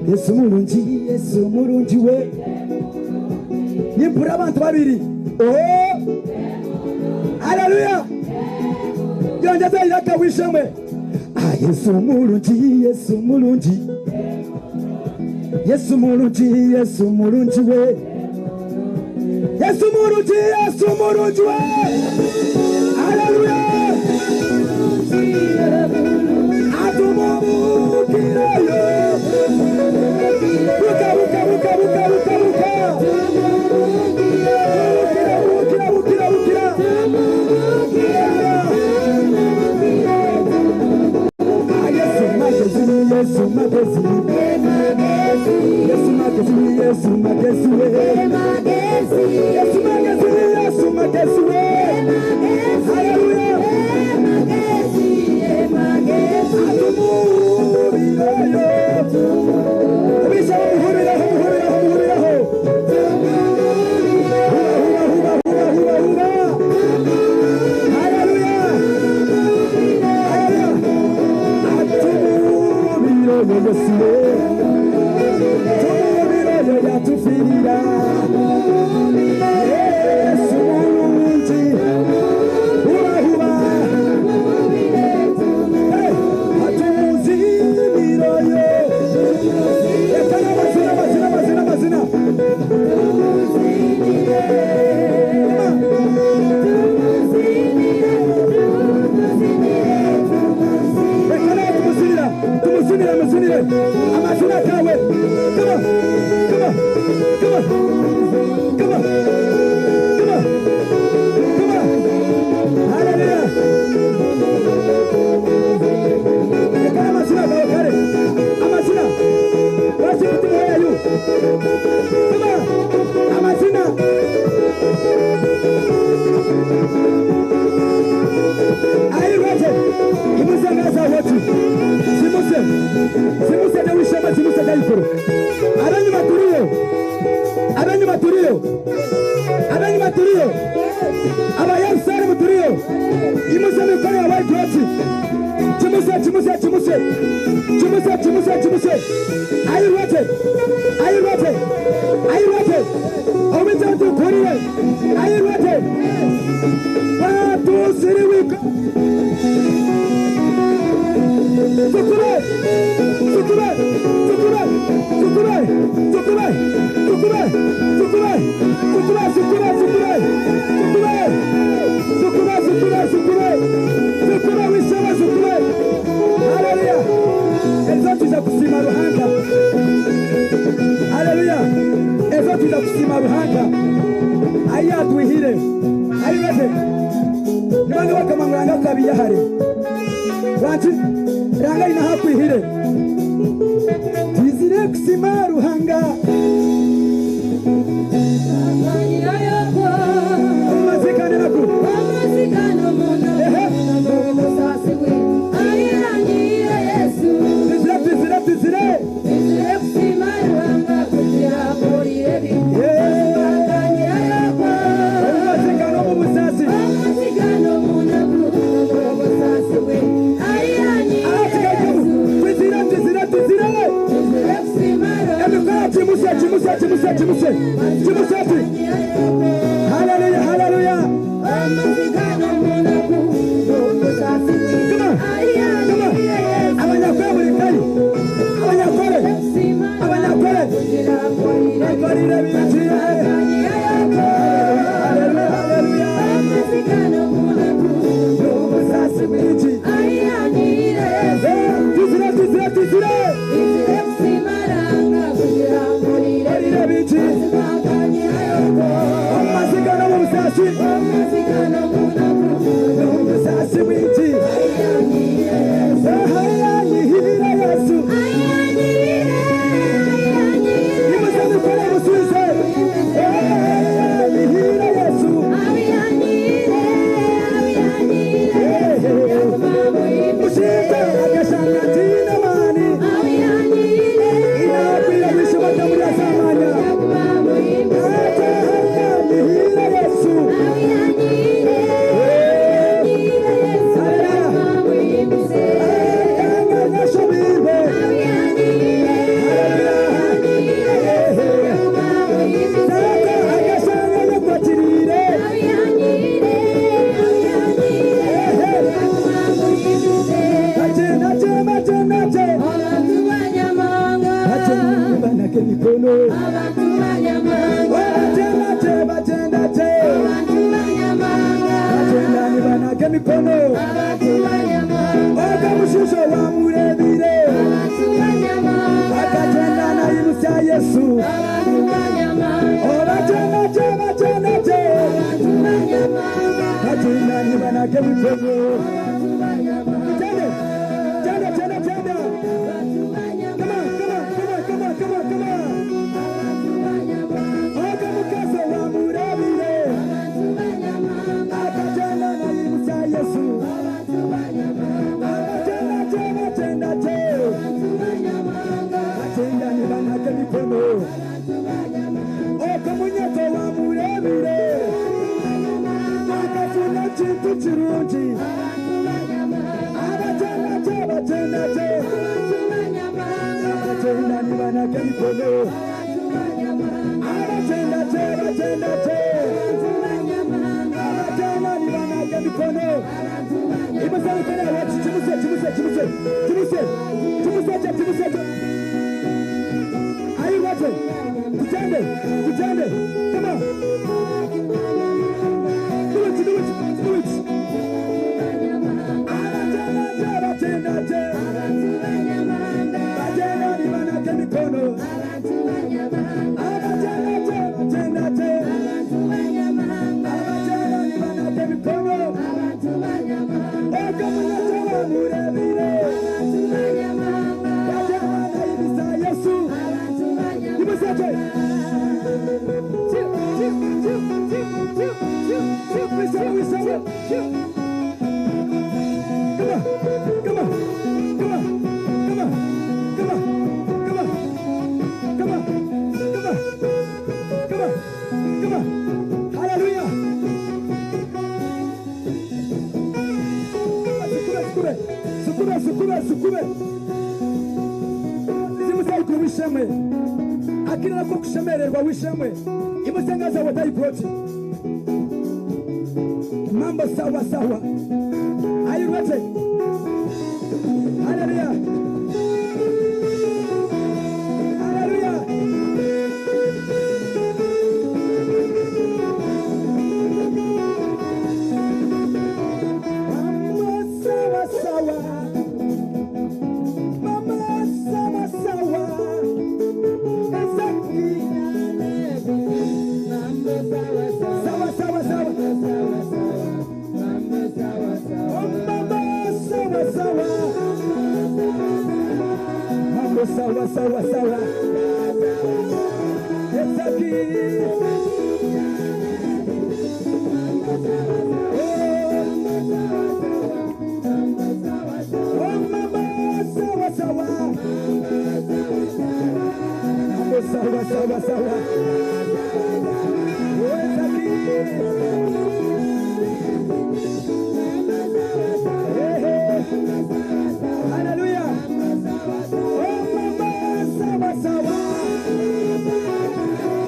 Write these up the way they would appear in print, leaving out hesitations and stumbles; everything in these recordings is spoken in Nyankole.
Yesu murungi, Yesu murungi we. Nimpurira abantu babiri. Oh! Haleluya! Yongyeza eiraka w'eishemwe. Ah, Yesu murungi, Yesu murungi. Yesu murungi, Yesu murungi we. Yesu murungi, Yesu murungi we. Haleluya! Atumubukireyo. Buka, buka, buka, buka, buka, buka. Bukira, bukira, bukira, bukira. Ah, Yesu magezi, Yesu magezi. Yesu magezi, Yesu magezi we. Yesu magezi, Yesu magezi we. Haleluya. Atumubireyo. Ubisha muhubiraho, muhubiraho, muhubiraho. Huba, huba, huba, huba, huba, huba. Haleluya. Haleluya. Atumubireyo Yesu we. Tumubireyo yatufirira. Yesu mulungi. Huba, huba. Hey, atumuzimiroyo. Reka n'amazina, amazina, amazina, amazina. Reka nawe tumuzinira, tumuzinire, muzinire. Amazina gawe. Come on, come on, come on, come on, come on, come on. Hallelujah. Reka n'amazina gawe kare. Amazina. Worship team, where are you? Come on. Amazina. Are you ready? Imuse ngaza woti. Zimuse. Zimuse dawishema zimuse daikuru. Abenyuma turiyo. Abenyuma turiyo. Abenyuma turiyo. Aba Yerusalemu turiyo. Imuse mikono ya white woti. Chimuse, chimuse, chimuse. Chimuse, chimuse, chimuse. Are you ready? Are you ready? Are you ready? Owite tukurire. Are you ready? One, two, three, we go. Tukube, tukube, tukube, tukube, tukube, tukube, tukube, tukube, tukube, tukube, tukube, tukube, tukube, tukube, tukube, wishema tukube. Haleluya. Ezo tuza kusima Ruhanga. Haleluya. Ezo tuza kusima Ruhanga. Aya twihire. Are you ready? Nibanga bakamanguranga kabiyahare. Lwaki? Ranga ina hakwihire. Twizire kusima Ruhanga. Omumazikane naku. Ehe. Twizire, twizire, twizire. Omumazikane omu busasi. Atigaimu. Twizire, twizire, twizire. Emikono kimuse, kimuse, kimuse, kimuse. Kimuse ati. Hallelujah, hallelujah. Come on. Come on. Abanyakore buri kari. Abanyakore. Abanyakore. Akorire bingi. Hallelujah, hallelujah. N'ubusasi bwinshi. Tuzire, tuzire, tuzire. Akorire bingi. Omumazika. nibanage emikono. Bagyenda gye, bagyenda gye. Bagyenda nibanaga emikono. Oga mushuusha wamureebire. Akagyenda nayimutsya Yesu. Bagyenda gye, bagyenda gye. Bagyenda nibanaga emikono. Gyenda, gyenda, gyenda, gyenda. Come on, come on, come on, come on, come on, come on. Oga mukazi wamureebire. Akagyenda nayimutsya Yesu. Abagyenda gye, bagyenda gye. Bagyenda nibanaga emikono. Oga munyeto wamureebire. Akafuna kintu kirungi. Abagyenda gye, bagyenda gye. Abagyenda nibanaga emikono. Abagyenda gye, bagyenda gye. Abagyenda nibanaga emikono. Imuse mikono yawe, kimuse, kimuse, kimuse, kimuse, kimuse, kimuse. Are you ready? Tutende, tutende. Come on. Do it, do it, do it. Abagyenda gye, bagyenda gye. Bagyenda nibanaga emikono. Abagyenda gye, bagyenda gye. Abagyenda nibanaga emikono. Oga munyeto wamureebire. Bagyenda nayimusa Yesu. Imuse gye. Wisama, wisama. Come on, come on, come on, come on, come on, come on, come on, come on, come on, come on. Hallelujah. Sukube, sukube, sukube, sukube. Zimusa wishemwe. Akira nako kushemererwa wishemwe. Imusengaza watayiproti. Mambo sawa sawa. Are you ready? Hallelujah. Hallelujah. Mambo sawa sawa. Mama sawa sawa. Exactly. Sawa sawa sawa. Oh, mama sawa sawa. Mambo sawa sawa sawa. Exactly. Oh, mama sawa sawa. Mambo sawa sawa sawa. Oh, exactly. Hey, hey. Hallelujah. Oh, mama sawa sawa.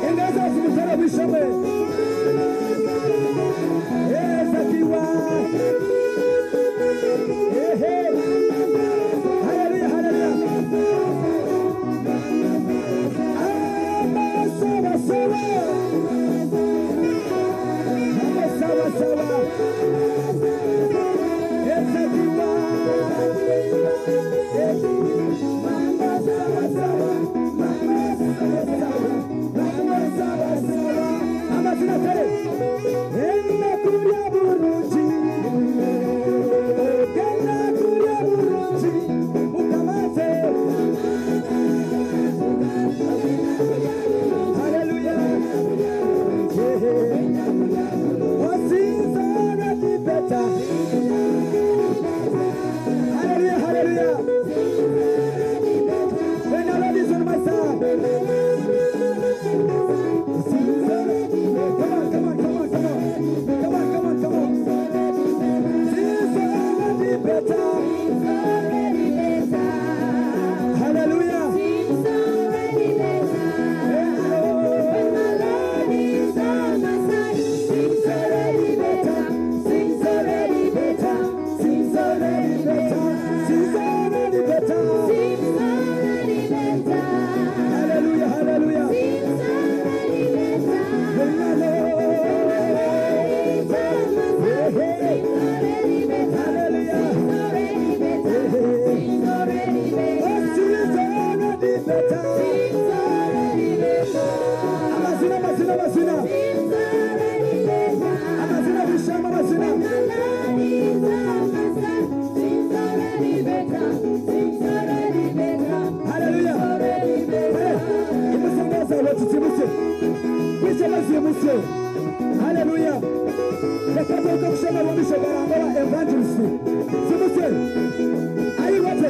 Engeza simutara wishame. Ezakiwa. Hey, hey. Hallelujah, hallelujah. Mama sawa sawa. Mama better. Amazina, amazina, amazina. Amazina bishama amazina. Hallelujah. Imusangaza watitibuse. Bishama zimuse. Hallelujah. Reka turuke kushama bomisho barangora evangelist. Zimuse. Ayiwate.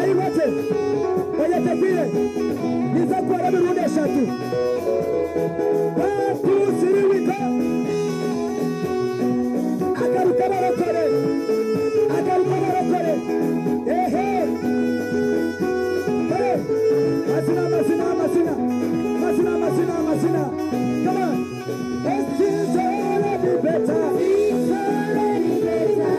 Ayiwate. Oyetekire. Niza kuwara mirundi eshatu. Batusiriwika. Agaruka barokore. Agaruka barokore. Ehe. Hey. Mazina, mazina, mazina. Mazina, mazina, mazina. Come on. It's already better. It's already better.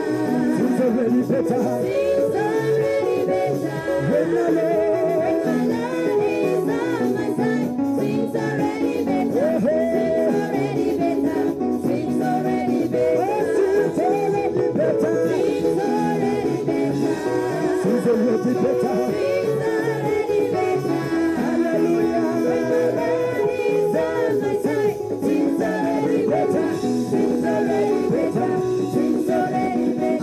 It's already better. It's already better. When the Lord, When the Lord is on my side, things already better. Things already better. Things already better. it's already better. Things already better. It's already better. Things already better. Hallelujah. When the Lord is on my side, things already better. Things already better. Things already better. It's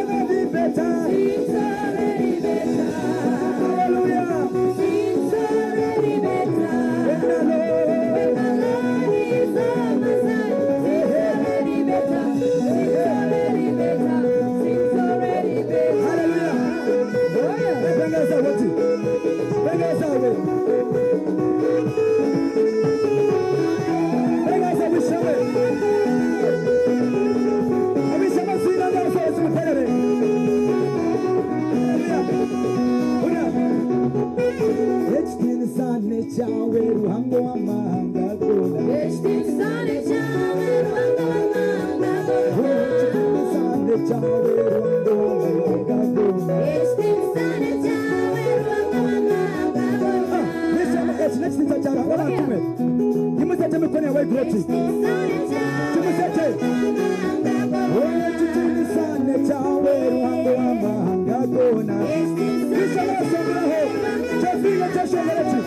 already better. Things already better. Hallelujah. Things already better. When the Lord, When the Lord is on my side, things already better. Things already better. Things already better. Hallelujah. Bengeza wote. Bengeza we. Bengeza wishame. Abishame sina ngaso simupelele. Hallelujah. Huna. Ekitinisane kyawe Ruhanga w'amahanga gona. Ekitinisane kyawe Ruhanga w'amahanga gona. Ekitinisane kyawe Ruhanga w'amahanga gona. Ekitinisane kyawe Ruhanga w'amahanga gona. Eki nekitiinisa kya Ruhanga bantume. Nimusete emikono yawe iguroti. Ekitinisane kyawe Kimusete. Ruhanga w'amahanga gona. Ekitinisane kyawe Ruhanga w'amahanga gona. Ekitinisane Bisaba kyefirire kyeshongoreki.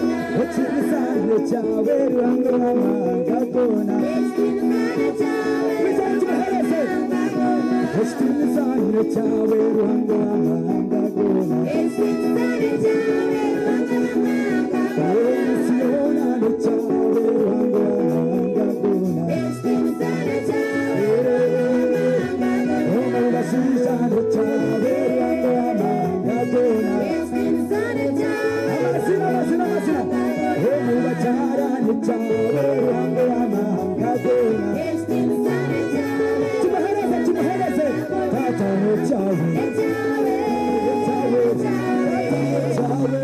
Ekitinisane kyawe Ruhanga w'amahanga gona. Ekitinisane kyawe Bisaba kimuhereze. Ruhanga gona. Ekitinisane kyawe Ruhanga w'amahanga gona. Ekitinisane kyawe Ruhanga w'amahanga gona. Esiyonane kyawe Ruhanga w'amahanga gona. Ekitinisane kyawe Ruhanga w'amahanga gona. Omubashiishane kyawe Ruhanga w'amahanga gona. Ekitinisane kyawe Amazina, amazina, amazina. Omubakyarane kyawe Ruhanga w'amahanga gona. Ekitinisane kyawe Kimuhereze, kimuhereze. Tata kyawe, Ekyawe kyawe, tata kyawe,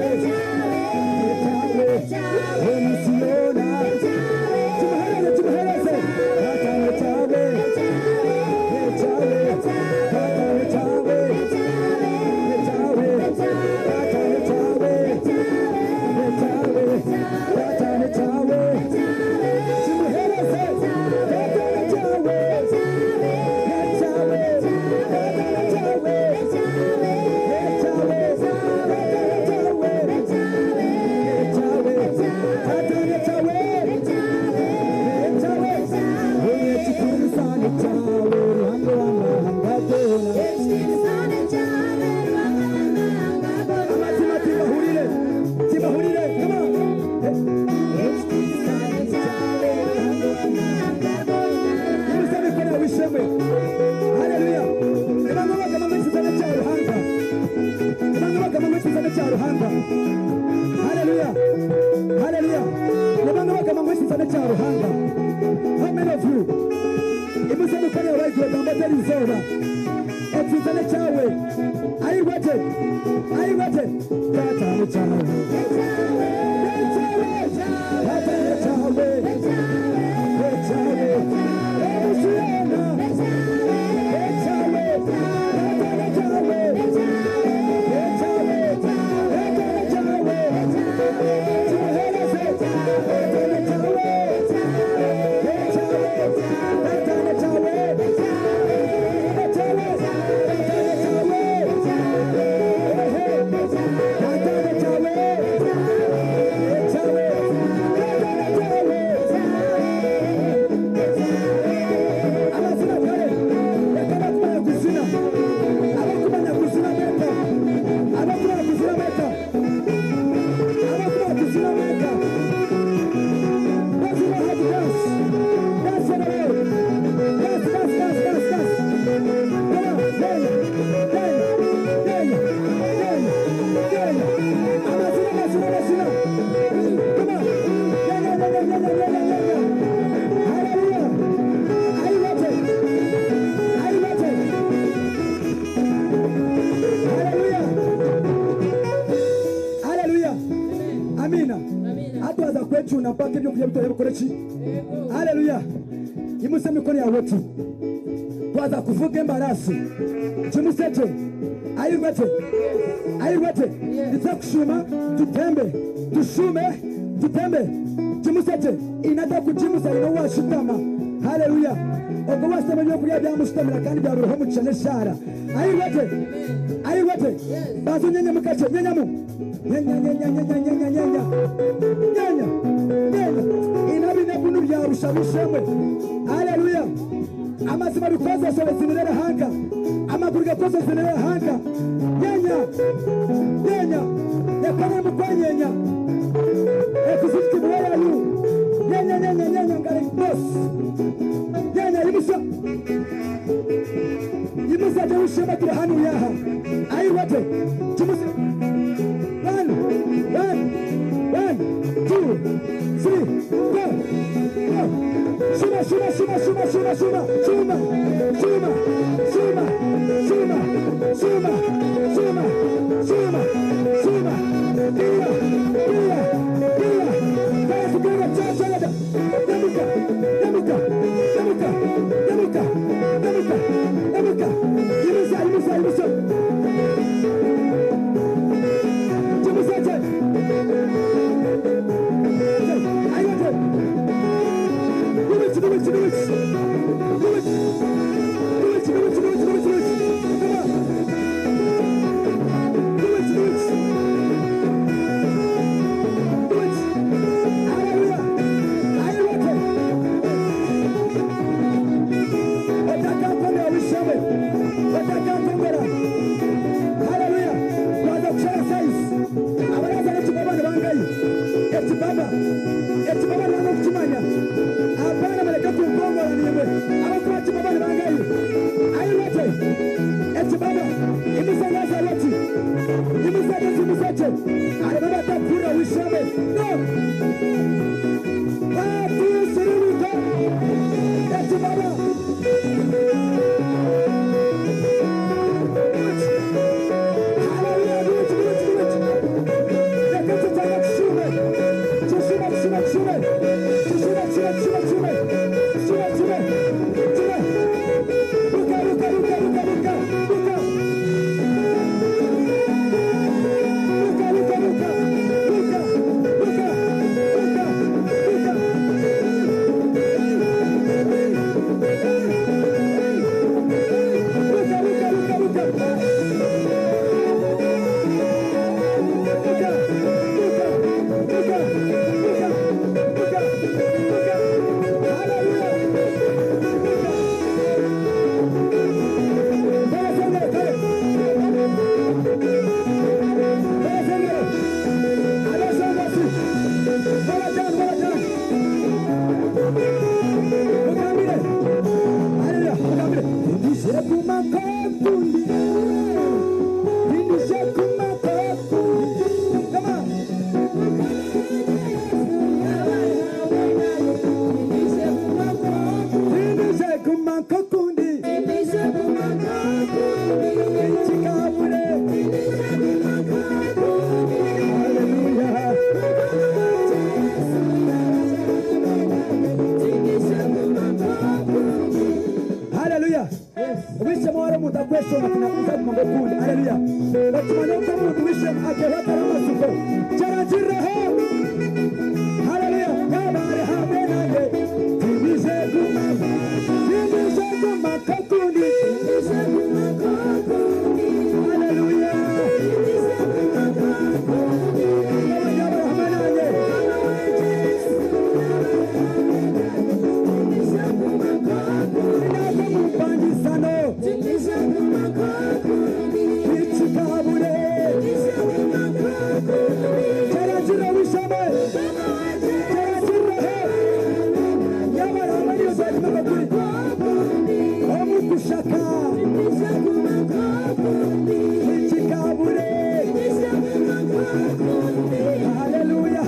kyawe. Omusiyona. Kimuhereze, kimuhereze. Tata kyawe, kyawe, tata kyawe, kyawe, tata kyawe, kyawe, tata kyawe. Kimuhereze, tata kyawe, kyawe, tata kyawe, kyawe, tata kyawe, kyawe, tata kyawe, kyawe. Ekitinisane kyawe Ruhanga w'amahanga gona. Ekitinisane kyawe Ruhanga w'amahanga gona. Amazima tibahurire, tibahurire, come on. Ekitinisane kyawe Ruhanga w'amahanga gona. Nimusabe mikono wishemwe. Haleluya. Ebanga bagamba mu ekitinisane kya Ruhanga. Ebanga bagamba mu ekitinisane kya Ruhanga. Haleluya. Haleluya. Ebanga bagamba mu ekitinisane kya Ruhanga. How many of you? Imusabe mikono yawe igomba teri izooba. Ekitinisane kyawe. Are you ready? Are you ready? Tata kyawe. Ekyawe Kyawe. Tata kyawe. Ekyawe Kyawe. Emusiyona. Ekyawe Kyawe. Tata kyawe. Ekyawe Kyawe. Tata kyawe. Kimuhereze. Tata kyawe. Kyawe. Tata kyawe. Kyawe. Tata kyawe. Ehe. Tata kyawe. Come on. Nyenya, nyenya, nyenya, nyenya, nyenya. Hallelujah. Are you ready? Are you ready? Hallelujah. Hallelujah. Amina. Amina. Hatuwaza kwecuna mpaka ebyokurya bitore bikore ki? Haleluya. Imuse emikono yawe oti. Twaza kuvuga embarasi. Kimusete. Ayirwete. Ayirwete. Nitwe kushuma tutembe. Tushume tutembe. Kimusete. Inata kukimusa ino washitama. Haleluya. Ogwo washitama ebyokurya byamushitamira kandi byabiroho omugisha n'eshaara. Ayirwete. Ayirwete. Baza onyenye mukakye. Nyenyamu. Nyenya nyenya nyenya nyenya nyenya. Nyenya. Nyenya. Inabi nebunu byarusha bishemwe. Haleluya. Amazima bikozesa obuzinirere hanka. Amaguru gakozesa obuzinirere hanka. Nyenya. Nyenya. Ekone mukwanyenya. Executive, where are you? Nyenya nyenya nyenya ngare boss. Nyenya yimusa. Yimusa tewushema turi hanu yaha. Ayiwate. Kimusa. One, one, one, two, three, go. Go. Shuma, shuma, shuma, shuma, shuma, shuma, shuma, shuma, shuma, shuma, shuma, shuma, shuma, shuma. Kila, kila, kila. Kaya kukiga cha cha cha. Demuka, demuka, demuka, demuka, demuka, demuka. Yimusa, yimusa, yimusa. Jimusa che. Ayiwate. Do it, do it, do it. Do it. Do it, do it, do it, do it, do it. Come on. Do it, do it. Do it. Hallelujah. Ayiwate. Otakakomera wishame. Otakakomera. Hallelujah. Twaza kushara size. Abaraza n'ekibaba ne bangayi. Ekibaba. Ekibaba nanga okukimanya. Abaana baleke kunkongora nimwe. Abakuba kibaba ne bangayi. Ayiwate. Ekibaba. Imusangaza wati. Imusaje zimusaje. Araba batakura wishame. No. One, two, three, go. Ekibaba. Hallelujah. Do it, do it, do it. Reka tutanga tushume. Tushume, tushume, tushume. Tushume, tushume, tushume, tushume. Tushume, tushume. Tushume. Ruka, ruka, ruka, ruka, ruka. Ruka. Ruka, ruka, ruka. Ruka, ruka, ruka, ruka. Ruka, ruka, ruka, ruka. Ruka, ruka, ruka, ruka, ruka, ruka. Hallelujah. Ruka. Kare, sengere, kare. Kare, sengere. Abasongasi. Wala down, wala down. Mugambire. Hallelujah. Mugambire. Ndishe kumakokundi. Ndishe kumakokundi. Come on. Ndishe kumakokundi. Chikabure. Hallelujah. Hallelujah. Wishema wari omuntu akweshonga tinakuza kumakokundi. Hallelujah. Otumanye oku omuntu wishema akehwatara amasuko. Kyaragiriraho. Hallelujah. Yabare hamwe nanjye. Tindije kuma. Tindije kumakokundi. Hallelujah. Yabare hamwe nanjye. Ntabwo mumpangisano. Ikikabure. Kyaragirira wishame. Kyaragiriraho. Yabare hamwe n'iyo Omukushaka. Ikikabure. Hallelujah.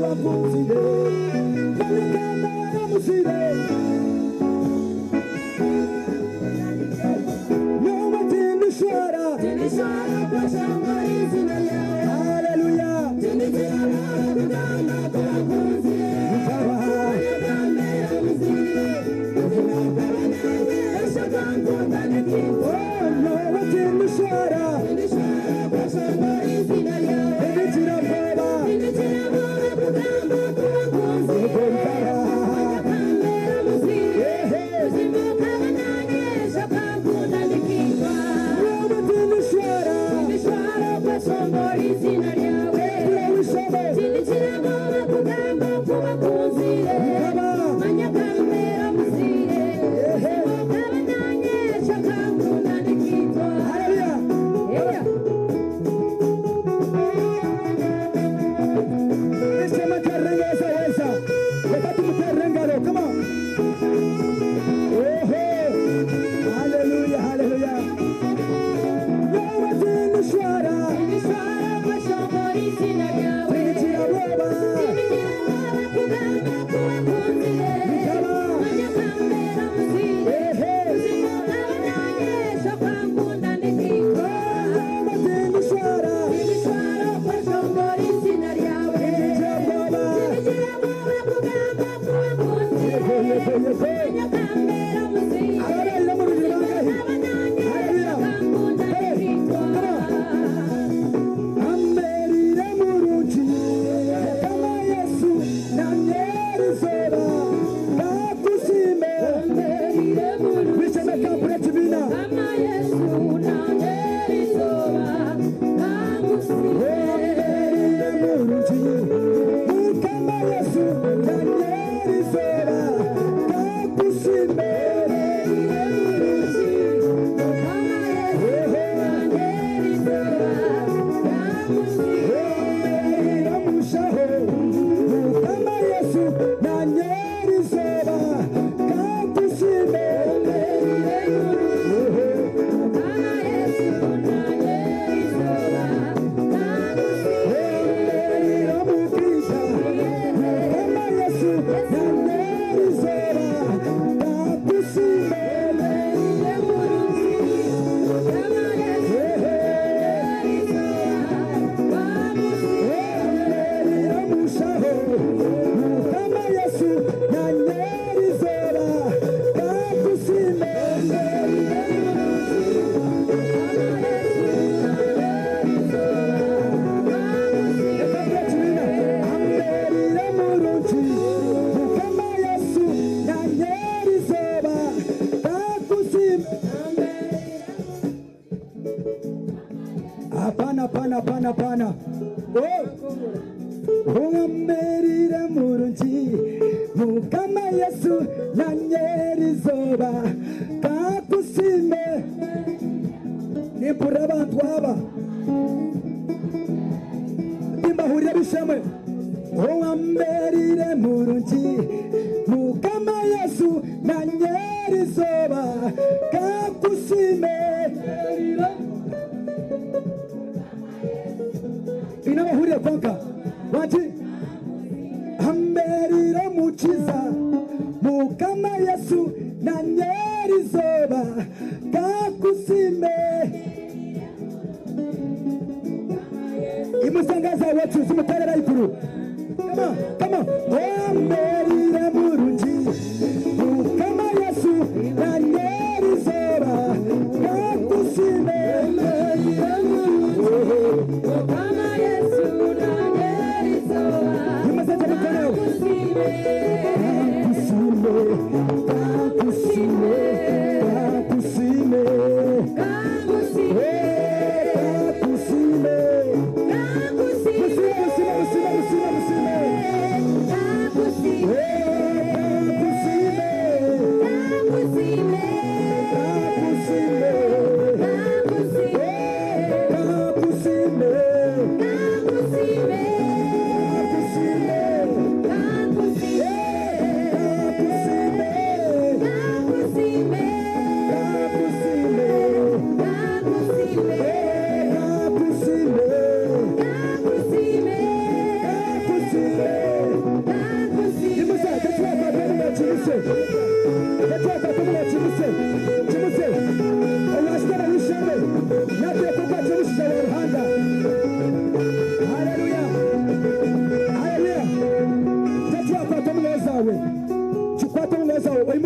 kubakunzire Manyakambera musire Nyowe tindishwara Hallelujah Mukaba Oh, nyowe tindishwara Tindikira bwoba Nyowe tindishwara Turawishobe Mukaba Hallelujah Nisema terengeza weza. Wakati mterengalo come on. Oho. Hallelujah, hallelujah. Nyowe tindishwara Tindikira bwoba Mukaba Ehe. Nyowe tindishwara Tindikira bwoba Yego, yego, yego. Ababeera mu rugero bangahe? Hallelujah. Hey, come on. Amberire murungi Mukama Yesu nanyerizoba Kakusime Bisheme kampure kibina Amberire murungi Mukama Yesu nanyerizoba Kakusime Amberire mushaho Mukama Yesu nanyerizoba Kakusime Hapana, hapana, hapana, hapana. Oh. Ungamerire murungi Mukama Yesu nanyerizoba kakusime Nimpurira abantu aba Timbahurira bishemwe Ungamerire murungi Mukama Yesu nanyerizoba kakusime Inabahurira kwanka Wachi Amberire mukiza Mukama Yesu nanyerizoba kakusime Imusangaza wetu zimuterera ikuru Come on, come on. Amberire murungi Mukama Yesu nanyerizoba kakusime Imusangaza mikono Kakusime, kakusime, kakusime.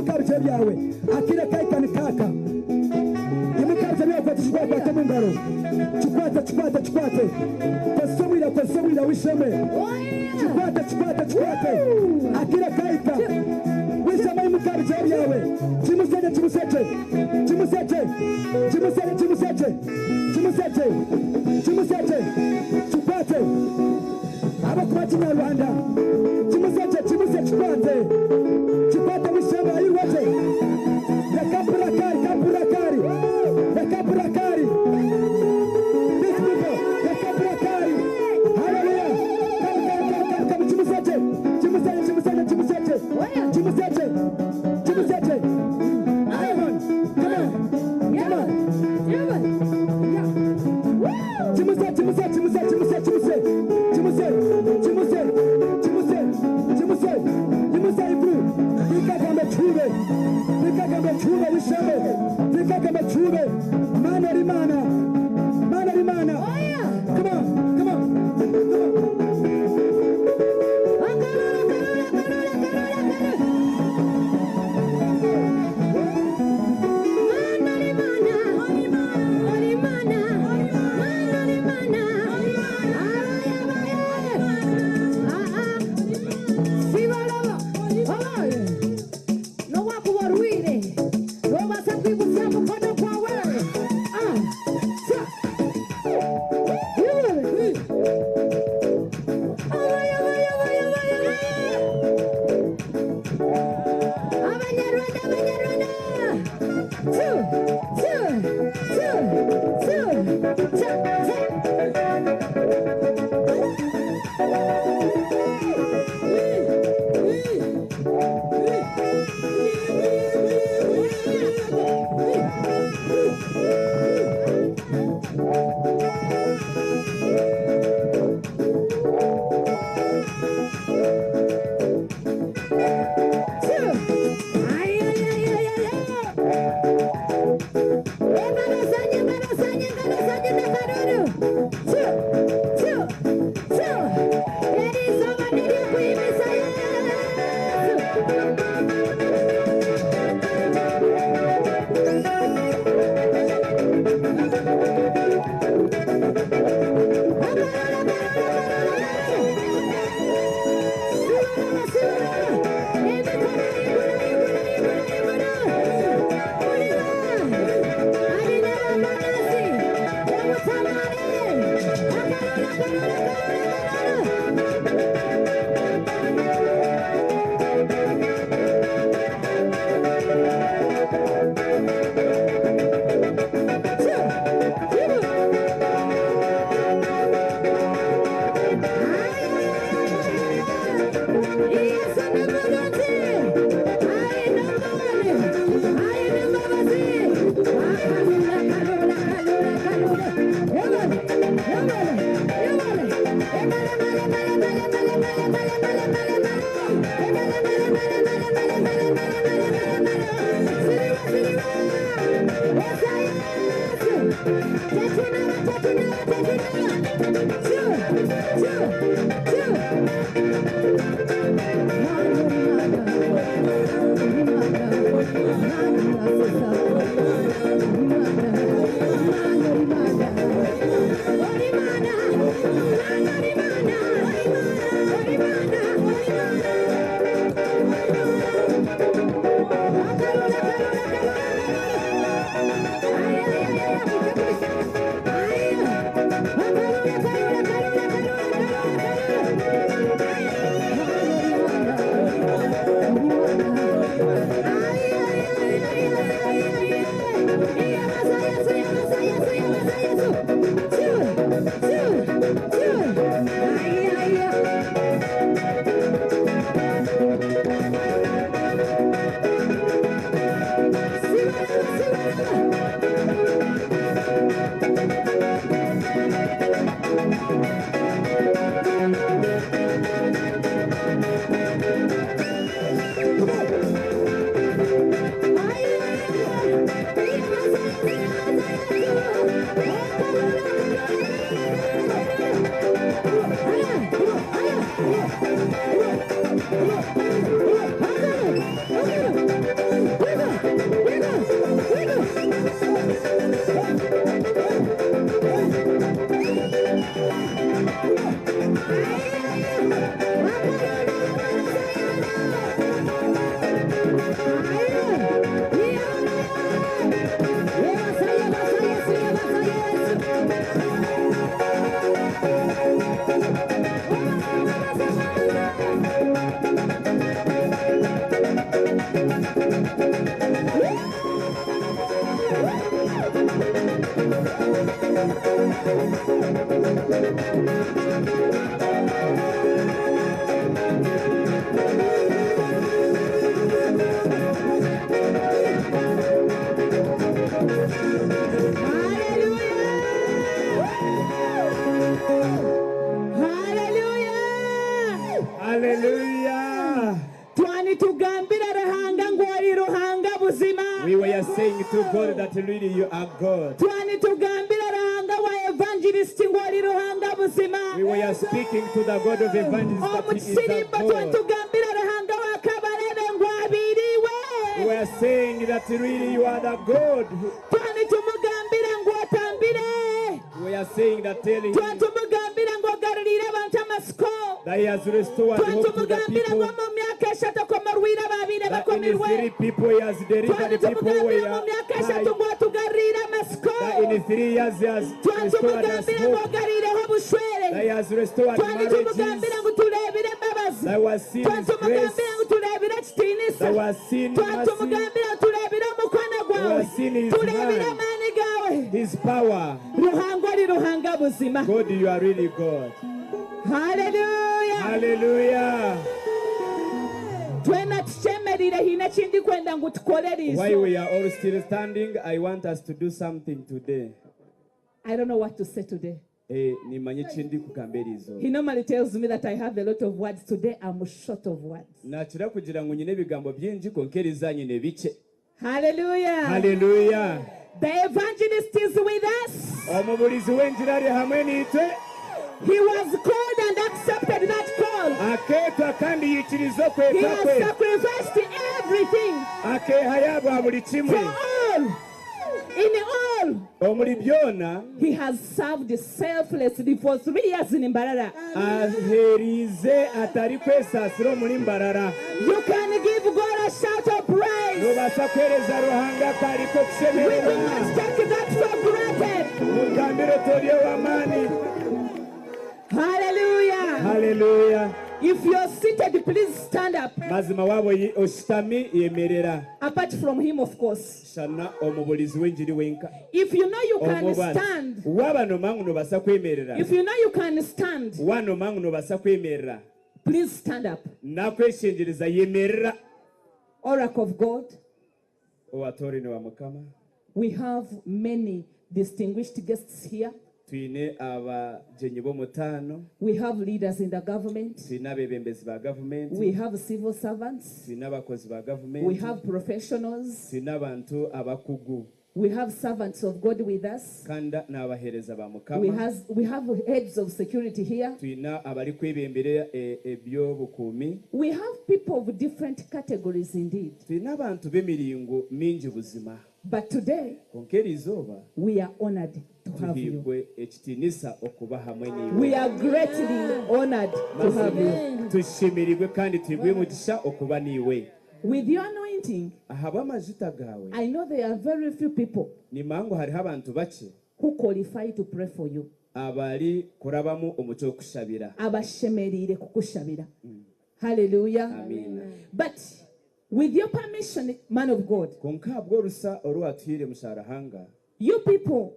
Imuka aha bigyere byawe. Akaire kahika nikaaka. Imuka aha bigyere byawe kwata eki wakwata omu ngaro. Kikwate, kikwate, kikwate. Kozesa obwire, kozesa obwire, wisheme. Kikwate, kikwate, kikwate. Akaire kahika. Wisheme, imuka aha bigyere byawe. Kimusekye, kimusekye. Kimusekye. Kimusekye, kimusekye. Kimusekye. Kimusekye. Kikwate. Ahabw'okuba Kinyarwanda kimuze gye, kimuze kikwate, kikwate wishemwe ayirwe gye. Reka mpurire akaari, ka mpurire akaari, reka mpurire akaari. These people, reka mpurire akaari. Hallelujah. Come, come, come, come, come. Kimuze gye, kimuze gye, kimuze gye, kimuze gye, kimuze gye, kimuze gye. Come on, come on, come on. Kimuze, kimuze, kimuze, kimuze, kimuze, kimuze, kimuze, kimuze, kimuze, kimuze iguru, ikagambe kibe. Hallelujah! Twanitugambira Ruhanga ngu ori Ruhanga buzima. We were saying to God that really you are God. Twanitugambira Ruhanga wa evangelist ngu ori Ruhanga buzima. We were speaking to the God of evangelists that Omu He is the kisirimba God. twanitugambira Ruhanga wa Kabarebe ngu abiriwe. We were saying that really you are the God. Twanitumugambira ngu otambire. We were saying that telling him Twantumugambira ngu ogarurire abantu amasiko. that he has restored hope to the Twantumugambira ngu people. omu myaka eshatu okomorwire abaabire That in bakomirwe. three people he has delivered the people who Twantumugambira were mu myaka eshatu tied. ngu otugarurire amasiko. That in 3 years he has restored us Twantumugambira ngu hope. ogarireho obushwere. That he has restored marriages. Twantumugambira ngu turebire embabazi. That was seen his grace. Twantumugambira ngu turebire ekitiinisa. That was seen mercy. Twantumugambira ngu turebire omukono gwawe. was seen his Turebire hand. amaani gawe. His power. Ruhanga ori Ruhanga buzima. God, you are really God. Hallelujah. Hallelujah. Twena tushemerire hiine ekindi kwenda ngu tukore While eriizo. we are all still standing, I want us to do something today. I don't know what to say today. Eh, nimanye ekindi kugamba eriizo. He normally tells me that I have a lot of words. Today I'm short of words. Nakira kugira ngu nyine ebigambo bingi konka eriza nyine bike. Hallelujah. Hallelujah. The evangelist is with us. Omubulizi w'enjiri ari hamwe niitwe. He was called and accepted that call. Akeetwa kandi yikiriza He okwetwa has kwe. sacrificed everything Akeehayo bwa buli kimwe. for all. In all, Omuri byona he has served selflessly for 3 years in Mbarara. aheerize atari kwesaasira omuri Mbarara. You can give God a shout of praise. Nobaasa kuheereza Ruhanga kariko We do kushemererwa. not take that for granted. Mugambire tori ow'amaani. Hallelujah. Hallelujah. If you're seated, please stand up. Mazima waaba oshutami yemerera. Apart from him, of course. Shana omubulizi w'enjiri wenka. If you know you can Omubanzi. stand, Waaba nomanya ngu nobaasa kwemerera. if you know you can stand, Wanomanya ngu nobaasa kwemerera. please stand up. Nakweshengyereza yemerera. Oracle of God, Owatoorine wa Mukama. we have many distinguished guests here. Twine abagyenyi b'omutaano. We have leaders in the government. Twine abeebembezi ba gavumenti. We have civil servants. Twine abakozi ba We gavumenti. have professionals. Twine abantu abakugu. We have servants of God with us. Kandi n'abaheereza ba We, Mukama. we have heads of security here. Twine abarikwebembera ebyobukuumi. We have people of different categories indeed. Twine abantu b'emiringo mingi buzima. But today, Konka eri izooba we are honored to have you. tuhiibwe ekitiinisa okuba hamwe We niiwe. are greatly honored to have you. Tushemereirwe kandi tuhibwe omugisha okuba niiwe. With your anointing, Ahabw'amajuta gaawe I know there are very few people nimanya ngu hariho abantu bakye who qualify to pray for you. abari kurabamu omu ky'okushabira. Abashemerire kukushabira. Hallelujah. Amina. But with your permission, man of God, Konka ahabw'orusa oru watuhaire musharahanga, you people,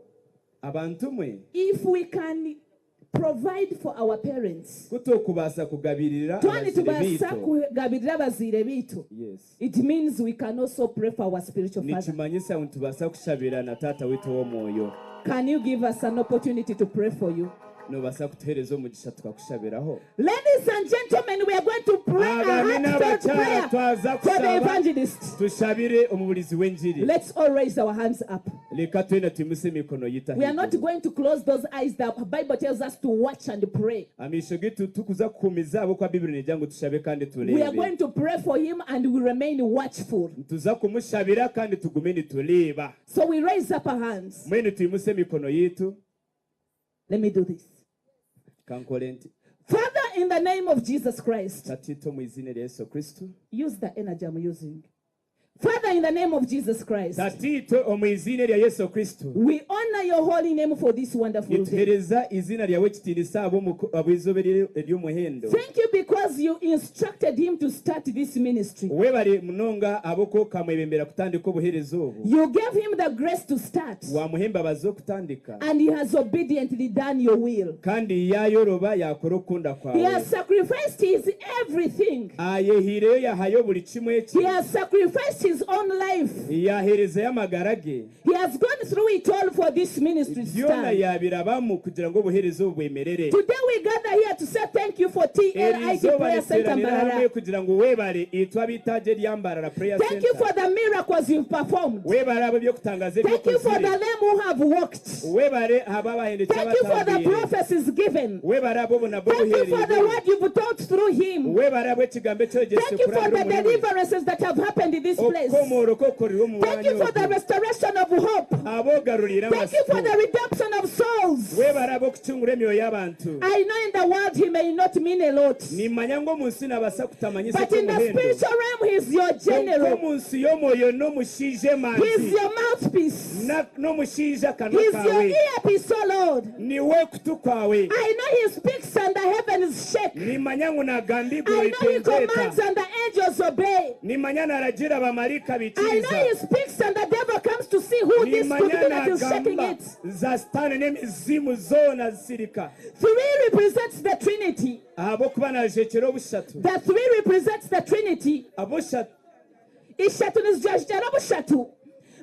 abantu mwe if we can provide for our parents, kutokubaasa kugabirira twani abazaire tubaasa biitu. kugabirira abazaire biitu. Yes. It means we can also pray for our spiritual father. Nikimanyisa ngu nitubaasa kushabira na taata witu w'omwoyo. Can you give us an opportunity to pray for you? Nobaasa kutuheereza omugisha tukakushabiraho. Ladies and gentlemen, we are going to pray a Abaami heartfelt n'abakyala prayer twaza for the kushaba evangelist. tushabire omubulizi w'enjiri. Let's all raise our hands up. Leka twena twimuse emikono yitu We are not ahaiguru. going to close those eyes. The Bible tells us to watch and pray. Amaisho gitu tukuza kuhumiza ahabw'okuba Bibuli negira ngu tushabe kandi We are tureebe. going to pray for him and we remain watchful. Nituza kumushabira kandi tugume nitureeba. So we raise up our hands. Mbwenu twimuse emikono yitu. Let me do this. Kankore nti. Father, in the name of Jesus Christ. Tatiito omu iziina erya Yesu Kristo. Use the energy I'm using. Father, in the name of Jesus Christ. Tataitwe, omu iziina erya Yesu Kristo. We honor your holy name for this wonderful day. Nituheereza eiziina ryawe ekitiinisa ahabw'eizooba eri ery'omuhendo. Thank you because you instructed him to start this ministry. Webare munonga ahabw'okuba okamwebembera kutandika obuheereza obu. You gave him the grace to start. Wamuha embabazi z'okutandika. And he has obediently done your will. Kandi yaayoroba yaakora okukunda He kwawe. has sacrificed his everything. Ayehaireyo yaahayo buri kimwe He kye. has sacrificed his own life. Yaaheerezayo amagara ge. He has gone through it all for this ministry to Byona stand. yaabirabamu kugira ngu obuheereza obu bwemerere. Today we gather here to say thank you for TLIT Erizooba Prayer Center nituteeranira hamwe Mbarara. kugira ngu webare itwe ab'eitaagi erya Mbarara Prayer Thank you for Center. the miracles you've performed. Webare ahabw'eby'okutangaaza ebi Thank you for the okozire. lame who have walked. Webare ahabw'abahendekye Thank you for the abatambiire. prophecies given. Webare ahabw'obunabi Thank you for the obuheereirwe. word you've taught through him. Webare ahabw'ekigambo eki oyegyesize Thank you for kurabira the omuri we. deliverances that have happened in this place. Okukomooroka okukorirwe omu Thank you mwanya for the ogu. restoration of hope. Ab'ogaruriire Thank you for amatsiko. the redemption of souls. Webare ahabw'okucungura emyoyo y'abantu. I know in the world he may not mean a lot, Nimanya ngu omu nsi naabaasa kutamanyisa but in the eky'omuhendo. spiritual realm he is your Kwonka general. omu nsi y'omwoyo n'omushaija He is emanzi. your mouthpiece. N'omushaija He akanwa is your kaawe. earpiece, oh Lord. Niwe kutu kwawe. I know he speaks and the heavens shake. Nimanya ngu naagamba eiguru I know he ritengyeta. commands and the angels obey. Nimanya naaragiira bamaraika I baikiriza. know he speaks and the devil comes to see who this could Nimanya be that is shaking naagamba it. za sitaane n'emizimu zoona zisirika. Three represents the Trinity. Ahabw'okuba naajwekyera obushatu. The three represents the Trinity. Abushatu. Ishatu nizijwajjara bushatu.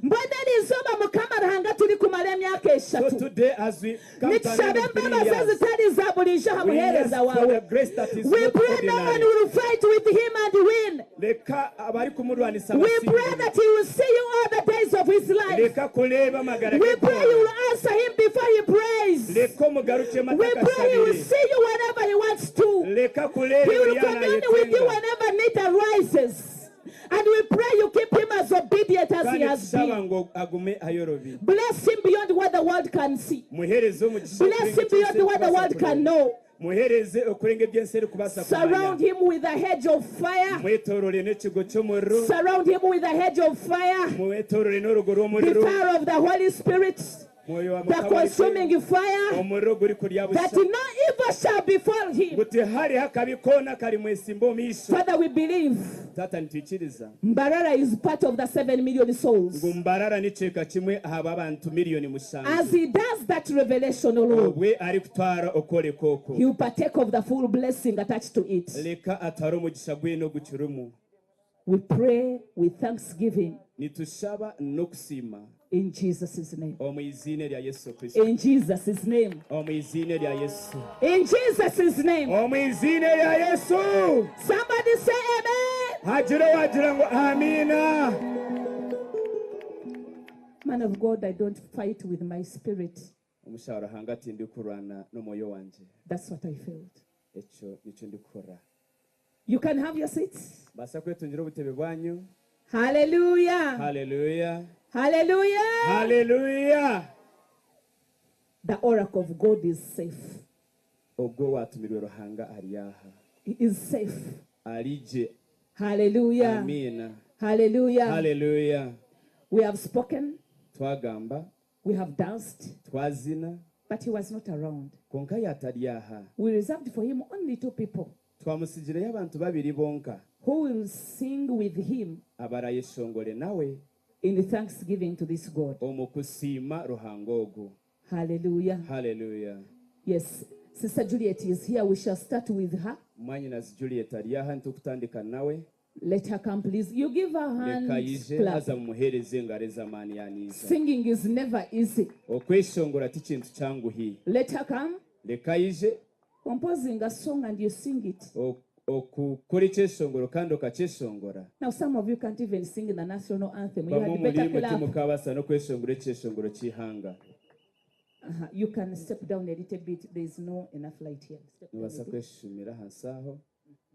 Mbwenu eri izooba Mukama Ruhanga turikumara emyaka So eshatu. today as we come to an Nitushaba end of three embabazi years, ezitari za buriijo aha we muheereza ask for waawe. the grace that is We not pray no one ordinary. will fight with him and win. Reka abarikumurwanisa We pray basingire. that he will see you all the days of his life. Reka kureeba amagara We ge pray you goona. will answer him before he prays. Reka omugarukyemu We pray he will atakashabire. see you whenever he wants to. Reka He kureeba will buri commune with you yanayetenga. whenever need arises. And we pray you keep him as obedient as he Kandi has tushaba been. ngu agume ayorobi. Bless him beyond what the world can see. Muheereze omugisha Bless okurenga him beyond eby'ensi what the erikubaasa world can kureeba. know. Muheereze okurenga eby'ensi erikubaasa Surround kumanya. him with a hedge of fire. Mwetorore n'ekigo ky'omuriro. Surround him with a hedge of fire. Mwetorore n'orugo The rw'omuriro. fire of the Holy Spirit. Mwoyo wa The Mukama ari consuming fire. omuriro gurikurya That busha. no evil shall befall him. Ngu tihariho akabi koona karimwesimba omu maisho. Father, we believe Taata nitwikiriza Mbarara is part of the 7 million souls. ngu Mbarara n'ekicweka kimwe aha b'abantu miliyoni As mushanju. he does that revelation, O Lord, Obwe arikutwara okworeka okwo. he will partake of the full blessing attached to it. Reka atware omugisha gwena ogukirimu. We pray with thanksgiving Nitushaba n'okusiima in Jesus' name. omu iziina erya Yesu Kristo. In Jesus' name. Omu iziina erya Yesu. In Jesus' name. Omu iziina erya Yesu. Somebody say amen. Hagire owaagira ngu amiina. Man of God, I don't fight with my spirit. Omushaija wa Ruhanga tindikurwana n'omwoyo wangye. That's what I felt. Ekyo nikyo ndikukora. You can have your seats. Mbaasa kwetungira obutebe bwanyu. Hallelujah. Hallelujah. Hallelujah. Hallelujah. The oracle of God is safe. Ogwo owatumirwe Ruhanga ari aha. He is safe. Ari gye. Hallelujah. Amiina. Hallelujah. Hallelujah. We have spoken, Twagamba, we have danced, twazina, but he was not around. kwonka yaatari aha. We reserved for him only two people Twamutsigireyo abantu babiri bonka who will sing with him abarayeshongore nawe in thanksgiving to this God. omu kusiima Ruhanga ogu. Hallelujah. Hallelujah. Yes, Sister Juliet is here. We shall start with her. Mwanyinazi Juliet ari aha nitukutandika nawe. Let her come, please. You give her hand Reka ayije clap. haza mumuheereze engaro ez'amaani yaaniiza. Singing is never easy. Okweshongora ti kintu kyanguhi. Let her come. Reka ayije. Composing a song and you sing it. Okukora ekyeshongoro kandi okakyeshongora. Now, some of you can't even sing the national anthem. You Bamwe had better omuri imwe clap. timukabaasa n'okweshongora ekyeshongoro ky'eihanga. You can step down a little bit. There is no enough light here. Step down a Nobaasa bit. kweshumira ahansi aho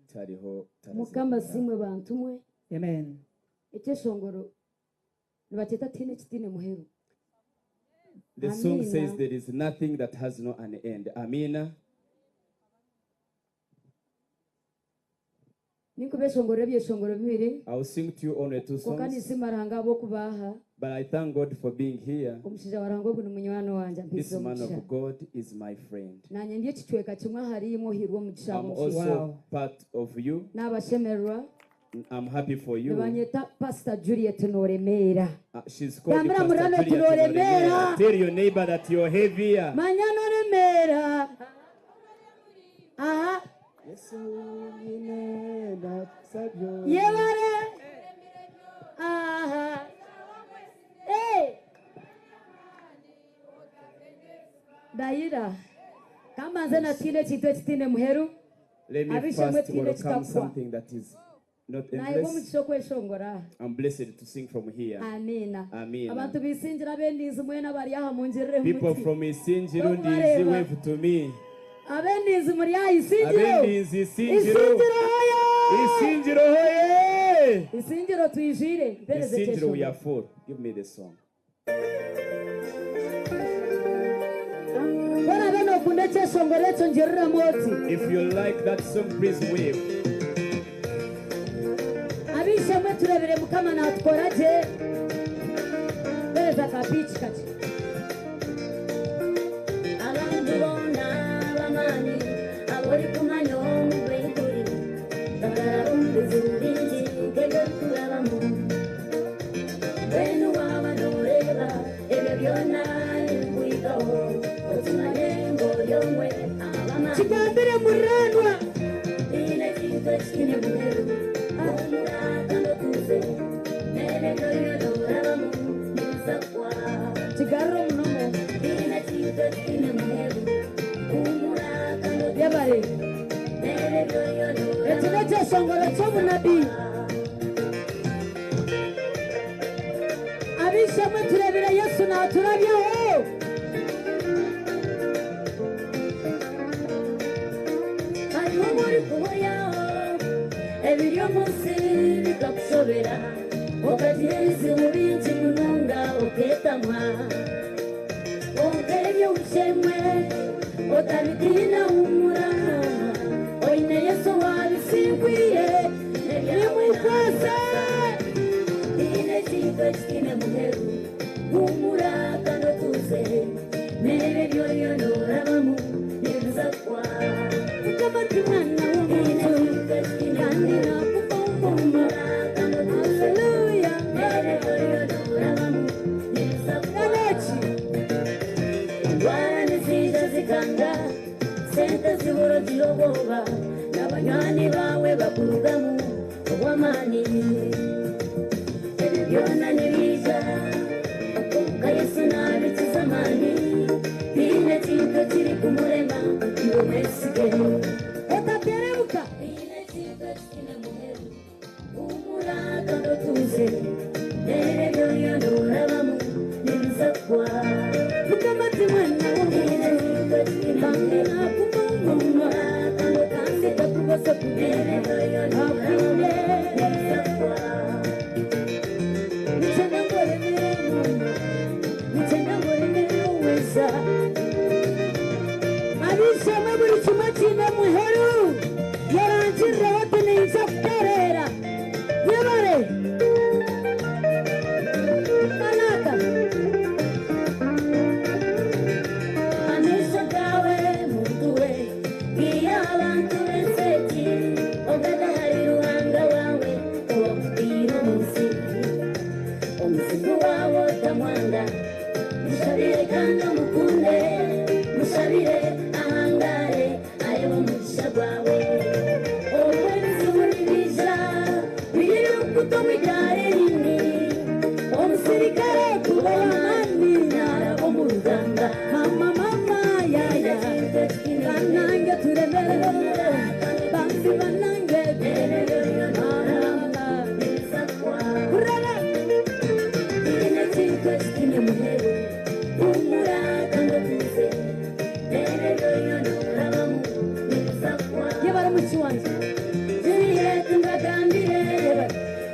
tihariho Mukama tarazikumara. asiimwe bantu mwe. Amen. Ekyeshongoro nibakyeta tihaine ekitiine muheru. The song Amina. says there is nothing that has no an end. Amina. Ninkubeshongorera ebyeshongoro bibiri. I will sing to you only two Kwonka songs, ninsiima Ruhanga ahabw'okuba aha. but I thank God for being here. Omushaija wa Ruhanga ogu ni munywani wangye, This ampiise man omugisha. of God is my friend. Naanye ndi ekicweka kimwe ahari imwe ohairwe omugisha I'm ahabw'omushaija. also part of you. Naabashemererwa. I'm happy for you. Nibanyeta Pastor Juliet Noremeera. She's called you Gambira Pastor murano Juliet tunoremeera. Noremeera. Tell your neighbor that you're heavier. Manya noremeera. Aha. Yebare. Aha. Hey. Ndayira. Kamanze natwine ekintu ekitiine muheru. Let me Abishe mwe first tiine welcome kitakwa. something that is not Naheebwa endless. omugisha okweshongora. I'm blessed to sing from here. Amiina. Amiina. Abantu b'Isingiro ab'endiizi mwena abari aha mungirire People muti. from Isingiro, N'okubareeba. Ndizi, wave to me. Ab'endiizi muri aha Isingiro. Ab'endiizi, Isingiro. Isingiro hoye! Isingiro hoye! Isingiro twijire. Mpereze Isingiro, we ekyeshongoro. are full. Give me the song. Ku oraabe nookunda ekyeshongoro ekyo ngiriramu oti. If you like that song, please wave. Ab'eishe-emwe tureebire Mukama naatukora gye. Mpereza ka piiki kakye. Abantu boona ab'amaani abu orikumanya omu Baibuli bakaraba omu bizibu bingi nk'ebi orikurabamu. Mbwenu waaba nooreeba ebyo byona nibikuhikaho, okimanye ngu ori omwe aha b'amaani. Kigambire muriraanwa. Tihaine ekintu ekitaine muheru, huumura kandi otuuze, n'ebyo ebi oriyo noorabamu nibiza kuhwa. Kigarure omunomo. Tihaine ekintu ekitaine muheru, huumura kandi otuuze, Yebare. n'ebyo ebi oriyo noorabamu Eki n'ekyeshongoro ky'obunabi. Ab'eishe-emwe tureebire Yesu naaturabyaho. Hariho obu orikuhuryaho ebiri omu nsi bikakushobera, okagira ebizibu bingi munonga okeetamwa. Kwonka ebyo wishemwe otabitiina, huumura, oine Yesu owabisingwire. Nimwikwase. Tihaine ekintu ekitaine muheru, huumura kandi otuuze, n'ebyo ebi oriyo noorabamu nibiza kuhwa. Mukama ti mwana w'omuntu kandi nakukunkuma. Haleluya. Naneki. Endwara niziija zikanga, sente zibura ogira obwoba, n'abanywani baawe bakurugamu obw'amaani. Ebyo byona nibiija, kwonka Yesu naabikiza amaani. Tihaine kintu ekirikumurema, iwe mwesige. Otaterebuka. Tihaine ekintu ekitaine muheru, huumura kandi otuuze, n'ebyo ebi oriyo noorabamu nibiza kuhwa. Mukama ti mwana w'omuntu kandi nakukunkuma kandi takubasa kugenda akwine. Nikyenda ngu oremere omuntu, nikyenda ngu oremere oweza. Ab'eishe-emwe buri kimwe kiine muheru. Yarangirira oti ninza kutereera. Yebare. Tanaka. Amaisho gawe muntu we giha abantu b'ensi egi, ogadahari Ruhanga wawe owakutiire omu nsi. Omuzigu wawe otamwanga, mushabire kandi omukunde, mushabire ahangare arebe omugisha gwawe. Obwo ebizibu nibiija biri rukuta omu igare erindi, omusirikare kuba ow'amaani naaraba omu rugamba. Mama mama yaya. Banange turemere. Bambi banange. Mama. Kurara. Tihaine ekintu ekitaine muheru, huumura kandi otuuze, n'ebyo ebi oriyo noorabamu nibiza kuhwa. Yebare muki wangye. Juliet mbagambire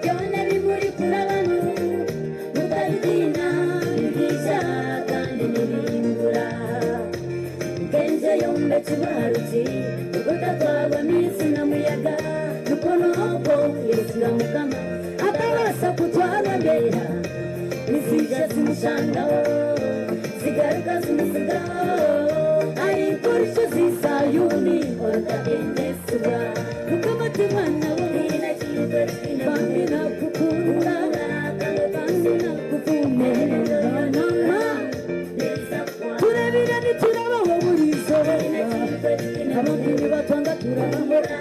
byona ebimuri kurabamu, mutabitiina, nibiija kandi nibihingura. Nk'enju eyombekirwe aha ruti, ogutatwarwa maizi na muyaga, nikwo omukono gwo yesiga Mukama atabasa kutwarwa mbeera nizija zimushangaho zigaruka zimusigaho ariko rushozi Sayuni orutagendesibwa Mukama ti mwana we bambi nakukunda bambi nakuvumerera mama turabira niturabaho buri izuba abantu nibatwanga turabambura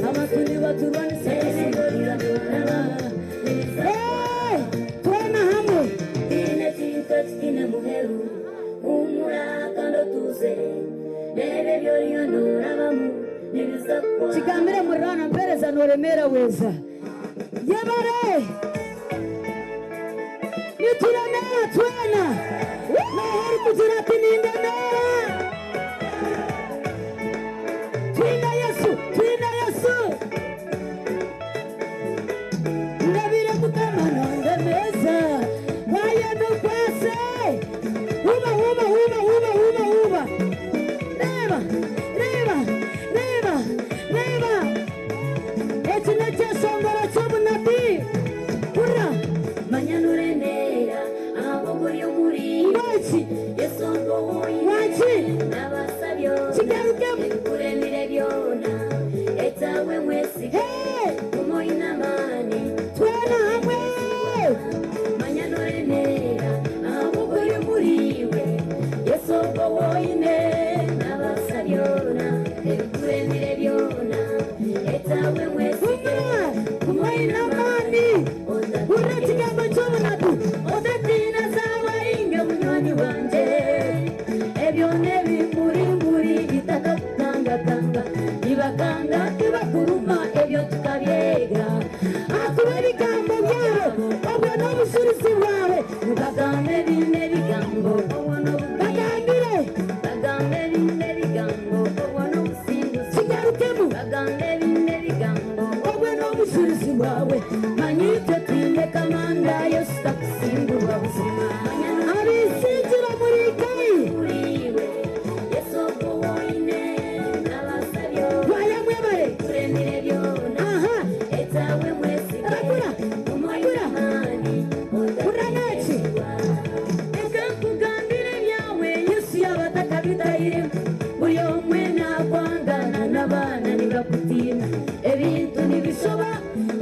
abantu nibaturwanisa turamuraba. Hey, twena hamwe. Kigambire murana mpereza noremera weza Yebare. Nituremera twena. Nohori kugira ati nindemera. Twina Yesu, twina Yesu. Ndabire Mukama nondemeza. Wayenda ukwase. Huba, huba, huba, huba, huba, huba. Reba, reba, reba, reba. Eki n'ekyeshongoro ky'obunabi. Hurra. Manyanuremera ahabwo muri Ngweki. Yesu ngohoyi Waki. n'abasabyo Kigarukemu. ebikuremire byona etawe mwesige Hey! umoyina amani Twena hamwe. Manyanuremera ahabwo muriwe Yesu ngohoyine n'abasabyona ebikuremire byona etawe mwesige Hurra. Umoyina amani. Hurra ekigambo ky'obunabi. Otatina zabaringa munywani wanje ebyo nebimurimburi bitakakutangatanga nibakanga tibakuruma ebyo tukabyega Akuba ebigambo byabo. Obwo n'obushurizi bwawe. bagambe bine bigambo obwo n'obubi Bagambire. bagambe bine bigambo obwo n'obusinguzi Kigarukemu. bagambe bine bigambo Obwo n'obushurizi bwawe. manyitwe twine kamanda Yesu takusimburwa buzima Abisingira muri ikayi. muriwe Yesu obwo woine n'abasabyo Twayamwebare. kuremire byona Aha. etawe mwesige Rakura. umoyina amani Hurra n'eki. Reka nkugambire byawe Yesu yaba atakabitahire buri omwe nakwangana n'abaana nibakutina ebintu nibishoba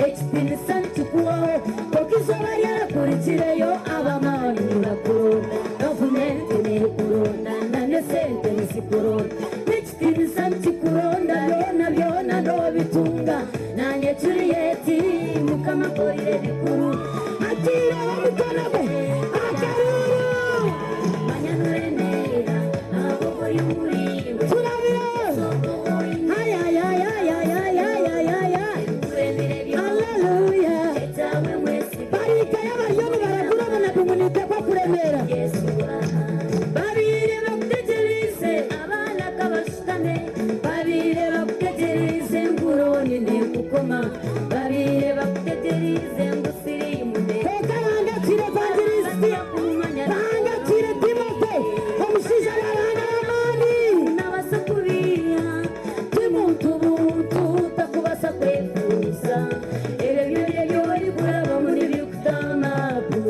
ekitinisa nikikuwaho konka izooba ryarakurikireyo abamaani nibakuronda gavumenti nekuronda nanesente nizikuronda n'ekitinisa nikikuronda byona byona nobitunga nanye Julieti Mukama akorire bikuru Akiire omukono gwe. Akaruru. Manyanuremera ahabwo muriwe Turabire. Ay, ay, ay, ay, ay, ay, ay, ay, ay, ay. Hallelujah. Barikayo bariyo nibaragura obunabi ngu niitekwa kuremera. Babire bakutegereze abaana kabashutame babire bakutegereze nguroni nekukoma babire bakutegereze ngusirimude Konka Ruhanga atwire evangelisiti. Ruhanga atwire Timote. Omushaija wa Ruhanga w'amaani. Nabasa kubiha timuntu buntu takubasa kwefuuza ebyo byona byorikurabamu nibikutamapu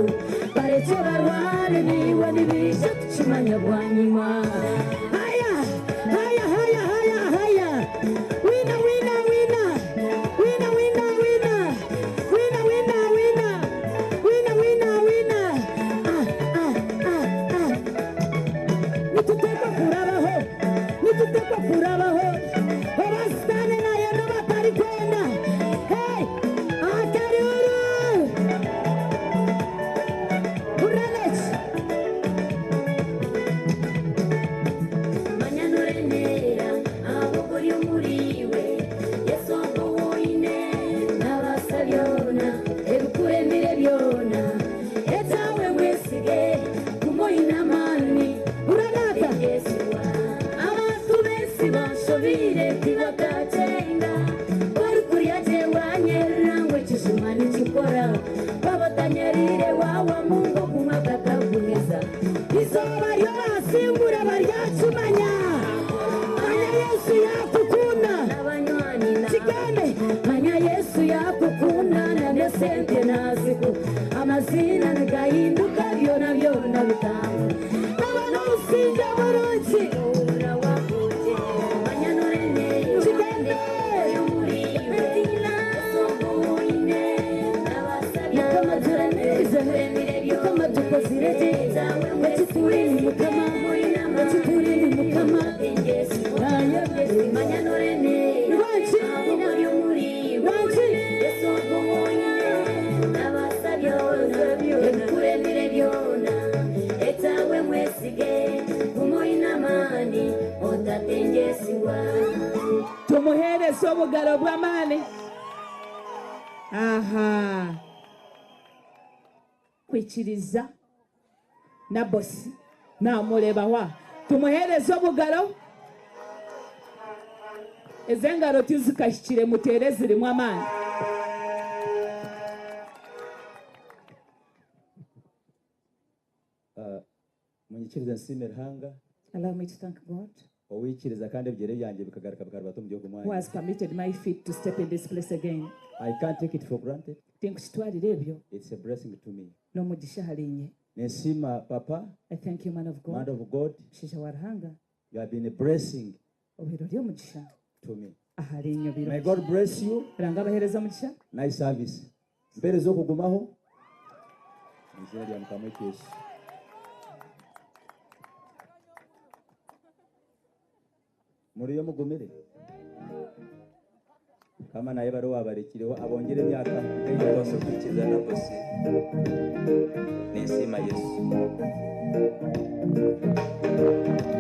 bareke barware niwe nibija tukimanya bwanyima. Haya, haya, haya, haya, haya. Wina, wina, wina. Wina, wina. obugaro bw'amaani. Aha. Kwikiriza Nabosi naamureeba wa. Tumuheereze obugaro. Ezi engaro tizikahikire muteere ezirimu amaani. Munyikirize nsiime Ruhanga Allow me to thank God owikiriza kandi ebigyere byanjye bikagaruka bikaribata omu gihugu who mwanya. has permitted my feet to step in this place again. I can't take it for granted. Tinkukitwarira ebyo. It's a blessing to me. N'omugisha ahari. Ninsiima papa, I thank you, man of man God. of God. Mushaija wa Ruhanga. You have been a blessing Obaire ori omugisha to me. ahari inye. May God bless you. Ruhanga abaheereze omugisha. Nice service. Mpereza okugumaho mu izina rya Mukama waitu Yesu. Muriyo mugumire kama naye bari wabarekireho abongere emyaka. Rwose kwikiriza na bose ninsiima Yesu.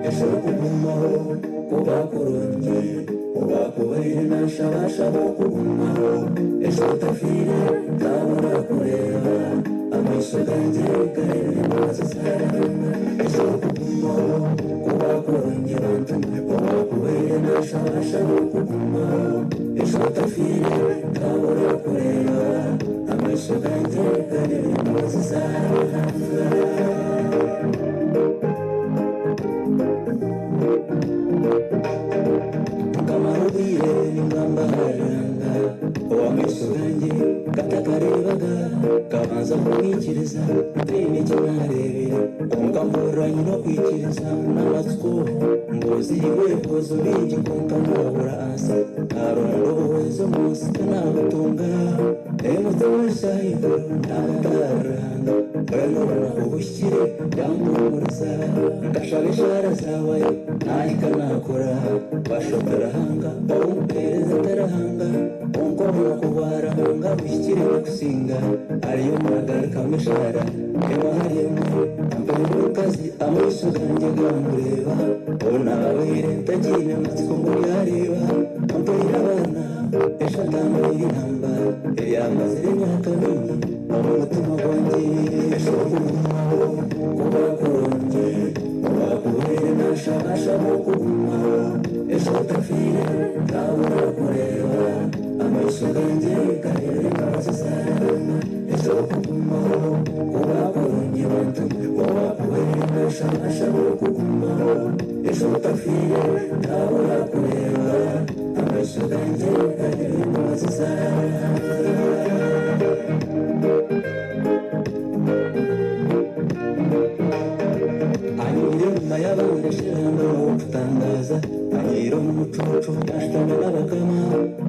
Ejo kugumaho kuba kurungi uba kubaire nashabashaba okugumaho ejo otafiire tabura kureba amaisho gange garebe imbabazi zawe. Ejo kugumaho kuba kurungi bantu uba kubaire nashabashaba okugumaho ejo otafiire tabura kureba amaisho gange garebe imbabazi zawe. Kamarubire ningamba haranga owamaiso gange katakarebaga kabanza kumwikiriza ntaine ekinarebire konka mpurira nyine okwikiriza n'amatsiko mbuziibwe ebibuzo bingi konka nabura ansa naronda obuhwezi omunsi tinabutunga emutima eshahiguru nabataranga mbwenu obunaku buhikire yampumuriza nkashaba eshara zawe nahika nakora bashokarahanga oumpereza tarahanga konka obunaku bwarahanga buhikire bukusinga ariyo muragarukamu eshara emwe ahari emwe ampere omukazi amaisho gange gamureba onabaire ntagiine matsiko ngu byareba ampeire abaana eshatambaire namba ebyamazire emyaka mingi omu mutima gwange. Ejo kugumaho kuba kurungi uba kubaire nashabashaba okugumaho ejo otafiire tabura kureba amaisho gange garebe imbabazi zawe. Ejo kugumaho kuba kurungi bantu uba kubaire nashabashaba okugumaho ejo otafiire tabura kureba amaisho gange garebe imbabazi zawe. Anyire nyuma y'abandi ashiranga okutangaza anyire omu mucucu yashutama n'abakama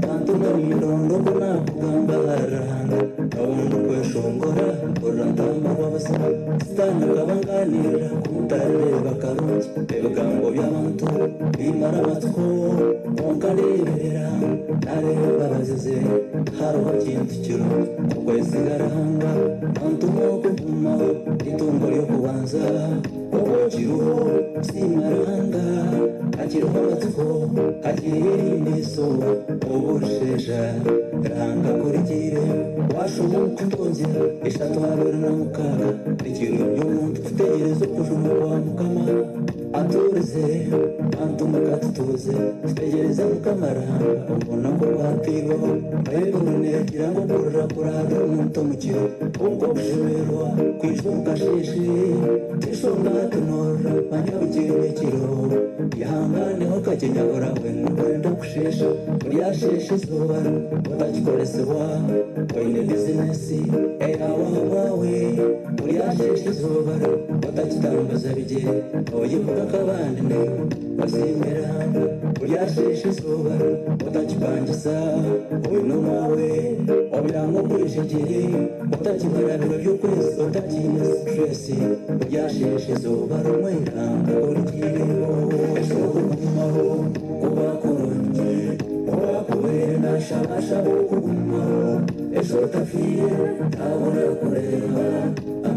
tantunga mirondo ko nakugamba hararahanga obundi kweshongora urra ntamba rw'abasaba sitaani akabanganirira kumutarareba karungi ebigambo by'abantu bimara amatsiko konka ndeberera nareba imbabazi ze hariho kintu kirungi okwesiga Ruhanga antuma okugumaho itungo ry'okubanza obukiriho siima Ruhanga hakiriho amatsiko hakiriho irindi izooba obushesha Ruhanga kurigire washoma omukutonzera 326 ekiro by'omuntu kutegereza okujuma kwa Mukama aturize bantu mukatutuze tutegereze Mukama Ruhanga obunaku bwatirweho. Bayibuli negira ngu okurira kuraabe omuntu omu kiro konka okushemererwa kwija omu kasheeshe tishonga tunorora manya bukiri ekiro ihanganeho kakinyabura wena wenda kushesha oryashesha izooba otakikoresibwa oine bizinesi eyawe ahabwawe oryashesha izooba otakitambuza bigyere oyivuga nk'abandi newe osiimira oryashesha izooba otakipangisa oine omwawe obyanga okwijegyere otakimara biro by'okwezi otakiine stress oryashesha izooba rumwe Ruhanga origireho. Ejo kugumaho kuba kurungi uba kubaire nashabashaba okugumaho ejo otafiire tabura kureba.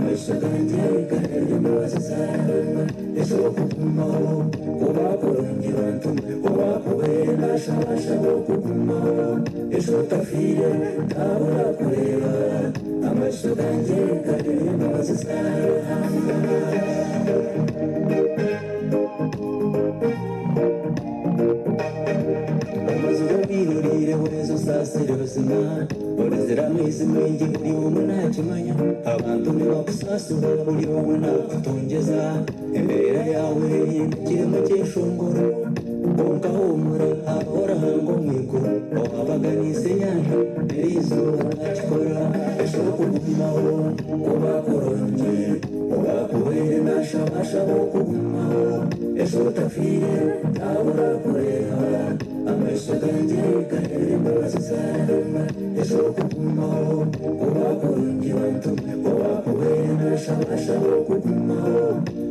Amaisho gangye gareeba embabazi za Ruhanga ez'okugumaho. Kuba kurungi bantu mwe, kuba kubaire nashabashaba okugumaho. Ejo otafiire ntabura kureeba. Amaisho gangye gareeba embabazi za Ruhanga. Omuzigo gwiruriire wezo saasire buzima orizira amaizi maingi buri omwe nakimanya abantu nibakusaasibwa buri omwe nakutongyeza embeera yaawe ehindukiremu ekyeshongoro kwonka huumura hariho Ruhanga omu iguru owabaganiise enyanja n'erizooba nakikora eky'okugumaho kuba kurungi owakubaire nashabashaba okugumaho ejo otafiire tabura kureeba amaisho gangye gareeba embabazi za Ruhanga ez'okugumaho kuba kurungi bantu mwe owakubaire nashabashaba okugumaho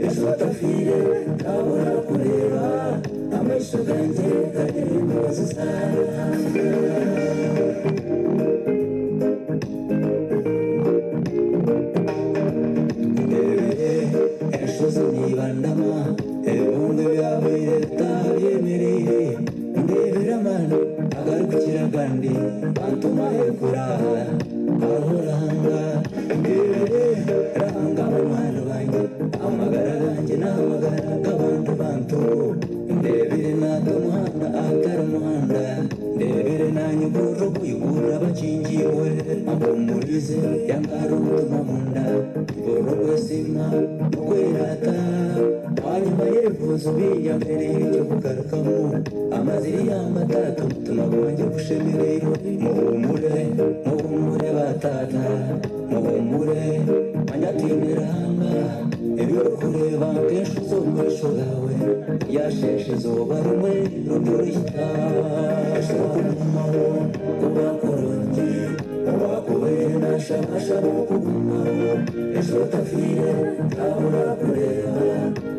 ejo otafiire tabura kureeba amaisho gangye gareeba embabazi za Ruhanga. Ndebere enshozi nibandama ebibungo byabaire bitabyemereire ndebere amaani agarikukira agandi bantuma kuraaha hariho Ruhanga ndebere Ruhanga banywani bangye amagara gangye n'amagara g'abandi bantu ndebere naata omuhanda ahatari muhanda ndebere nanyigurira okuyigurira abakingiibwe ampumurize yangara omutima munda iboro kwesiima n'okwerata hanyuma y'ebibuuzo bingi ampereire ekyokugarukamu amaziri yamba taata omutima gwangye gushemereirwe muhumure muhumure bataata muhumure manya twine Ruhanga ebyorikureeba nk'enshozi omu maisho gaawe ryasheesha izooba rimwe rundi rihika ekyokugumaho kuba kurungi owakubaire nashabashaba okugumaho ejo otafiire tabura kureeba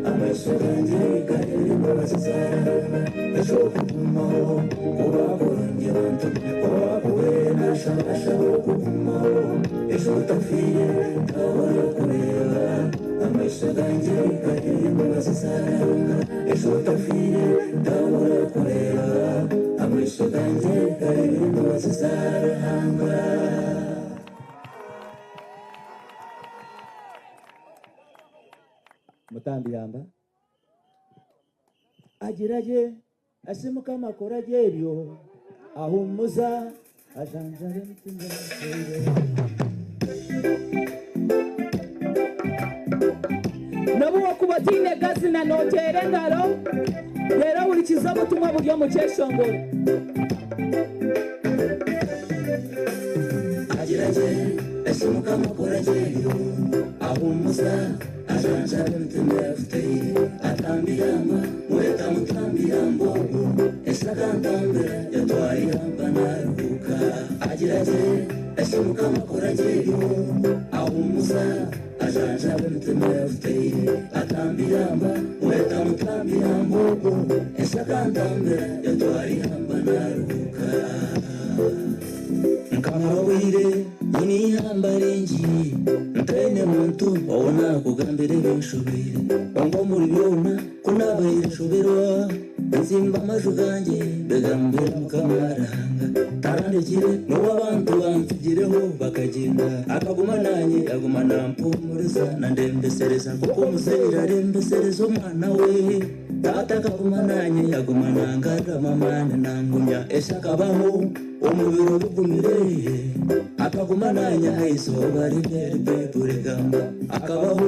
amaisho gangye gareeba embabazi za Ruhanga ez'okugumaho kuba kurungi bantu mwe owakubaire nashabashaba okugumaho ejo otafiire tabura kureeba amaisho gangye gareeba embabazi za Ruhanga ejo otafiire tabura kureeba amaisho gangye gareeba embabazi za Ruhanga. Mutambi yamba agira gye ase Mukama akora gye ebyo ahumuza ajanjara emitima Nobu wakuba otiine gazina nooteera engaro reero ohurikize obutumwa buri omu kyeshongoro. Agira gye ese Mukama akora gye ebyo ahumuza ajanjara emitima yafuteire atambiramba mweta mutambiramba obwo ese akantambira yatwara ihamba naruhuka agira gye ese Mukama akora gye ebyo ahumuza ajanjara emitima yafuteire atambiramba mweta mutambiramba obwo ese akantambira yatwara ihamba naruhuka. Nkamara obwire nyine ihamba ringi ntaine muntu ou nakugambira ebinshobeire kwonka omuri byona ku nabaire nshoberwa nzimba amaju gangye mbigambira Mukama Ruhanga tarandekire n'obu abantu bansigireho bakagenda akaguma nanye aguma nampumuriza nandembesereza nk'oku omuzaire arembesereza omwana we taata akaguma nanye aguma nangarramu amaani nangumya ese akabaho omu biro bigumire akaguma nanye aha izooba rimwe ribaiburi rigamba akabaho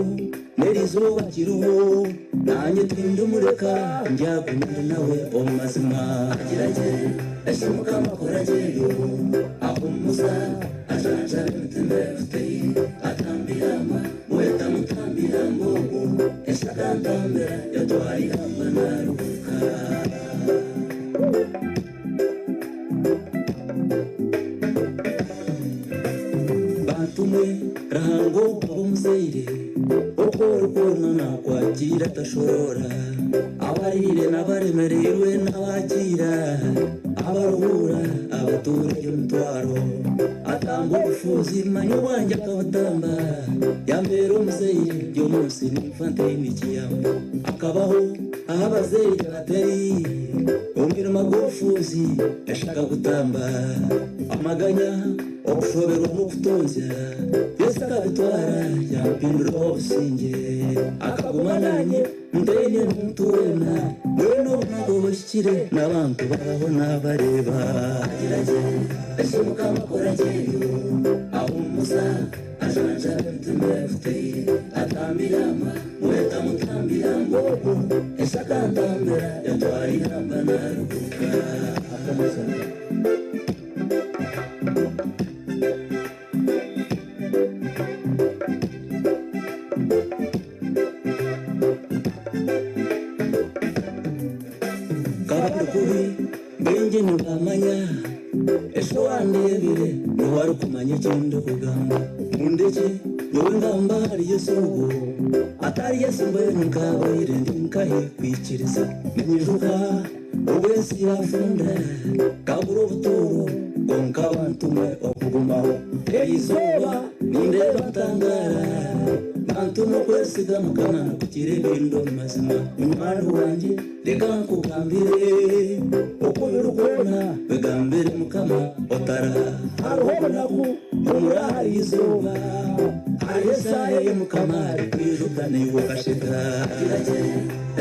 n'erizooba kiriho nanye tindimureka ndyagumire nawe omu mazima agira gye ese Mukama akora gye ebyo ahumuza ajanjara emitima yafuteire atambiramba mweta mutambiramba obwo ese akantambira yatwara ihamba naruhuka. Bantu mwe Ruhanga okaba omuzaire oku orikwona nakwakira atashorora abarire n'abaremereirwe n'abakiira abaruhura abatuuza. Ayekorera egyo mitwaro, atamba obufuuzi, manya obwangye akabutamba. Yambeera omuzaire, ndi omu nsi ninfa ntaine kiyamba. Akabaho ahu abazaire batari, omwirima gw'obufuuzi eshi akagutamba. Amaganya, okushoberwa n'okutonzya, Yesu akabitwara yampindura ow'obusingye. Akaguma naanye ntaine muntu weena, mbwenu obunaku obuhikire n'abantu baaho naabareeba. Agira gye, eki Mukama akora gyeyo, ahuumuza, ajanjaba emitima efutaire, atambira ama, mweta mutambira mbogo, eki akantambira yatwara eihamba naaruhuuka. Nkaba ndi kubi, baingi nibamanya. Eshi owandeebire niwe arikumanya eki ndikugamba. Mundekye nyowe ngambe ahari Yesu ogwo. Atari Yesu mbwenu nkaabaire ndi nkahi kwikiriza? Ninyijuka obu ensi yaafunda, nkabura obutuuro, kwonka bantu mwe okugumaho. Erizooba nindeeba ntangaara. Bantu mwe okwesiga Mukama nikukira ebindi omu mazima. Munywani wangye reka nkugambire, oku biri kwona bigambire Mukama otaraha. Hariho obunaku omuri ahari izooba, hariho esaaha ei Mukama arikwijuka naiwe okasheka. Agira gye,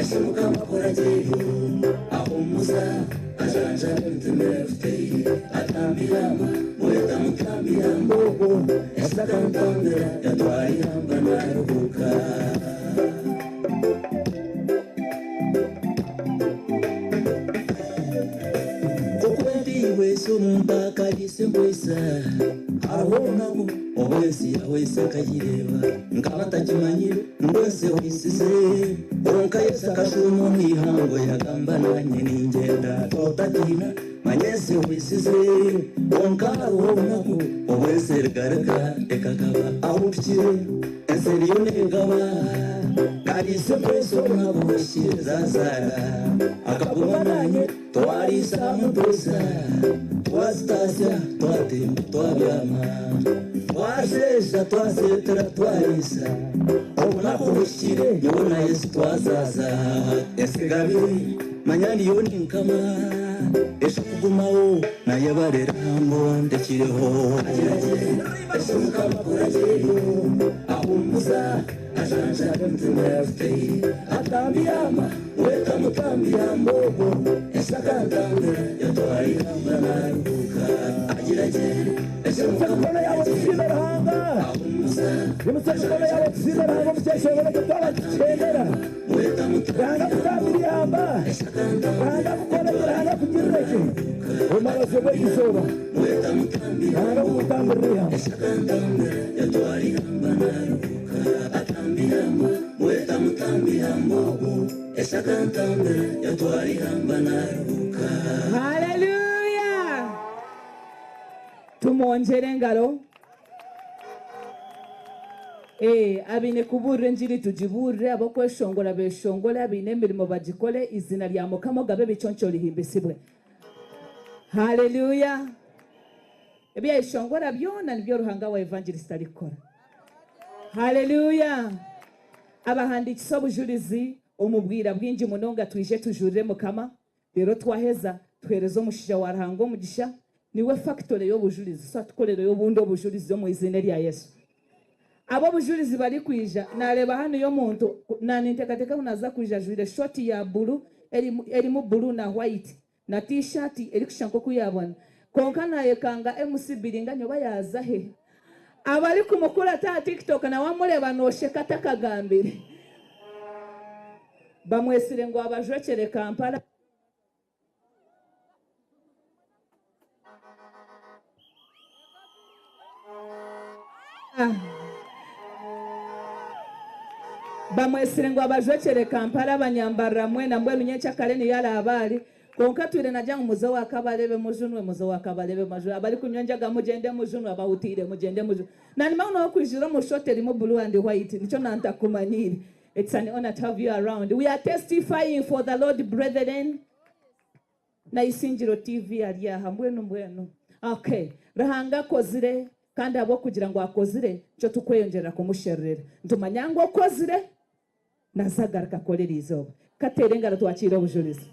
eki Mukama akora gyeyo, ahumuza, ajanjaba emitima efutaire, atambira ama, mweta mutambira mbogo, eki akantambira yatwara eihamba naruhuuka. Nk'oku ente eihwesa omuntu akariisa empwesa, hariho obunaku obu ensi yahwesa nkagireeba. Nkaba ntakimanyire ngu ensi ehweisize, kwonka Yesu akashuuma omu ihangwe yagamba nanye ningyenda. Otatiina, manya ensi ehweisize, kwonka hariho obunaku obu ensi erigaruka ekagaba. Ahu mpikire, ensi eriyo negaba. Nariisa empwesa obunaku buhikire zazaara. Akaguma nanye twariisa hamwe empwesa, twazitaasya, twatemba, twabyama, twasheesha, twaseetera, twariisa. Obunaku buhikire nyowe na Yesu twazaza. Ensi egabire, manya ndiyo ninkama. Eshi kugumaho nayebarera ngu wandekireho. Agira gye, eki Mukama akora gyeyo, ahumuza, ajanjaba emitima efutaire, atambira ama, mweta mutambira mbogo, eki akantambira yatwara eihamba naruhuuka. Agira gye, eki Mukama Mikono yawe akora gyeyo, tusiime Ruhanga. ahumuza, Nimutse emikono yawe tusiime Ruhanga omu kyeshongoro ekyo twaba tukikyendera. mweta Ruhanga mutambira kutambira ihamba. eki akantambira Ruhanga kukorera, Ruhanga kugirira ki. Omu mabazo g'eizooba. mweta mutambira Ruhanga kukutambirira ihamba. eki akantambira yatwara eihamba naruhuuka. Atambira ama, mweta mutambira mbogo, eki akantambira yatwara eihamba naruhuuka. Haleluya! Tumwongyere engaro. Abaine kubuurira engiri tugibuurire, ab'okweshongora beeshongore, abaine emirimo bagikore, eiziina rya Mukama ogabe ebiconco rihimbisibwe. Haleluya! Ebi yayeshongora byona nibyo Ruhanga wa Evangelist arikukora. Haleluya! Abahandiikisa obujurizi omu bwira bwingi munonga twije tujurire Mukama, reero twaheza tuheereze omushaija wa Ruhanga omugisha, niwe factory y'obujurizi, so atukorereyo obundi obujurizi omu eiziina erya Yesu. Ab'obujurizi barikwija, naareeba hanuya omuntu, na ninteekateeka ngu naaza kwija ajwaire shoti ya buru, erimu, erimu buru na white, na t-shirt erikushusha nk'oku yaabona. Kwonka naayekanga MC Biringanya oba yaaza he. Abarikumukurata aha TikTok nawe amureeba noosheka atakagambire. Bamwetsire ngu abajwekyere Kampala. Bamwetsire ngu abajwekyere Kampala abanyambarira mwena mbwenu nyenkyakare niyo araabe ari. Kwonka atwire naagira ngu muze owa Kabarebe mujunwe, muze owa Kabarebe mujunwe, abarikunywa enjaga mugyende mujunwe, abahutaire mugyende mujunwe. Naanimanya ngu n'okwijura omu shoti erimu blue and white nikyo naantakumanyiire. It's an honour to have you around. We are testifying for the Lord brethren. Na Isingiro TV ari aha mbwenu mbwenu. Okay, Ruhanga akozire kandi ahabw'okugira ngu akozire nikyo tukweyongyerera kumusherurira. Nitumanya ngu okozire naza agaruka akore eriizooba. Kateere engaro twakiire obujurizi.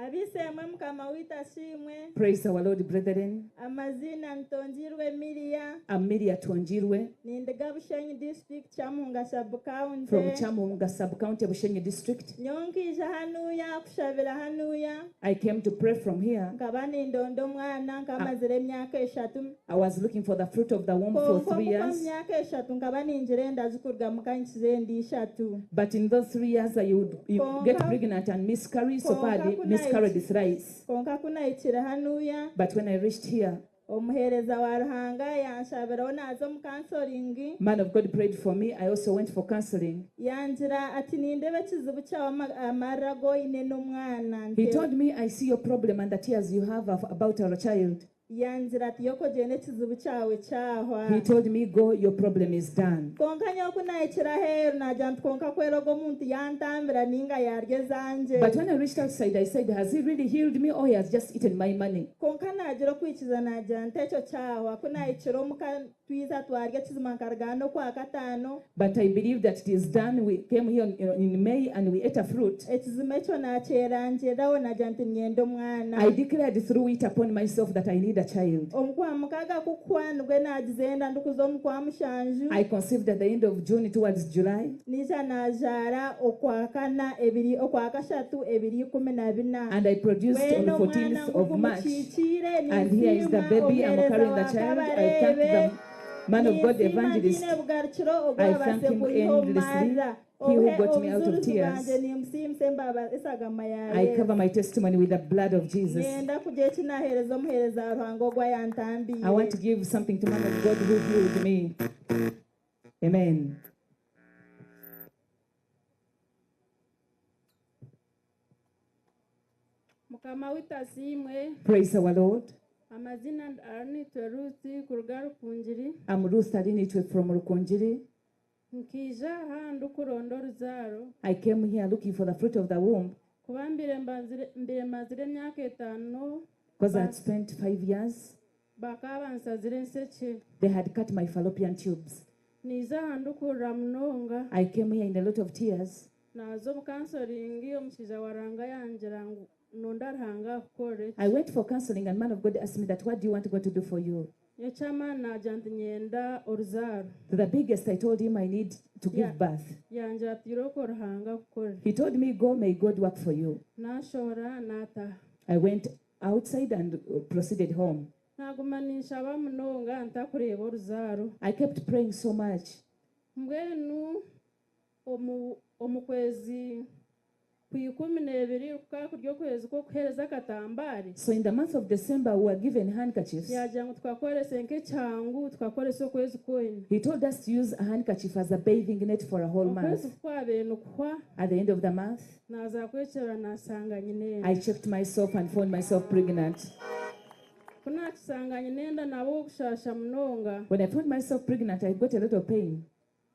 Ab'eishe-emwe Mukama waitu asiimwe. Praise our Lord brethren. Amaziina ni Tongiirwe Miria. I'm Miria Tongiirwe. Nindiga Bushenyi district, Kyamuhunga sub county. From Kyamuhunga sub county, Bushenyi district. Nyowe nkaija hanuya kushabira hanuya. I came to pray from here. Nkaba nindonda omwana nkamazire emyaka eshatu. I was looking for the fruit of the womb for Kwonka 3 omu years. myaka eshatu nkaba ningira enda zikurugamu nkanyikize enda ishatu. But in those 3 years I would get Kwonka pregnant and miscarry, so far I kwonka ku miscarried nahikire thrice. kwonka ku nahikire hanuya. But when I reached here, Omuheereza wa Ruhanga yanshabiraho naaza omu counseling. Man of God prayed for me. I also went for counseling. Yangira ati nindeeba ekizibu kyawe amarira agu oine n'omwana. He told me, I see your problem and the tears you have about our child. Yangira ati yoko gyenda ekizibu kyawe kyahwa. He told me, go, your problem is done. Kwonka nyowe ku nahikire aheeru naagira nti kwonka kwera ogwo omuntu yantambira ninga yarya ezangye. But when I reached outside, I said, has he really healed me or he has just eaten my money? Kwonka naagira okwikiza naagira nti ekyo kyahwa. Ku nahikire omuka twiza twarya ekizima nkaruga hanu Okwakataano. But I believe that it is done. We came here in May and we ate a fruit. Ekizima ekyo naakyerangiriraho naagira nti niinyenda omwana. I declared through it upon myself that I need a child. Omu Kwamukaaga kukuhwa nibwo naagize enda ndikuza omu Kwamushanju. I conceived at the end of June towards July. Naija naajaara Okwakana ebiri Okwakashatu ebiri 14. And I produced on Mbwenu omwana 14th of ngugu March. mukiikiire And here is the ninsiima baby. I'm omuheereza carrying the wa child. I thank Kabareebe. the man of God, Ninsiima evangelist. ntiine bugarukiro ogu I thank abaase him kwiha omu endlessly. marira. He who got me out of Obujulizi tears. bwangye nimusiimisa embaba esagama ya I Yesu. cover my testimony with the blood of Jesus. Niinyenda kugira eki naaheereza omuheereza wa Ruhanga ogu ayantambiire. I want to give something to man of God who healed me. Amen. Mukama waitu asiimwe. Praise our Lord. Amazina Arinitwe Ruth kuruga Rukungiri. I'm Ruth Arinitwe from Rukungiri. Nkaija aha ndikuronda oruzaaro. I came here looking for the fruit of the womb. Kuba mbire mazire emyaka etaano. Because I had spent 5 years. Bakaba bansazire ensekye. They had cut my fallopian tubes. Niija aha ndikurira munonga. I came here in a lot of tears. Naaza omu counseling omushaija wa Ruhanga yangira ngu nonda Ruhanga akukore eki. I went for counseling and man of God asked me that what do you want God to do for you? Eky'amaani naagira nti nyenda oruzaaro. To the biggest, I told him I need to give birth. Yangira ati irooko Ruhanga akukore. He told me, go, may God work for you. Naashohora naataha. I went outside and proceeded home. Naaguma ninshaba munonga ntakureeba oruzaaro. I kept praying so much. Mbwenu omu kwezi ku 12 kukaba kuri okwezi kw'okuheereza akatambare. So in the month of December, we were given handkerchiefs. Yagira ngu tukakoresa nk'ekyangu, tukakoresa okwezi kwona. He told us to use a handkerchief as a bathing net for a whole month. Okwezi kukwabaire nikuhwa. At the end of the month, Naaza kwekyebera naashanga nyine enda. I checked myself and found myself pregnant. Ku naakishanga nyine enda naba ow'okushaasha munonga. When I found myself pregnant, I got a lot of pain.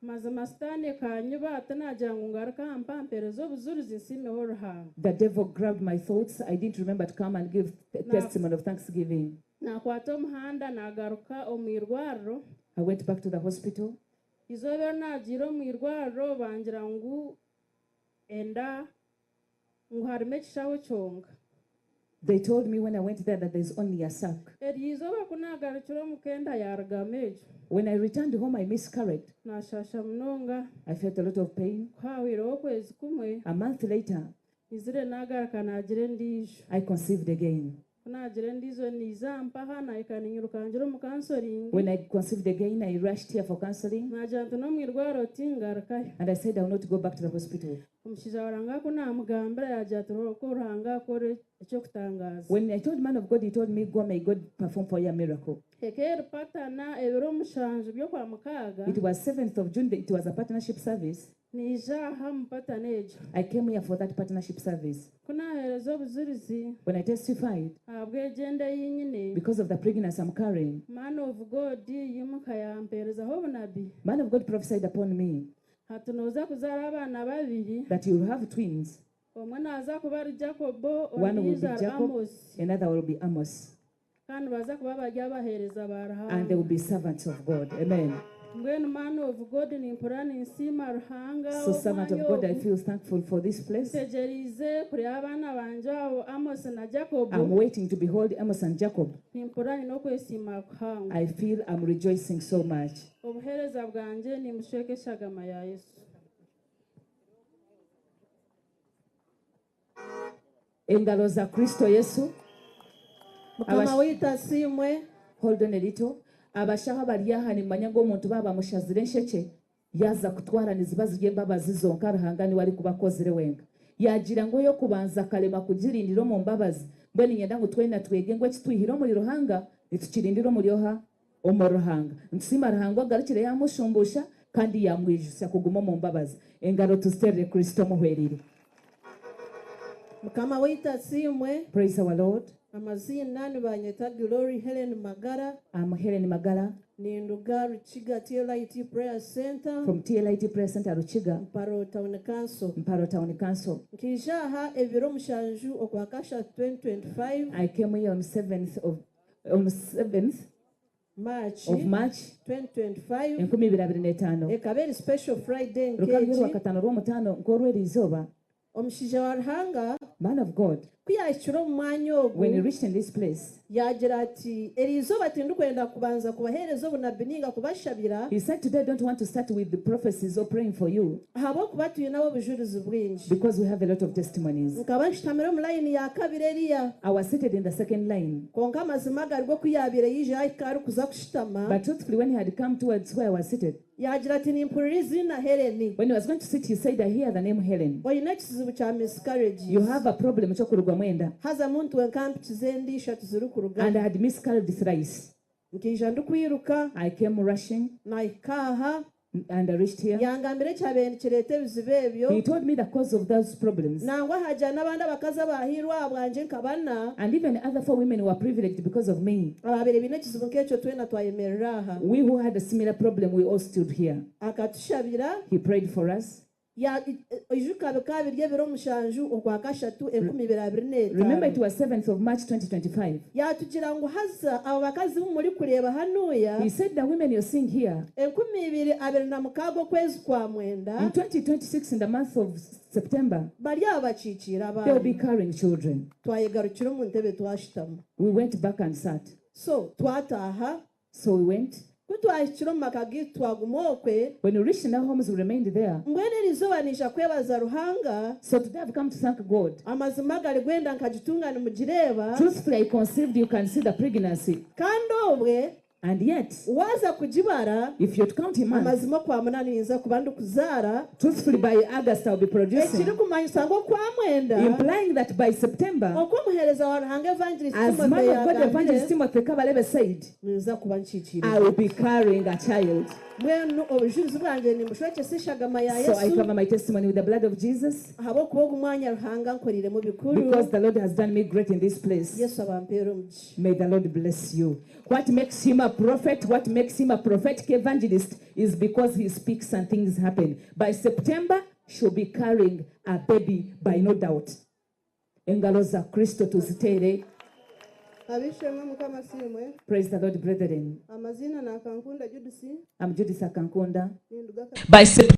Mazima Sitaane kanyiba ati naagira ngu ngaruka aha mpampeereza obujurizi nsiimeho Ruhanga. The devil grabbed my thoughts. I didn't remember to come and give the testimony of thanksgiving. Naakwata omuhanda naagaruka omu irwariro. I went back to the hospital. Izooba eri naagiire omu irwariro bangira ngu enda ngu harimu ekishaho kyonka. They told me when I went there that there's only a sac. Eryo izooba ku naagarukire omuka enda yaarugamu egyo. When I returned home, I miscarried. Naashasha munonga. I felt a lot of pain. Ku haahweireho okwezi kumwe. A month later, Izire naagaruka naagira endiijo. I conceived again. Ku naagira endiijo niiza mpaha naahika niinyiruka ngira omu counseling. When I conceived again, I rushed here for counseling. Naagira nti n'omu irwariro tingarukayo. And I said I will not go back to the hospital. Omushaija wa Ruhanga ku naamugambira yaagira ati ko Ruhanga akore eky'okutangaaza. When I told man of God, he told me, go, may God perform for you a miracle. Eka eripatana ebiro 7 by'okwa mukaaga. It was 7th of June, it was a partnership service. Niija aha mupatana egyo. I came here for that partnership service. Ku naaheereza obujurizi. When I testified, Ahabw'egyenda ei nyine. Because of the pregnancy I'm carrying. Man of God yimuka yampeerezaho obunabi. Man of God prophesied upon me. Hati nooza kuzaara abaana babiri. That you will have twins. Omwe naaza kuba ari Jacobo, One will be ondiijo ari Jacob, Amos. another will be Amos. Kandi baza kuba bari abaheereza ba And they Ruhanga. will be servants of God. Amen. Mbwenu man of God nimpurira ninsiima Ruhanga So, servant of omwanya God, I ogu. feel thankful for this place. Ntegyereize kureba abaana bangye abo Amos na Jacob. I'm waiting to behold Amos and Jacob. Nimpurira nyine okwesiima kuhango. I feel I'm rejoicing so much. Obuheereza bwangye nimushweka eshagama ya Yesu. Engalo za Kristo Yesu. Mukama waitu asiimwe. Hold on a little. Abashaho abari aha nimumanya ngu omuntu baaba bamushazire enshekye yaaza kutwara niziba ziri embabazi zonka Ruhanga niwe arikuba akozire wenka. Yaagira ngu ey'okubanza akarema kugirindira omu mbabazi. Mbwenu niinyenda ngu twena twege ngu eki twihire omuri Ruhanga nitukirindira omuri oha? Omuri Ruhanga. Nitusiima Ruhanga ogarukire yaamushumbuusha kandi yaamwijutsya kuguma omu mbabazi. Engaro tuziteerere Kristo omuhwereire. Mukama waitu asiimwe. Praise our Lord. Amaziina nibanyeta Glory Helen Magara. I'm Helen Magara. Ninduga Rukiga TLIT Prayer Center. From TLIT Prayer Center Rukiga. Mparo Town Council. Mparo Town Council. Nkaija aha ebiro mushanju okwa kashatu 2025. I came here on 7th of on 7th March of March 2025. 2025. Ekaba eri special Friday Rukaba ruri nk'egi. orwakataano rw'omutaano nk'orw'eri izooba. Omushaija wa Ruhanga Man of God, ku yaahikire omu mwanya ogu, when he reached in this place, yaagira ati, Eri izooba tindikwenda kubanza kubaheereza obunabi nainga kubashabira, he said, Today I don't want to start with the prophecies or praying for you ahabw'okuba twine ab'obujurizi bwingi. because we have a lot of testimonies. Nkaba nshutamire omu layini ya kabiri eriya. I was seated in the second line. Kwonka amazima gari go ku yaabaire yaija yahika arikuza kushutama, But truthfully, when he had come towards where I was seated, Yaagira ati, Nimpurira eiziina Helen. When he was going to sit, he said, I hear the name Helen. Oine ekizibu kya miscarriages. You have a problem ky'okurugwamu enda. Haza muntu wenka mpikize enda ishatu zirikurugamu. And I had miscarried thrice. Nkaija ndikwiruka. I came rushing. Nahika aha. And I reached here. Yangambira ekyabaire nikireeta ebizibu ebyo. He told me the cause of those problems. Nangwa haagira n'abandi abakazi abaahairwe ahabwangye nka bana. And even other four women were privileged because of me. Abaabaire baine ekizibu nk'ekyo twena twayemerera aha. We who had a similar problem, we all stood here. Akatushabira. He prayed for us. Ya, ijuka bikaba biri ebiro mushanju Okwakashatu 2025. Remember, it was 7th of March 2025. Yaatugira ngu haza abo bakazi bu murikureeba hanuya. He said the women you're seeing here. 2026 okwezi kwa mwenda. In 2026 in the month of September. Bari aba bakiikiire abaana. They will be carrying children. Twayegarukira omu ntebe twashutama. We went back and sat. So twataaha. So we went. Ku twahikire omu maka gaitu twaguma okwe. When we reached in our homes we remained there. Mbwenu eri izooba naija kwebaza Ruhanga. So today I've come to thank God. Amazima gari gu enda nkagitunga nimugireeba. Truthfully I conceived you can see the pregnancy. Kandi obwe. And yet. Waaza kugibara. If you're to count in months. Amazima okwa munaana ninza kuba ndikuzaara. Truthfully by August I will be producing. Ekirikumanyisa ngu okwa mwenda. Implying that by September. Oku omuheereza wa Ruhanga Evangelist As Timothy man of God yaagambire. Evangelist Timothy Kabarebe said. Ninza kuba nkikiire. I will be carrying a child. Mbwenu obujurizi bwangye nimbushwekyesa eshagama ya So I Yesu. cover my testimony with the blood of Jesus. Ahabw'okuba ogu mwanya Ruhanga ankoreiremu bikuru. Because the Lord has done me great in this place. Yesu abampeere omugisha. May the Lord bless you. What makes him a prophet, what makes him a prophetic evangelist is because he speaks and things happen. By September, she'll be carrying a baby by no doubt. Engalo za Kristo tuziteere. Ab'eishe-emwe Mukama asiimwe. Praise the Lord brethren. Amaziina ni Akankunda Judith. I'm Judith Akankunda. Ninduga By September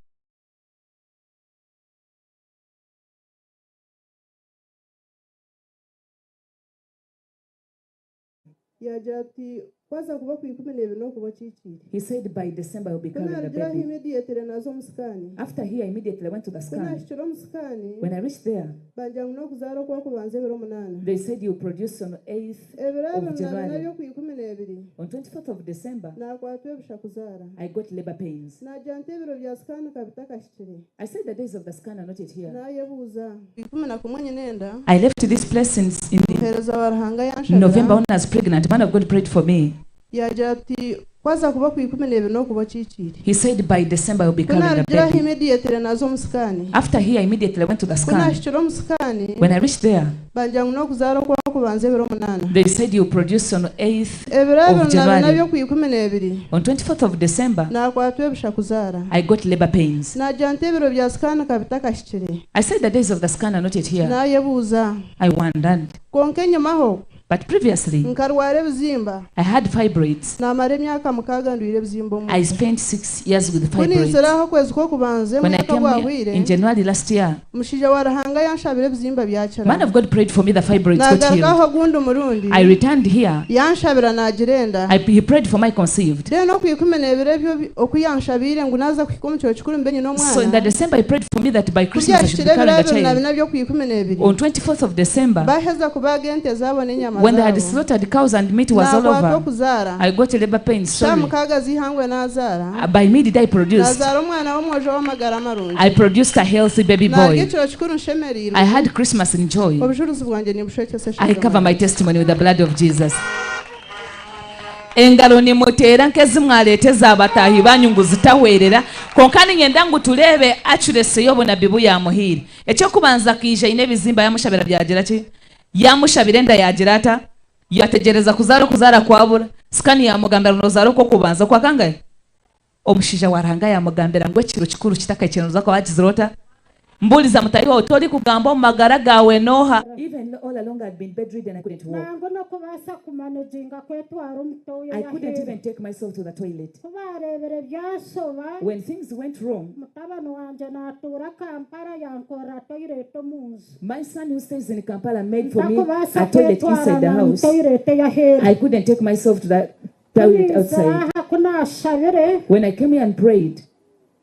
Yaagira ati, Kwaza kuba okwa 12 n'okuba okiikiire. He said by December you'll be Ku carrying a naarugire aha baby. immediately naaza omu sikaani. After here, immediately I went to the Ku scan. naahikire omu sikaani, When I reached there, bangira ngu n'okuzaara okw'okubanza ebiro munaana. they said you produce on 8th Ebiro of abiri na bina January. by'okwa 12, On 24th of December, naakwatwa ebisha kuzaara. I got labor pains. Naagira nti ebiro bya sikaani ka bitakahikire. I said the days of the scan are not yet here. Naayebuuza. 11 nyine enda. I left this place in, in Omuheereza wa Ruhanga yanshabira. November when I was pregnant. Man of God prayed for me. Yaagira ati, Ku aza kuba ku 12 n'okuba okiikiire. He said by December you'll be Ku carrying a naarugire aha baby. immediately naaza omu scan. After here I immediately went to the Ku scan. naahikire omu scan, When I reached there, bangira ngu n'okuzaara okw'okubanza ebiro munaana. they said you produce on 8th Ebiro ebyo of na bina January. by'oku 12, On 24th of December, naakwatwa ebisha kuzaara. I got labor pains. Naagira nti ebiro bya scan ka bitakahikire. I said the days of the scan are not yet here. Naayebuuza. I wondered. Kwonka enyimaho, But previously, nkarwara ebizimba. I had fibroids. Naamara emyaka mukaaga ndwaire ebizimba omu I mutwe. spent 6 years with Ku fibroids. naizire aha okwezi kw'okubanza When I omwaka came here ogwahweire, in January last year, omushaija wa Ruhanga yanshabira ebizimba byakira. man of God prayed for me, the fibroids got Naagaruka healed. aho ogundi murundi, I returned here. yanshabira naagira enda. He prayed for my conceived. Then oku 12 ebyo oku yanshabiire ngu naaza kuhika omu kiro kikuru mbe nyine So in omwana, the December, he prayed for me that by ku Christmas I should byahikire be ebiro carrying a abiri na child. bina by'oku 12, On 24th of December, baaheza kubaaga ente zaabo n'enyama when they had zaabo, slaughtered cows and meat was all naakwatwa over, okuzaara. I got labor pains. Shaaha Sorry. mukaaga z'eihangwe naazaara. By midday I produced. Naazaara omwana w'omwojo w'amagara marungi. I produced a healthy baby Naarya boy. ekiro kikuru nshemereirwe. I had Christmas in joy. Obujulizi bwangye nibushwekyesa I eshagama cover my yangye. testimony with the blood of Jesus. Engaro nimuteera nk'ezi mwareeta ez'abataahi banyu ngu zitahwerera, kwonka niinyenda ngu tureebe accuracy y'obunabi bu yaamuhaire. Eky'okubanza akaija aine ebizimba yaamushabira byagira ki? Yaamushabira enda yaagira ata? Yaategyereza kuzaara okuzaara kwabura. Scan yaamugambira ngu noozaara okw'okubanza okwa kangahi? Omushaija wa Ruhanga yaamugambira ngu ekiro kikuru kitakahikire nooza kuba waagizire ota? Mbuuriza mutaahi waawe oti, Orikugamba omu magara gaawe n'oha? Even all along I'd been bedridden I couldn't walk. Nangwa n'okubaasa kumanaginga kwetwara omu toilet I couldn't aheeru. even take myself to the toilet. Ku baareebire byashoba, When things went wrong, mutabani wangye naatuura Kampala yankorera toilet omu nju. My son who stays in Kampala made for me Ntakubaasa a toilet kwetwara inside the na mu house. toilet ey'aheeru. I couldn't take myself to the Ku toilet naizire outside. aha ku naashabire, When I came here and prayed,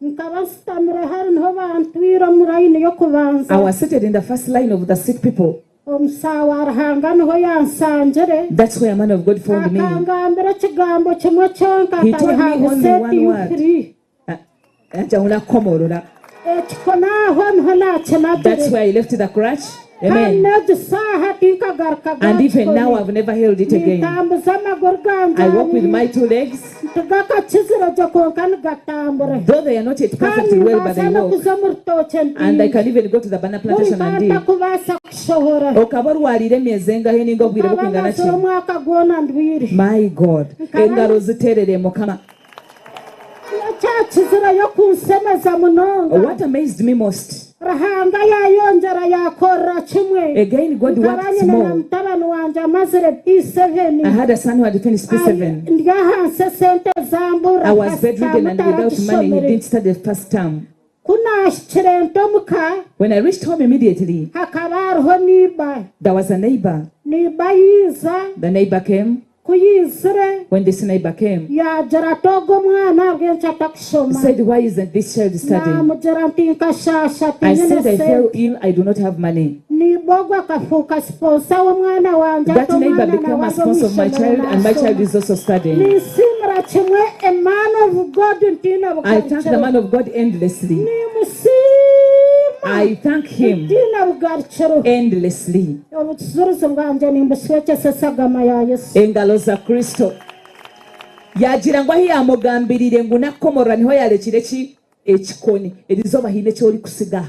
nkaba nsitamire hari niho bantwire omu layini y'okubanza. I was seated in the first line of the sick people. Omusawo wa Ruhanga niho yansangire. That's where a man of God found me. Akangambira ekigambo kimwe kyonka He ati, told I me have only set one you word. free. Ajaula komorora. Ekiko naaho niho naakinagire. That's where I left the crutch. Kandi Amen. n'egi saaha tinkagaruka And even now gakikoni. I've never held it again. Nintambuza amaguru gangye I walk with abiri. my two legs. Tigakakizire gye kwonka nigatambura. Though they are not yet Kandi perfectly well, but nimbaasa they walk. n'okuza omu rutookye And I ntiinde. can even go to the banana plantation and Buri dig. ntakubaasa kushohora. Okaba orwariire emyezi engahi ninga obwire Nkaba bukwingana ki? mazire omwaka gwona ndwire. My God. Nkaba Engaro ziterere Mukama. Ekyakizireyo kunsemeza munonga. What amazed me most, Ruhanga yayongyera yakorera kimwe. again God Nkaba worked nyine na more. mutabani wangye amazire P7. I had a son who had finished P7. Ndi ahansi esente zambura. I was bedridden and without money. He didn't start the first term. Ku naahikire nti omuka, When I reached home immediately, hakaba hariho neighbour. there was a neighbor. Neighbour yiiza, The neighbor came. ku yiizire, When this neighbor came, yaagira ati ogu omwana ahabw'enki atakushoma? said, Why isn't this child studying? Naamugira nti nkashaasha I tinyine said, I fell sente. ill, I do not have money. Neighbour ogwo akafuuka sponsor w'omwana wangye That ati neighbor omwana became nawe a aze omu sponsor of my ishomero child, and my child naashoma. is also studying. Ninsiimira kimwe a man of God ntiine I thank the bugarukiro. man of God endlessly. Nimusiima I thank him ntiine bugarukiro. endlessly. Obujulizi bwangye nimbushwekyesa esagama ya Yesu. Engalo za Kristo. Yagira ngu ahu yamugambirire ngu nakukomorora niho yarekire ki ekikoni erizooba haine eki orikusiga.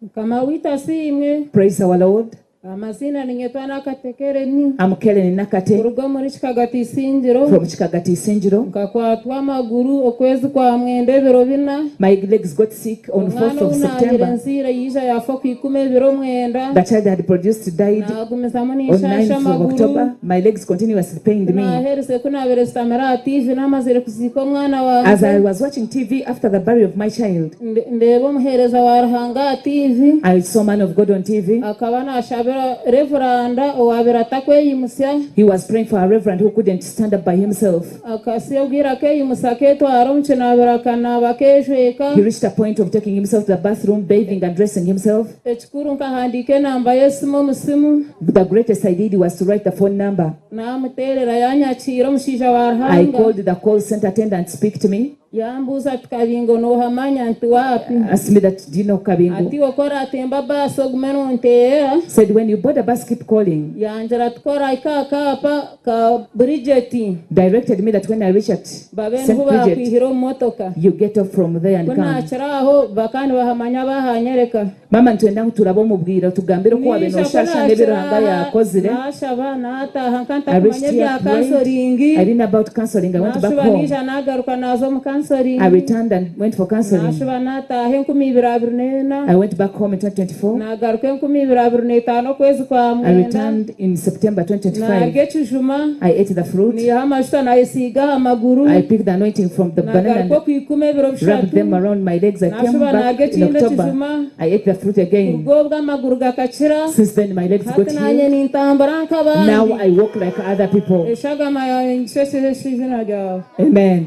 Mukama waitu asiimwe. Praise our Lord. Amazina ninyetwa Nakate Keren. I'm Kellen Nakate Kuruga omuri Kikagati Isingiro. from Kikagati Isingiro. Nkakwatwa amaguru okwezi kwa mwenda ebiro bina. My legs got sick on Omwana 4th of ou naabire September. nziire yaija yaafa ku ikumi ebiro mwenda. The child had produced died Naagumizamu on ninshaasha 9th of amaguru. October. My legs continuously pained me. Naaherise ku naabire nsitamire aha TV naamazire kuziika omwana As I wangye. was watching TV after the burial of my child, Ndeeba omuheereza wa Ruhanga aha TV. I saw man of God on TV. Akaba naashabira revuranda owaabire atakweyimusya. He was praying for a reverend who couldn't stand up by himself. Akasiya obwire akeeyimusa akeetwara omu kinaabiro akanaaba akeejweka. He reached a point of taking himself to the bathroom, bathing and dressing himself. Ekikuru nkahandiika enamba y'esimu omu simu. The greatest I did was to write the phone number. Naamuteerera yaanyakiira omushaija wa I Ruhanga. called the call center attendant, speak to me. Yambuuza ati, Kabingo noohamanya? Nti, Waapi. Asked me that, do you know Kabingo? Ati, Oku oraatemba baasi ogume nonteerera. Said, when you board a bus, keep calling. Yangira ati, Ku oraahika aha kaapa ka Bridget. Directed me that when I reach at Babe St. niho Bridget, baakwihira omu motoka. you get off from there and Ku come. naakira aho, bakaba nibahamanya baahanyereka. Mama nitwenda ngu turabe omu bwira otugambire oku wabaire Naija ku noshasha n'ebi naakira Ruhanga aha, yaakozire. naashaba, naataaha nka I ntakumanya reached here, ebya prayed. kansoringi. I didn't know about counseling. I went back Naashuba home. naija naagaruka naaza omu kansoringi. I returned and went for counseling. Naashuba naataaha 2024. I went back home in 2024. Naagaruka 2025 okwezi kwa I mwenda. returned in September 2025. Naarya ekijuma. I ate the fruit. Niiha amajuta naayesiiga aha maguru. I picked the anointing from the banana Naagaruka and okwikuma ebiro rubbed bishatu. them around my legs. I came Naashuba back naarya in ekindi October. ekijuma. I ate the fruit again. Kuruga obwo amaguru gakakira. Since then, my legs got Hati naanye healed. nintambura nk'abandi. Now I walk like other people. Eshagama yaawe ngishwekyereshe eizina ryawe. Amen.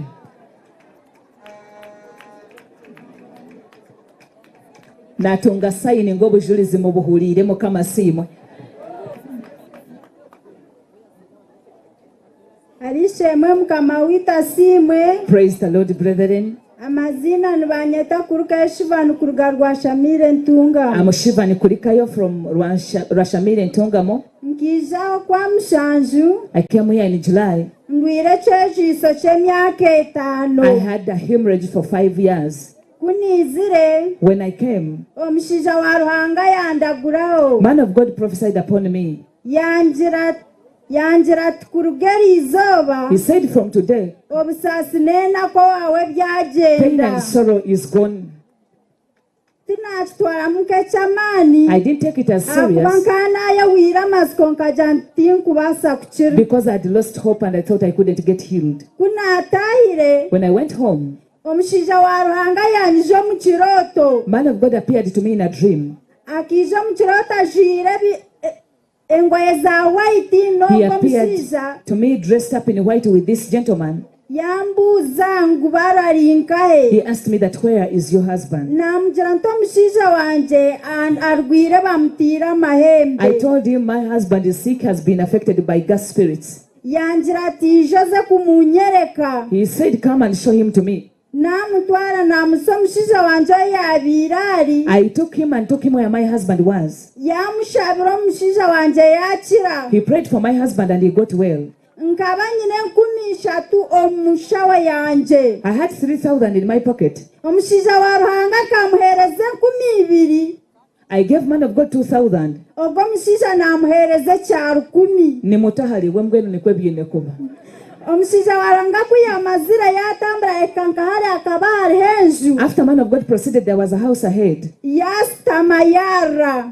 Natunga sayini ng'obujulizi mubuhuriire Mukama asiimwe. Ab'eishe-emwe Mukama waitu asiimwe. Praise the Lord, brethren. Amaziina nibanyeta Kurukayo Shivani kuruga Rwashamire Ntungamo. I'm Shivani Kurikayo from Rwashamire Ntungamo. Nkaija aha Okwamushanju. I came here in July. Ndwire ekyejwiso ky'emyaka etaano. I had a hemorrhage for 5 years. Ku naizire, When I came, omushaija wa Ruhanga yandaguraho. man of God prophesied upon me. Yangira yangira ati kuruga eri izooba He said from today, obusaasi n'enaku owaawe pain byagenda. and sorrow is gone. Tinakitwaramu nk'eky'amaani I didn't take it as ahakuba serious nkaba naayehwire amatsiko nkagira nti tinkubaasa kukira. because I had lost hope and I thought I couldn't get healed. Ku naatahire, When I went home, omushaija wa Ruhanga yanyija omu kirooto. man of God appeared to me in a dream. Akaija omu kirooto ajwaire engoye za white He n'ogwo appeared omushaija to me dressed up in white with this gentleman. yambuuza ngu barari nkahe. He asked me that where is your husband? Namugira nti omushaija wangye arwire bamutiire amahembe. I told him my husband is sick, has been affected by gas spirits. Yangira ati ija oze kumunyereka. He said, come and show him to me. Namutwara namusa omushaija wangye ahu yaabaire ari. I took him and took him where my husband was. Yamushabira omushaija wangye yaakira. He prayed for my husband and he got well. Nkaba nyine 3000 omu nshaho yangye. I had 3,000 in my pocket. Omushaija wa Ruhanga nkamuheereza 2000. I gave man of God 2,000. Ogwo omushaija naamuheereza ekya 1000. Nimutahariwe mbwenu nikwo byine kuba. Omushaija wa Ruhanga ku yaamazire yaatambura yahika nka hariya hakaba hariho enju. After man of God proceeded, there was a house ahead. Yaasitama yaarira.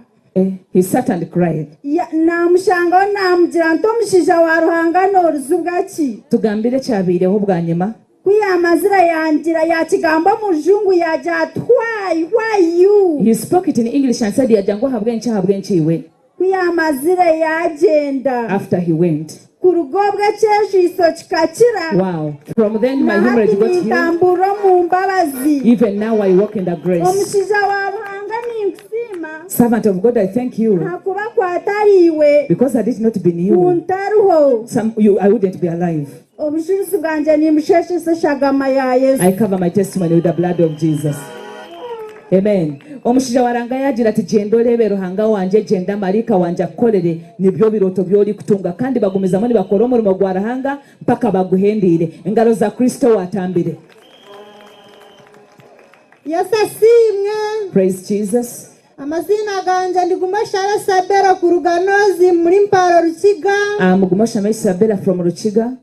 He sat and cried. Naamushangaho naamugira nti omushaija wa Ruhanga noorizibwa ki? Tugambire ekyabaireho bwanyima. Ku yaamazire yangira yaakigamba omu rujungu yaagira ati why, why you? He spoke it in English and said, yagira ngu ahabw'enki, ahabw'enki iwe? Ku yaamazire yagyenda. After he went. Kuruga obwo ekyejwiso kikakira. Wow. From then my Na hati hemorrhage got healed. nintamburira omu mbabazi. Even now I walk in the grace. Omushaija wa Ruhanga ninkusiima. Servant of God, I thank you. Ahakuba ku atari iwe. Because had it not been you, Kuntariho. I wouldn't be alive. Obujulizi bwangye nimbusheshesa eshagama ya Yesu. I cover my testimony with the blood of Jesus. Amen. Omushaija wa Ruhanga yagira ati gyenda oreebe Ruhanga wangye, gyenda maraika wangye akukorere nibyo birooto by'ori kutunga. Kandi bagumizamu nibakora omurimo gwa Ruhanga mpaka baguhendeire. Engaro za Kristo watambire. Yesu asiimwe. Praise Jesus. Amazina gangye ndi Gumashara Sabera kuruga Nozi muri Mparo Rukiga. I'm Gumashara Sabera from Rukiga.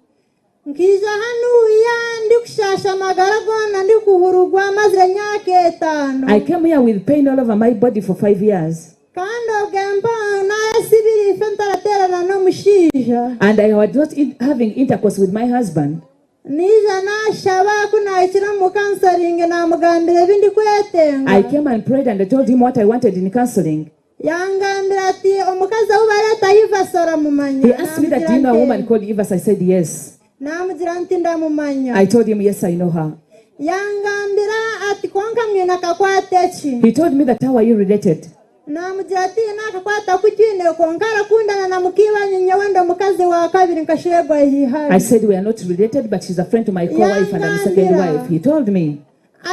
Nkaija hanuya ndikushasha amagara goona ndikuhurugwa mazire emyaka etaano. I came here with pain all over my body for 5 years. Kandi obwe mpaho naayesibire ife ntarateerana n'omushaija. And I was not having intercourse with my husband. Naija naashaba ku naahikire omu counseling naamugambira ebi ndikwetenga. I came and prayed and I told him what I wanted in counseling. Yangambira ati omukazi ou bareeta Ivas oramumanya. He asked me that, do you know a woman called Ivas? I said yes. Naamugira nti ndamumanya. I told him yes, I know her. Yangambira ati kwonka mwine akakwate ki? He told me that how are you related? Namugira ati nakakwata kukiine konka arakundana na mukibanyi nyowe ndi omukazi wa kabiri nkashegwa I ihari. said we are not related, but she's a friend to my co-wife and I'm second Yangambira. wife. He told me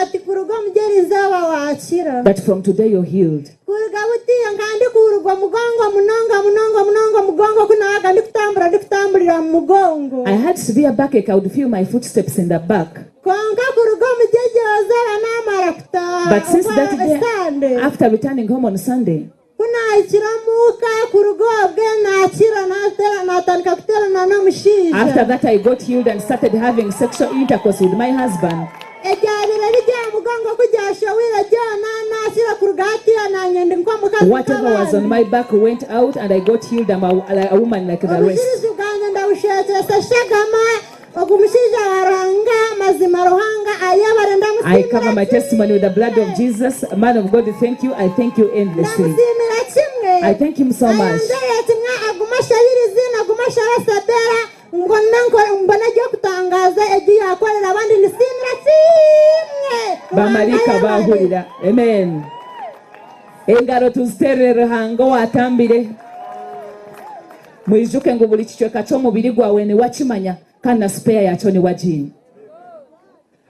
Ati kuruga omugyeri izooba wakira. that from today you're healed. Kuruga butiya nka ndikurugwa mugongo munonga munonga munonga mugongo kunaga ndikutambura ndikutamburira mu mugongo. I had severe backache. I would feel my footsteps in the back. Konka kuruga omugyeri izooba namara kutaha. But since okwa that day, Sunday. after returning home on Sunday, Kunahikira omuka kuruga obwe nakira natera natandika kuterana n'omushaija. after that I got healed and started having sexual intercourse with my husband. Ebyabire bijya mugongo kugyashowire byona nakira kuruga hatiya nanye ndi nk'omukazi Whatever was on my back went out and I got healed. I'm a woman like the rest. Obujulizi bwange ndabushekesa shagama ogu mushaija wa Ruhanga mazima Ruhanga ayebare I ndamusiimira cover my testimony with the blood of Jesus. Man of God, thank you. I thank you endlessly. ndamusiimira kimwe I thank him so much. ayongereye kimwe aguma ashabira izina aguma ashaba sabera mbona mbona eby'okutangaza ebyo yakorera abandi nisiimira kimwe Bamalika bahurira. Amen. Engaro tuziterere Ruhanga watambire. Mwijuke ngu buli kicweka ky'omubiri gwawe niwakimanya kandi na spare yakyo niwagiine.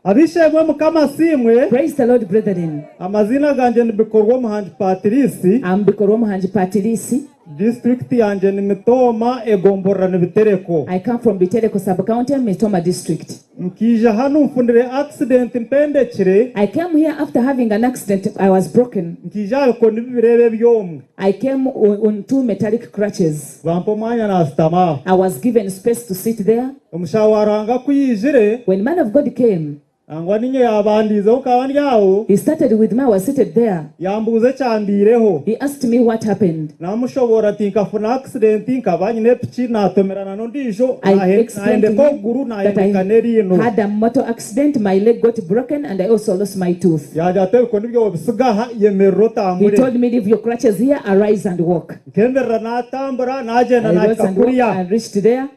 Abishemwe Mukama asiimwe. Praise the Lord brethren. Amazina ganje ni Bikorwa Muhangi Patrice. I'm Bikorwa Muhangi Patrice. District yanje ni Mitoma egomborora ni Bitereko. I come from Bitereko sub-county, Mitoma district. Nkija hano mfunire accident mpendekire. I came here after having an accident. I was broken. Nkija bikoni bibirebe byomwe. I came on two metallic crutches. Bampa omwanya nasitama. I was given space to sit there. Omushaho wa Ruhanga ku yijire. When man of God came, Angwa ninye yabandizeho nkaba ndyaho. He started with me. I was seated there. Yambuuza ekyambiireho. He asked me what happened. Namushobora ati nkafuna accident nkaba nyine epiki natomerana n'ondiijo I explained to nahendeka him okuguru that nahendeka I n'eriino. had a motor accident. My leg got broken and I also lost my tooth. Yagira ati ebikoni byawe bisiga aha yemerera He otambure. told me, leave your crutches here, arise and walk. Nkemerera natambura nagenda I rose nahika and walked kuriya. and reached there.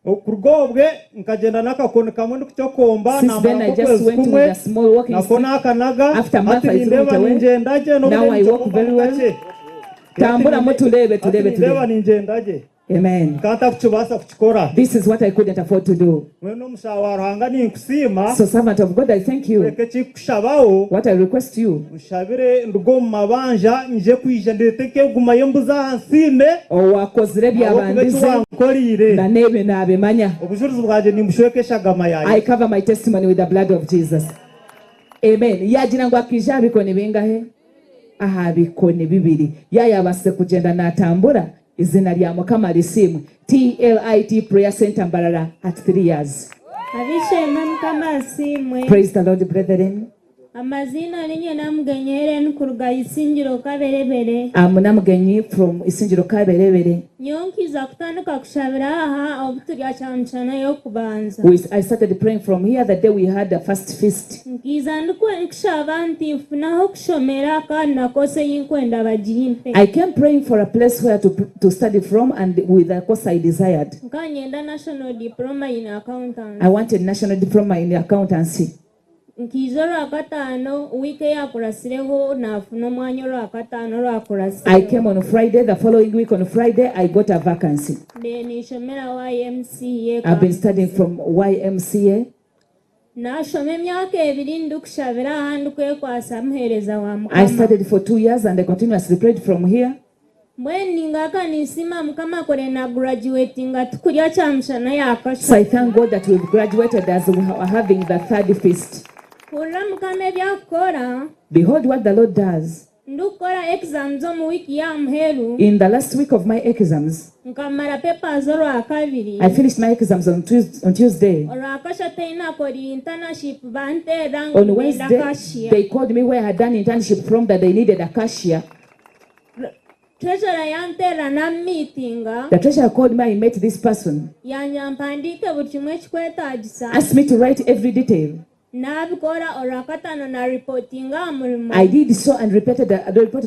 Okuruga obwe nkagenda n'akakoni kamwe ndikucokomba Since then, namara I just nk'okwezi went kumwe with a small walking nako stick. nakanaga After a month, hati I threw it nindeeba away. ningyenda gye Now I walk very well. kakye. Tamburamu turebe, turebe, Hati nindeeba turebe. ningyenda gye. Amen. Nkantakukibaasa kukikora. This is what I couldn't afford to do. Mwene omushaho wa Ruhanga ninkusiima. So, servant of God, I thank you. Reka ekikushabaho. What I request you. Nshabire nduge omu mabanja nje kwija ndeete nk'eguma y'embuzi aha nsiime. Owakozire ebyabandize. Wankoriire. Na n'ebyo naabimanya. Obujulizi bwangye nimbushweka eshagama I yawe. cover my testimony with the blood of Jesus. Amen. Yagira ngu akija aha bikoni bingahe? Aha bikoni bibiri. Yayabase kugenda natambura izina lya Mukama lisiimwe. TLIT Prayer Center Mbarara at 3 years. Abishema Mukama asiimwe. Praise the Lord brethren. Amazina ninye Namugenyi Helen kuruga Isingiro Kaberebere. I'm Namugenyi from Isingiro Kaberebere. Nyonkiza kutandika kushabira aha obu turya kyamushana y'okubanza. I started praying from here the day we had the first feast. Nkiza ndikushaba nti nfunaho kushomera kandi nakose yinkwenda bagimpe. I came praying for a place where to study from and with the course I desired. Nkanyenda national diploma in accountancy. I wanted national diploma in accountancy. Nkiija orwakataano wiiki eyakurasireho naafuna omwanya orwakataano I orwakurasireho. came on Friday, the following week on Friday, I got a vacancy. Mbe nishomera YMCA. I've been studying from YMCA. Nashoma emyaka ebiri ndikushabira aha ndikwekwasa muheereza wa I Mukama. studied for 2 years and I continuously prayed from here. Mbwenu ningaka ninsiima Mukama kore na graduatinga tukurya kyamushana yakashatu. So I thank God that we've graduated as we are having the third feast. Hurira Mukama ebyakukora Behold what the Lord does. ndikukora exams omu wiiki ya muheru In the last week of my exams, nkamara papers orwakabiri. I finished my exams on Tuesday. Orwakashatu ei nakora internship banteera ngu On ngenda Wednesday, cashier. they called me where I had done internship from that they needed a cashier. Treasurer yanteera namiitinga The treasurer called me, I met this person, yanja mpandiike buri kimwe ekikwetaagisa. asked me to write every detail. Nabikora orwakataano na ripotinga aha murimo. I did so and reported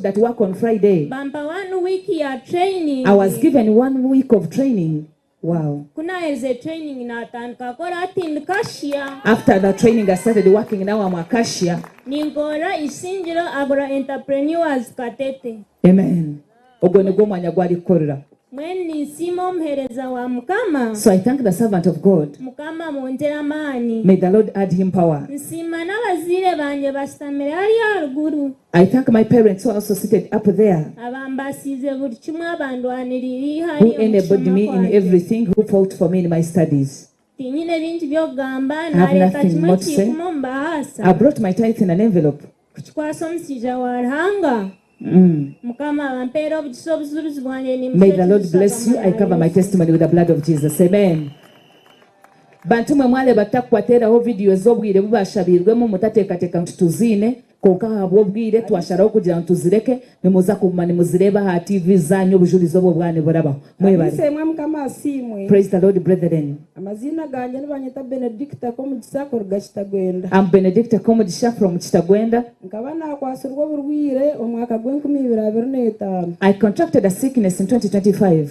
at work on Friday. Bampa 1 week ya training. I was given 1 week of training. Wow. Ku naaherize training naatandika kukora hati ndi cashier. After the training I started working now I'm a cashier. Ninkorera Isingiro Agro Entrepreneurs Katete. Amen. Ogwo nigwo mwanya ogu arikukorera. Mbwenu ninsiima omuheereza wa Mukama. So I thank the servant of God. Mukama amwongyere amaani. May the Lord add him power. Nsiima n'abazaire bangye bashutamire hariya aharuguru. I thank my parents who are also seated up there. Abambaasiize buri kimwe abandwaniriire eihari Who omu enabled kushoma me in kwangye. everything, who fought for me in my studies. Tinyine bingi by'okugamba, I have naareeta nothing kimwe more to say. ky'ikumi omu bahaasa. I brought my tithe in an envelope. Kukikwasa omushaija wa Ruhanga. Mukama abampeere obugisha obujurizi bwangye May the Lord bless you. I cover my testimony with the blood of Jesus. Amen. Bantu mwe mwareba tutakukwateraho vidiyo z'obwire bu bashabirwemu mutateekateeka ngu tituziine kwonka ahabw'obwire twasharaho kugira ngu tuzireke nimuza kuguma nimuzireeba aha TV zanyu obujurizi obwo bwaba niburabaho. Mwebare. Abaise-emwe Mukama asiimwe. Praise the Lord brethren. Amaziina gangye nibanyeta Benedicta Komugisha kuruga Kitagwenda. I'm Benedicta Komugisha from Kitagwenda. Nkaba naakwasirwe oburwaire omu mwaka gw'e2025. I contracted a sickness in 2025.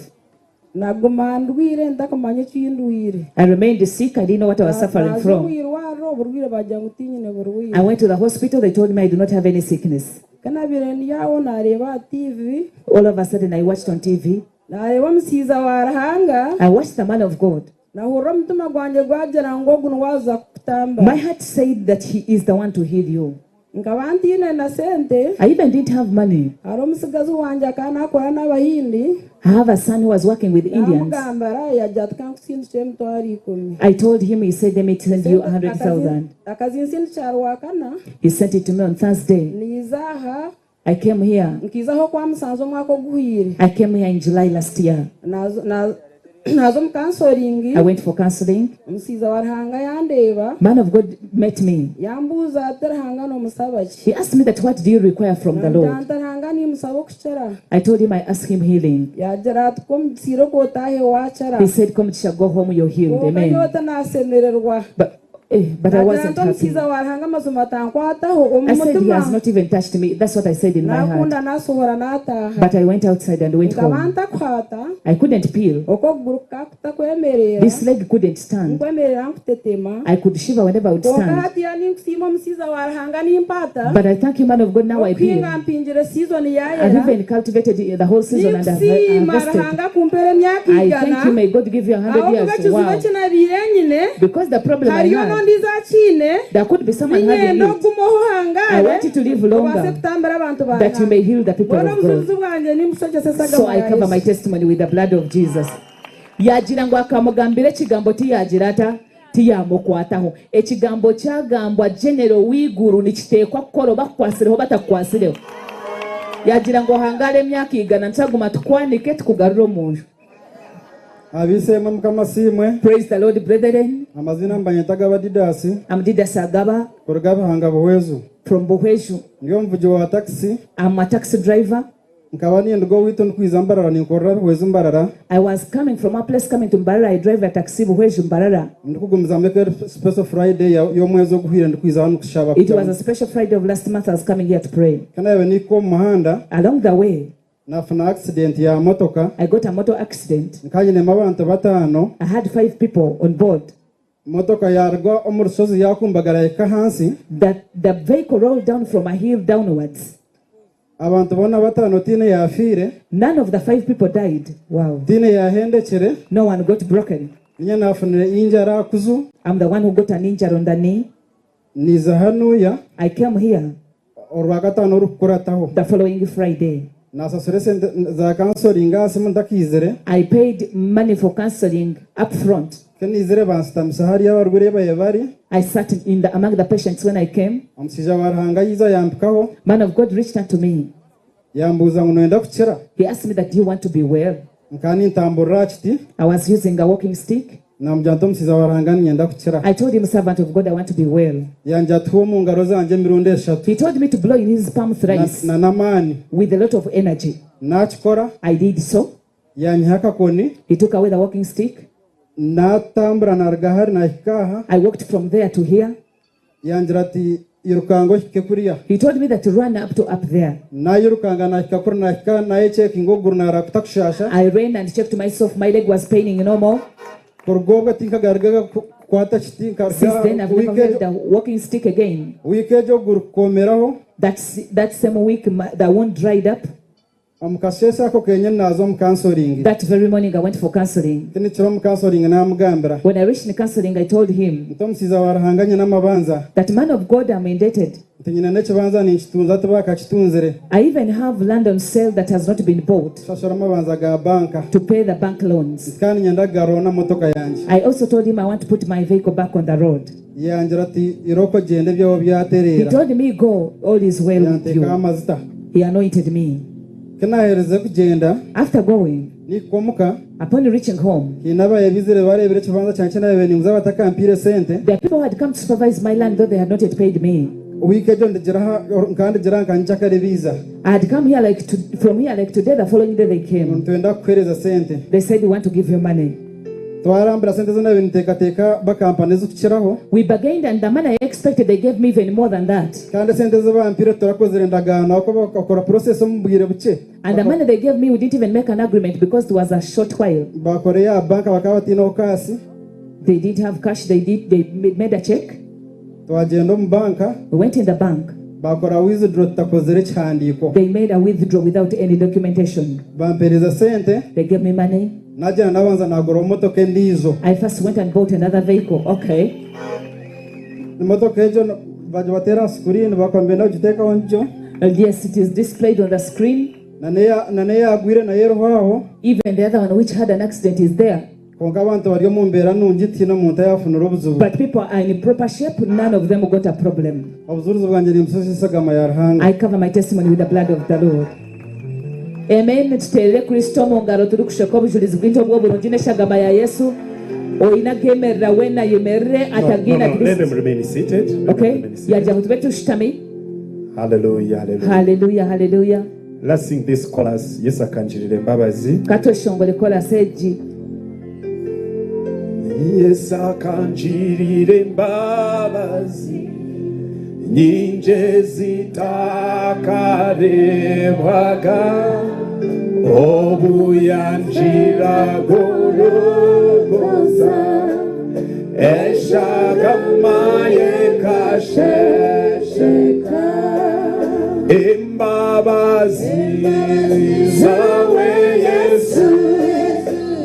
Naguma ndwire ntakumanya eki ndwire. I remained sick. I didn't know what I was suffering Naaza from. omu irwariro oburwaire baagira ngu tinyine burwaire. I went to the hospital. They told me I do not have any sickness. Ku naabaire ndi aho naareeba aha TV, All of a sudden, I watched on TV. naareeba omushaija wa Ruhanga, I watched the man of God. nahurira omutima gwangye gwagira ngu ogu niwe aza kukutamba. My heart said that he is the one to heal you. Nkaba ntaine na sente. I even didn't have money. Hariho omutsigazi wangye akaba naakora n'Abahindi. I have a son who was working with Indians. Naamugambira yagira ati kankusindikire 100,000. I told him, he said, let me send you 100,000. Akazinsindikira Rwakana. He sent it to me on Thursday. Niiza aha. I came here. Nkiiza aha Okwamusanze omwaka oguhweire. I came here in July last year. Naaza omu counseling. I went for counseling. Omushaija wa Ruhanga yandeeba. Man of God met me. Yambuuza ati Ruhanga noomusaba ki? He asked me that what do you require from the Lord? Naagira nti Ruhanga niimusaba okukira. I told him I asked him healing. Yaagira ati Komugisha irooko otaahe waakira. He said, Komugisha, go home, you're healed. Kwonka Amen. nyowe tinashemererwa. But, eh, but I Naagira wasn't nti happy. omushaija wa Ruhanga amazima atankwataho omu I said, he mutima. has not even touched me. That's what I said in my heart. Naakunda naasohora naataaha. But I went outside and went Nkaba home. ntakuhata. I couldn't peel. Oku okuguru kutakwemerera. This leg couldn't stand. Nkwemerera nkutetema. I could shiver whenever I would Kwonka stand. hatiya ninkusiima omushaija wa Ruhanga nimpata. But I thank you, man of God, now I peel. Okuhinga mpingire season I've yaayera. even cultivated the whole season and I've Ninkusiima harvested. Ruhanga kumpera emyaka I igana. thank you, may God give you 100 Ahabw'okuba years. ekizibu Wow. eki nabaire nyine, Because the problem I hariyo had, n'ondiijo akiine, there could be someone having niinyenda it. ogume ohangaare, I want you to live longer, obaase kutambira abantu ba that you may heal the people Mbwenu of God. obujulizi bwangye nimbushwegyesa So esagama I ya cover my Yesu. testimony with the blood of Jesus. Yagira ngu akamugambira ekigambo tiyagira ata tiyamukwataho ekigambo kyagambwa general w'iguru nikiteekwa kukora oba kukwasireho batakukwasireho yagira ngu ohangare emyaka igana ntaguma tukwanike tukugarure omu nju. Abaise-emwe Mukama asiimwe. Praise the Lord brethren. Amazina mbanyeta Agaba Didas. I'm Didas Agaba. Kuruga Bihanga Buhweju. From Buhweju. Ndi omuvugi wa taxi. I'm a taxi driver. Nkaba ninduga owaitu ndikwiza Mbarara ninkorera Buhweju Mbarara. I was coming from a place coming to Mbarara. I drive a taxi Buhweju Mbarara. Ndikugumizamu eka eri special Friday y'omwezi oguhwire ndikwiza hanu kushaba. It was a special Friday of last month. I was coming here to pray. Ku naabaire nihika omu muhanda. Along the way. Nafuna accident ya motoka. I got a motor accident. Nkaba nyinemu abantu bataano. I had 5 people on board. Motoka yaruga omu rushozi yakumbagara yahika ahansi. That the vehicle rolled down from a hill downwards. Abantu boona bataano tihaine yaafiire. None of the 5 people died. Wow. Tihaine yaahendekire. No one got broken. Niinye naafunire injury aha kuzu. I'm the one who got an injury on the knee. Niiza hanuya. I came here. Orwakataano orikukurataho. The following Friday. Naasasura esente za counseling aha simu ntakaizire. I paid money for counseling up front. Ku naizire bansitamisa hariya abarwaire babaire bari. I sat among the patients when I came. Omushaija wa Ruhanga yaiza yampikaho. Man of God reached unto me. Yambuuza ngu noyenda kukira? He asked me that do you want to be well? Nkaba nintamburira aha kiti. I was using a walking stick. Naamugira nti omushaija wa Ruhanga niinyenda kukira. I told him, servant of God, I want to be well. Yangira ati huha omu ngaro zangye emirundi eshatu. He told me to blow in his palm thrice. Na n'amaani. With a lot of energy. Naakikora. I did so. Yanyiha akakoni. He took away the walking stick. Naatambura naaruga hari naahika aha. I walked from there to here. Yangira ati Irukanga ohike kuriya. He told me that to run up to up there. Naayirukanga naahika kuri naahika naayecheckinga okuguru naareba kutakushaasha. I ran and checked myself, my leg was paining no more. Kuruga obwo tinkagarugaga kukwata kiti nkaruga Since then, I've never wiiki held egyo a walking stick again. wiiki egyo okuguru kukoomeraho. That same week, the wound dried up. Omu kasheeshe ako kenyini naaza omu counseling. That very morning, I went for counseling. Tinikiro omu counseling naamugambira. When I reached the counseling, I told him Nti omushaija wa Ruhanga nyine amabanza. that man of God, I'm indebted. Nti nyine n'ekibanza ninkitunza tibakakitunzire. I even have land on sale that has not been bought Kushashura amabanza ga banka. to pay the bank loans. Kandi niinyenda kugarura motoka yangye. I also told him I want to put my vehicle back on the road. Yangira ati irooko gyenda ebyawe He byatereera. told me, Go, all is well with Yanteekaho you. amazita. He anointed me. Ku naaherize kugyenda. After going, Nihika omuka. Upon reaching home, Haine abayebizire bareebire ekibanza kyangye kinabaire ninguza batakampiire sente. the people who had come to supervise my land, though they had not yet paid me. Wiiki egyo ndigira nkandigira nka nkyakare biiza. I had come here like to, from here like today, the following day they came. Nitwenda kukuheereza sente. They said, We want to give you money. Twarambira sente zinabaire ninteekateeka bakampa n'ezikukiraho. We bargained, and the money I expected, they gave me even more than that. Kandi sente ezi bampire turakozire endagaano ahakuba bakakora process omu bwire bukye. And the money they gave me, we didn't even make an agreement because it was a short while. Bakora eya banka bakaba bataineho cash. They didn't have cash, they made a check. Twagyenda omu banka. We went in the bank. Bakora withdraw tutakozire ekihandiiko. They made a withdrawal without any documentation. Bampereza sente. They gave me money. Nagyenda nabanza nagura emotoka endiijo. I first went and bought another vehicle. Okay. Emotoka egyo bagibateera aha screen bakwambira nagiteekaho ngyo. Yes, it is displayed on the screen. Na n'eyagwire nayo eriho aho. Even the other one which had an accident is there. Kwonka abantu bari omu mbeera nungi tihaine omuntu ayafunire obuzibu. But people are in proper shape, none of them got a problem. Obujulizi bwangye nimbusesa esagama ya Ruhanga. I cover my testimony with the blood of the Lord. Amen. Tuteerere Kristo omu ngaro turikusheka obujulizi bwingi obw'oburungi n'eshagama ya Yesu. Oine akeemerera weena ayemerere No, no, atagiina no. Let them remain seated. Let them Okay. remain seated. Yagira ngu tube tushutami. Hallelujah, hallelujah. Hallelujah, hallelujah. Let's sing this chorus. Yesu akanjirira embabazi. Katweshongore chorus egi. Yesu akanjirira embabazi nyingi zitakarebwaga obu yanjira Gologosa eshagama yekashesheka embabazi zawe Yesu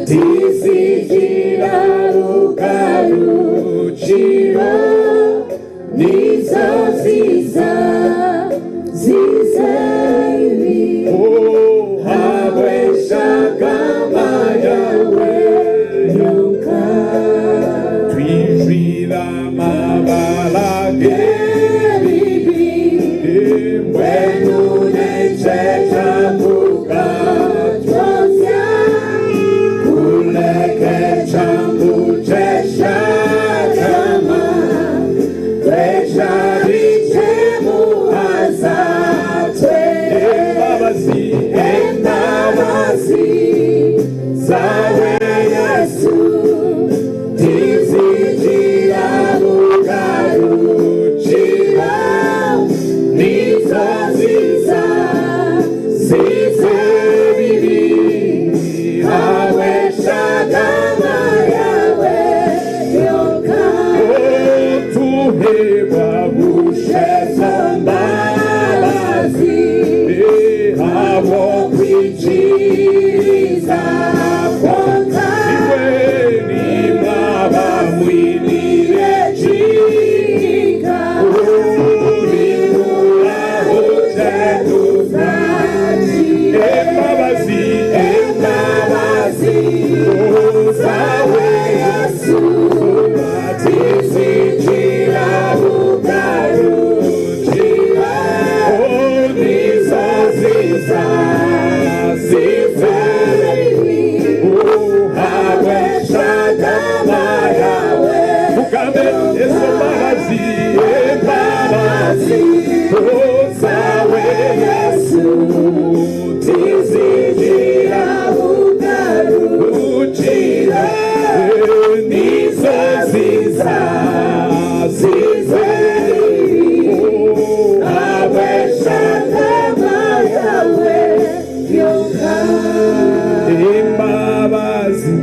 tizigira rugarukiro nizo ziza zizebi habwe shagama yawe yonka twijwira amabara g'ebibi mbwenu neceka kukatwozya kuleke changu cheshagama embabazi zawe Yesu tizigira rugarukira nizo ziza zize bibi hawe shagama yawe yonka tuhebwa busheza mbabazi abo kwikiriza konka iwe nimwaba mwinire jika urikuraho tetuzaji embabazi embabazi zawe Yesu tizigira rugarukira nizo ziza zize uhawe shagama yawe mugambe Yesu mbabazi embabazi zawe Yesu tizigira rugarukira nizo ziza zize Imbabazi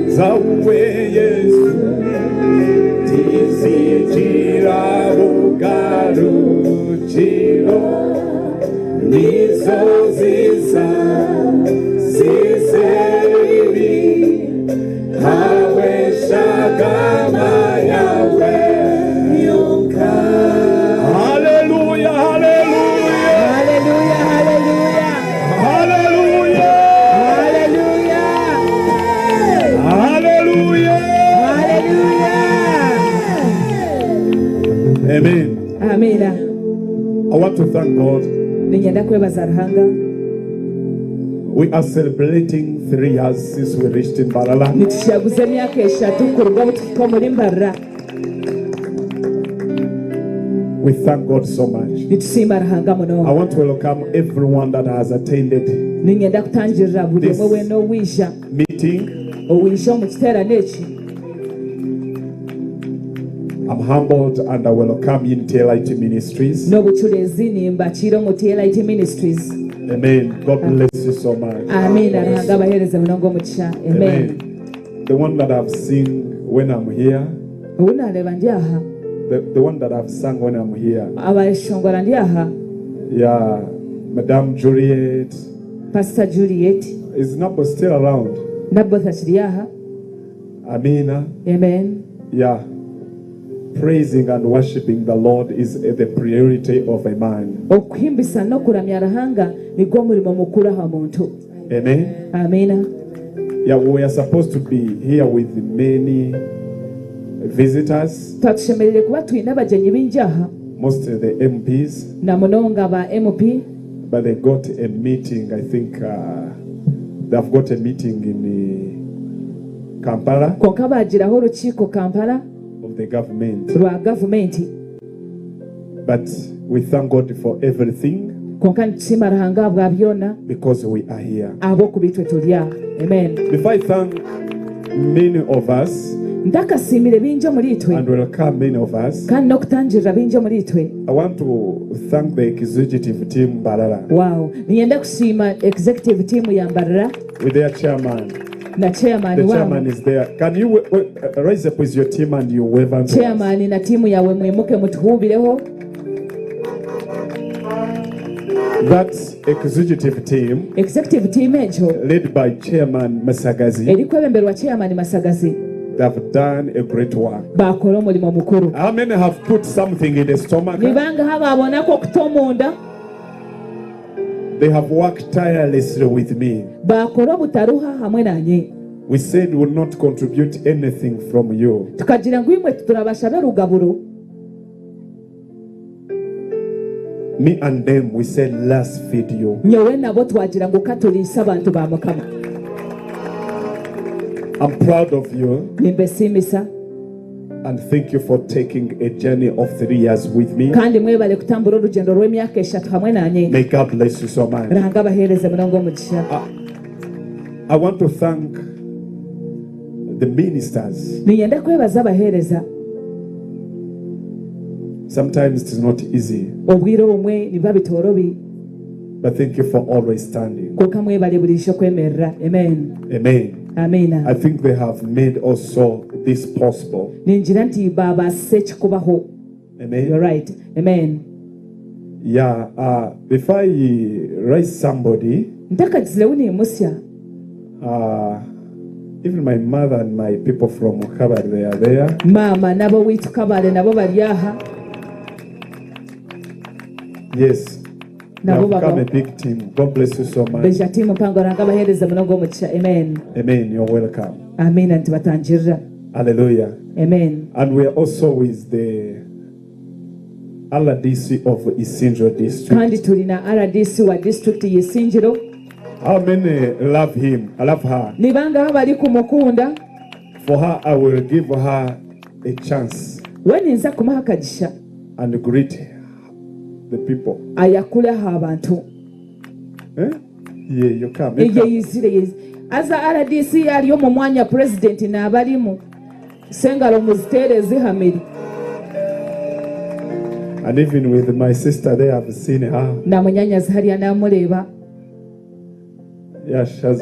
zawe Yesu tizigira bugarukiro nizo ziza zizeribi hawe shagama yawe yonka. Hallelujah, hallelujah, hallelujah, hallelujah, hallelujah, hallelujah, hallelujah. Amen. Amina. I want to thank God. Ninyenda kwebaza Ruhanga. We are celebrating 3 years since we reached Mbarara. Nitushaguza emyaka 3 kuruga obu tuhika omuri Mbarara. We thank God so much. Nitusiima Ruhanga munonga. I want to welcome everyone that has attended Ninyenda kutangirira buri omwe weena owiija meeting. Owiija omu kiteerane eki. I'm humbled and I welcome you in TLIT Ministries. N'obucureezi nimbakiira omu TLIT Ministries. Amen. God bless you so much. Amiina. Ruhanga abaheereze munonga omugisha. Amen. The one that I've seen when I'm here, Obu nareeba ndi aha, the one that I've sung when I'm here, abashongora ndi aha, yeah, Madame Juliet. Pastor Juliet. Is Nabo still around? Naboth akiri aha. Amina. Amen. Yeah. Praising and worshiping the Lord is the priority of a man. Okuhimbisa n'okuramya Ruhanga nigwo murimo mukuru aha muntu. Amen. Amina. Yeah, we are supposed to be here with many visitors, Twatushemereire kuba twine abagyenyi baingi aha, mostly the MPs, na munonga ba MP, but they got a meeting. I think they've got a meeting in Kampala konka bagiraho orukiiko Kampala of the government. Rwa gavumenti. But we thank God for everything Konka nitusiima Ruhanga ahabwa byona because we are here. Ahabw'okuba itwe turi aha. Amen. Before I thank many of us Ntakasiimire bingi omuri itwe and welcome many of us, kandi n'okutangirira bingi omuri itwe, I want to thank the executive team Mbarara wow, ninyenda kusiima executive team ya Mbarara with their chairman. Na chairman The chairman waabo. Is there. Can you rise up with your team and you wave unto us? Chairman na tiimu yawe mwimuke mutuhuubireho. That executive team, Executive team egyo, led by Chairman Masagazi, erikwebemberwa chairman Masagazi, they have done a great work. Bakora omurimo mukuru. How many have put something in the stomach? Nibangaha babonako okuta omunda? They have worked tirelessly with me. Bakora obutaruha hamwe nanye. We said we will not contribute anything from you. Tukagira ngu imwe turabashabe rugaburo. Me and them, we said, let's feed you. Nyowe nabo twagira ngu katuriise abantu ba Mukama. I'm proud of you Nimbesiimisa. And thank you for taking a journey of 3 years with me. Kandi mwebale kutambura orugendo rw'emyaka 3 hamwe nanye. May God bless you so much. Ruhanga abaheereze munonga omugisha. I want to thank the ministers. Ninyenda kwebaza abaheereza. Sometimes it is not easy, Obwire obumwe nibiba bitoorobi, but thank you for always standing. Konka mwebale burijo kwemerera. Amen. Amen. Amina. I think they have made also this possible. Ningira nti babaase ekikubaho. Amen. You're right. Amen. Yeah, before I raise somebody, Ntakagizireho nimusya, even my mother and my people from Kabale, they are there. Maama nabo witu Kabale nabo bari aha. Yes. They Nabo have come a baba. big team. God bless you so much. Beja tiimu mpango. Ruhanga abaheereze munonga omugisha. Amen. Amen. You're welcome. Amina. Nitubatangirira. Hallelujah. Amen. And we are also with the RDC of Isingiro district. Kandi turi na RDC wa district y'Isingiro. How many love him? I love her. Ni bangaha bari kumukunda? For her, I will give her a chance We ninza kumuha akagisha and greet the people. Ayakure aha abantu. Eh? Yeah, you come. You Eye come. yizire yize aza RDC yari omu mwanya president n'abarimu sengaro muzitere zihamiri. And even with my sister there, I've seen her. Na munyanyazi hariya namureeba. Yeah, she has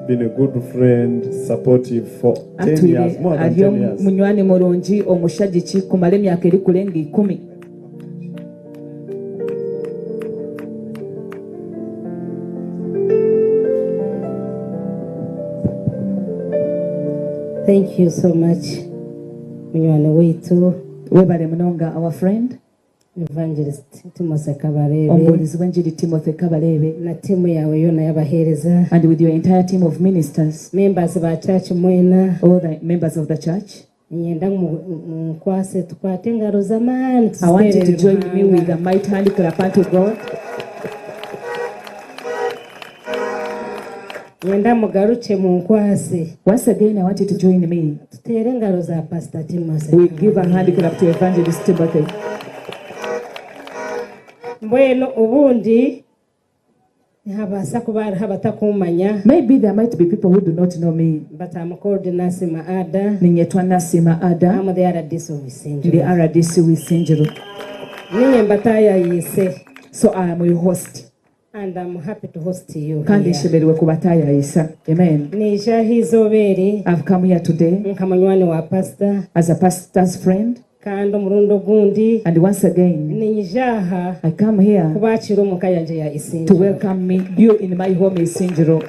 been a good friend, supportive for 10 Atwire years, more than ari 10 years. omunywani murungi omushagiki kumara emyaka erikurenga 10. Thank you so much, munywani waitu. Webale munonga our friend. Evangelist Timothy Kabarebe. Omubuurizi w'enjiri Timothy Kabarebe. Na timu yawe yona y'abaheereza. And with your entire team of ministers. Members ba church mwena. All the members of the church. Nyenda nkwase tukwate engaro z'amaani I want you to tuziterere join me with Ruhanga. a mighty hand clap unto God. Nyenda mugaruke munkwase. Once again, I want you to join me. Tutere engaro za Pastor Timothy. We give a hand clap to Evangelist Timothy. Mbwenu ubundi nihabaasa kuba hariho abatakumanya. Maybe there might be people who do not know me. But I'm called Nasima Ada. Ninyetwa Nasima Ada. I'm the RDC of Isingiro. The RDC Isingiro. Ninye mbatayayise. So I am your host. And I'm happy to host you Kandi here. nshemerewe kubatayayisa. Amen. Niija aha izooba eri I've come here today nka munywani wa pastor as a pastor's friend. kandi omurundi ogundi And once again, ninyija aha I come here kubaakira omu ka yangye ya to Isingiro. welcome me, you in my home Isingiro.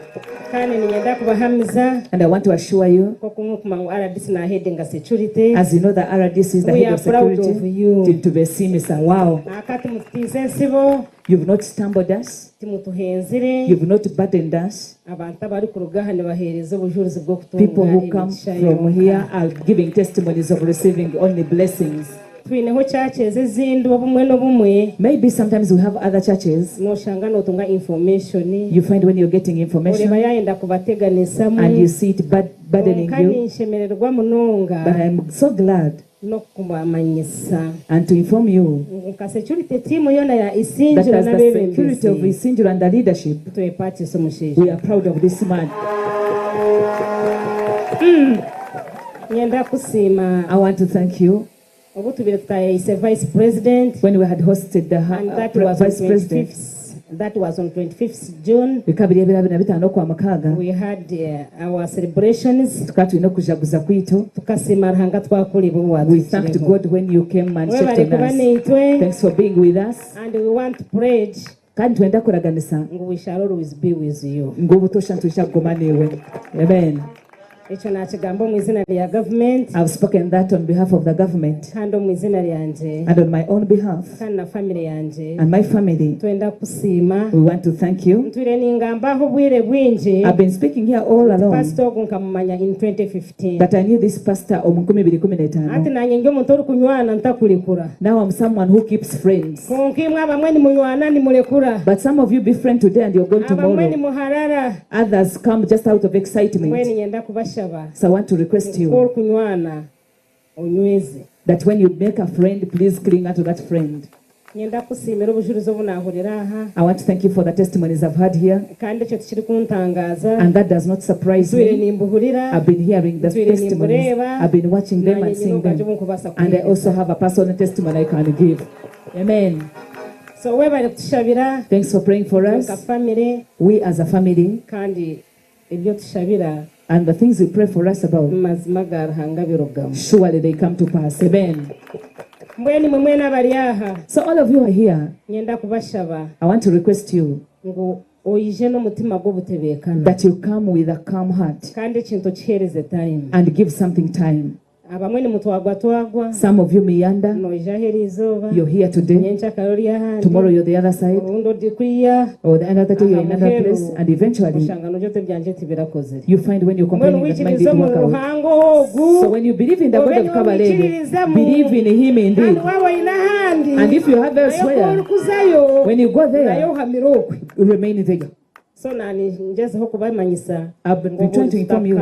Kandi ninyenda kubahamiza And I want to assure you, nk'oku murikumanya ngu RDC naahedinga security. as you know, the RDC is the We head are of proud security. of you. Tubesimisa. Wow. Naakati mututiize ensibo You've not stumbled us. timutuhenzire. You've not burdened us. Abantu abarikuruga aha nibaheereza obujurizi bw'okutunga People who come emigisha from yonka. here are giving testimonies of receiving only blessings. Twineho churches ezindi obumwe n'obumwe. Maybe sometimes we have other churches. Noshanga notunga information. You find when you're getting information Oreba yayenda kubateganisamu. and you see it burdening Konka you. ninshemererwa munonga But I'm so glad n'okubamanyisa and to inform you ngu nka security team yona ya that Isingiro as the security of n'abeebembezi Isingiro and the leadership, twepakisa omushaija. we are proud of this man. Nyenda kusiima I want to thank you. obu tubire tutayayise vice president When we had hosted the and that was on vice president, 25th, that was on 25th June. bikaba biri ebiro abiri na bitaano okwa mukaaga We had our celebrations. tukaba tulina okujaguza kwitu. Tukasiima Ruhanga twakureba obu We thanked watuhikireho. God when you came and Webale checked on kuba us. naitwe. Thanks for being with us. And we want to pledge Kandi twenda kuraganisa ngu we shall always be with you. ngu obutosha nitwija kuguma niiwe. Amen. Ekyo nakigamba omu izina rya government I've spoken that on behalf of the government kandi omu izina ryangye and on my own behalf kandi na family yangye. and my family. Twenda kusiima. We want to thank you. Ntwire ningambaho obwire bwingi. I've been speaking here all along Pastor ogu nkamumanya in 2015. that I knew this pastor omu 2015. Ati nanye ndi omuntu orikunywana ntakurekura. Now I'm someone who keeps friends. Konka imwe abamwe nimunywana nimurekura. But some of you befriend today and you're gone Abamwe tomorrow. nimuharara. Others come just out of Mbwenu excitement. nyenda kubashaba. So I want to request Ku you orikunywana onyweze. that when you make a friend, please cling onto that friend. Nyenda kusiimira obujurizi obu naahurira aha. I want to thank you for the testimonies I've had here, Kandi ekyo tikirikuntangaza. and that does not surprise Ntwire me. nimbuhurira. I've been hearing the Ntwire testimonies, nimbureeba. I've been watching them Nanye and nyine seeing obwangye them, obu nkubaasa and I also kuheereza. have a personal testimony I can give. Amen. So webale kutushabira Thanks for praying for nka us. family We as a family, kandi ebyo tushabira and the things you pray for us about, mazima ga Ruhanga birugamu. surely they come to pass. Amen. Mbwenu imwe mwena abari aha So all of you are here. nyenda kubashaba I want to request you ngu oije n'omutima gw'obutebeekana that you come with a calm heart kandi ekintu okiheereze time. and give something time. Abamwe nimutwagwatwagwa Some of you meander. noija aha eriizooba You're here today. nyenkyakare ori ahandi Tomorrow you're the other side, orundi ori kuriya or the another day you're in another Aha place, muheru and eventually oshanga noija oti ebyangye tibirakozire. you find when you're Mbwenu complaining that mine wikiriza didn't omu work out. Ruhanga ogu So when you believe in the God obe of niwe Kabarebe, wikiririzamu believe in Him indeed. kandi waaba oine ahandi And if you have nayo ku elsewhere, orikuzayo when you go nayo there, ohamire okwe. you remain there. So nani ngyezeho kubamanyisa I've been ngu trying to inform you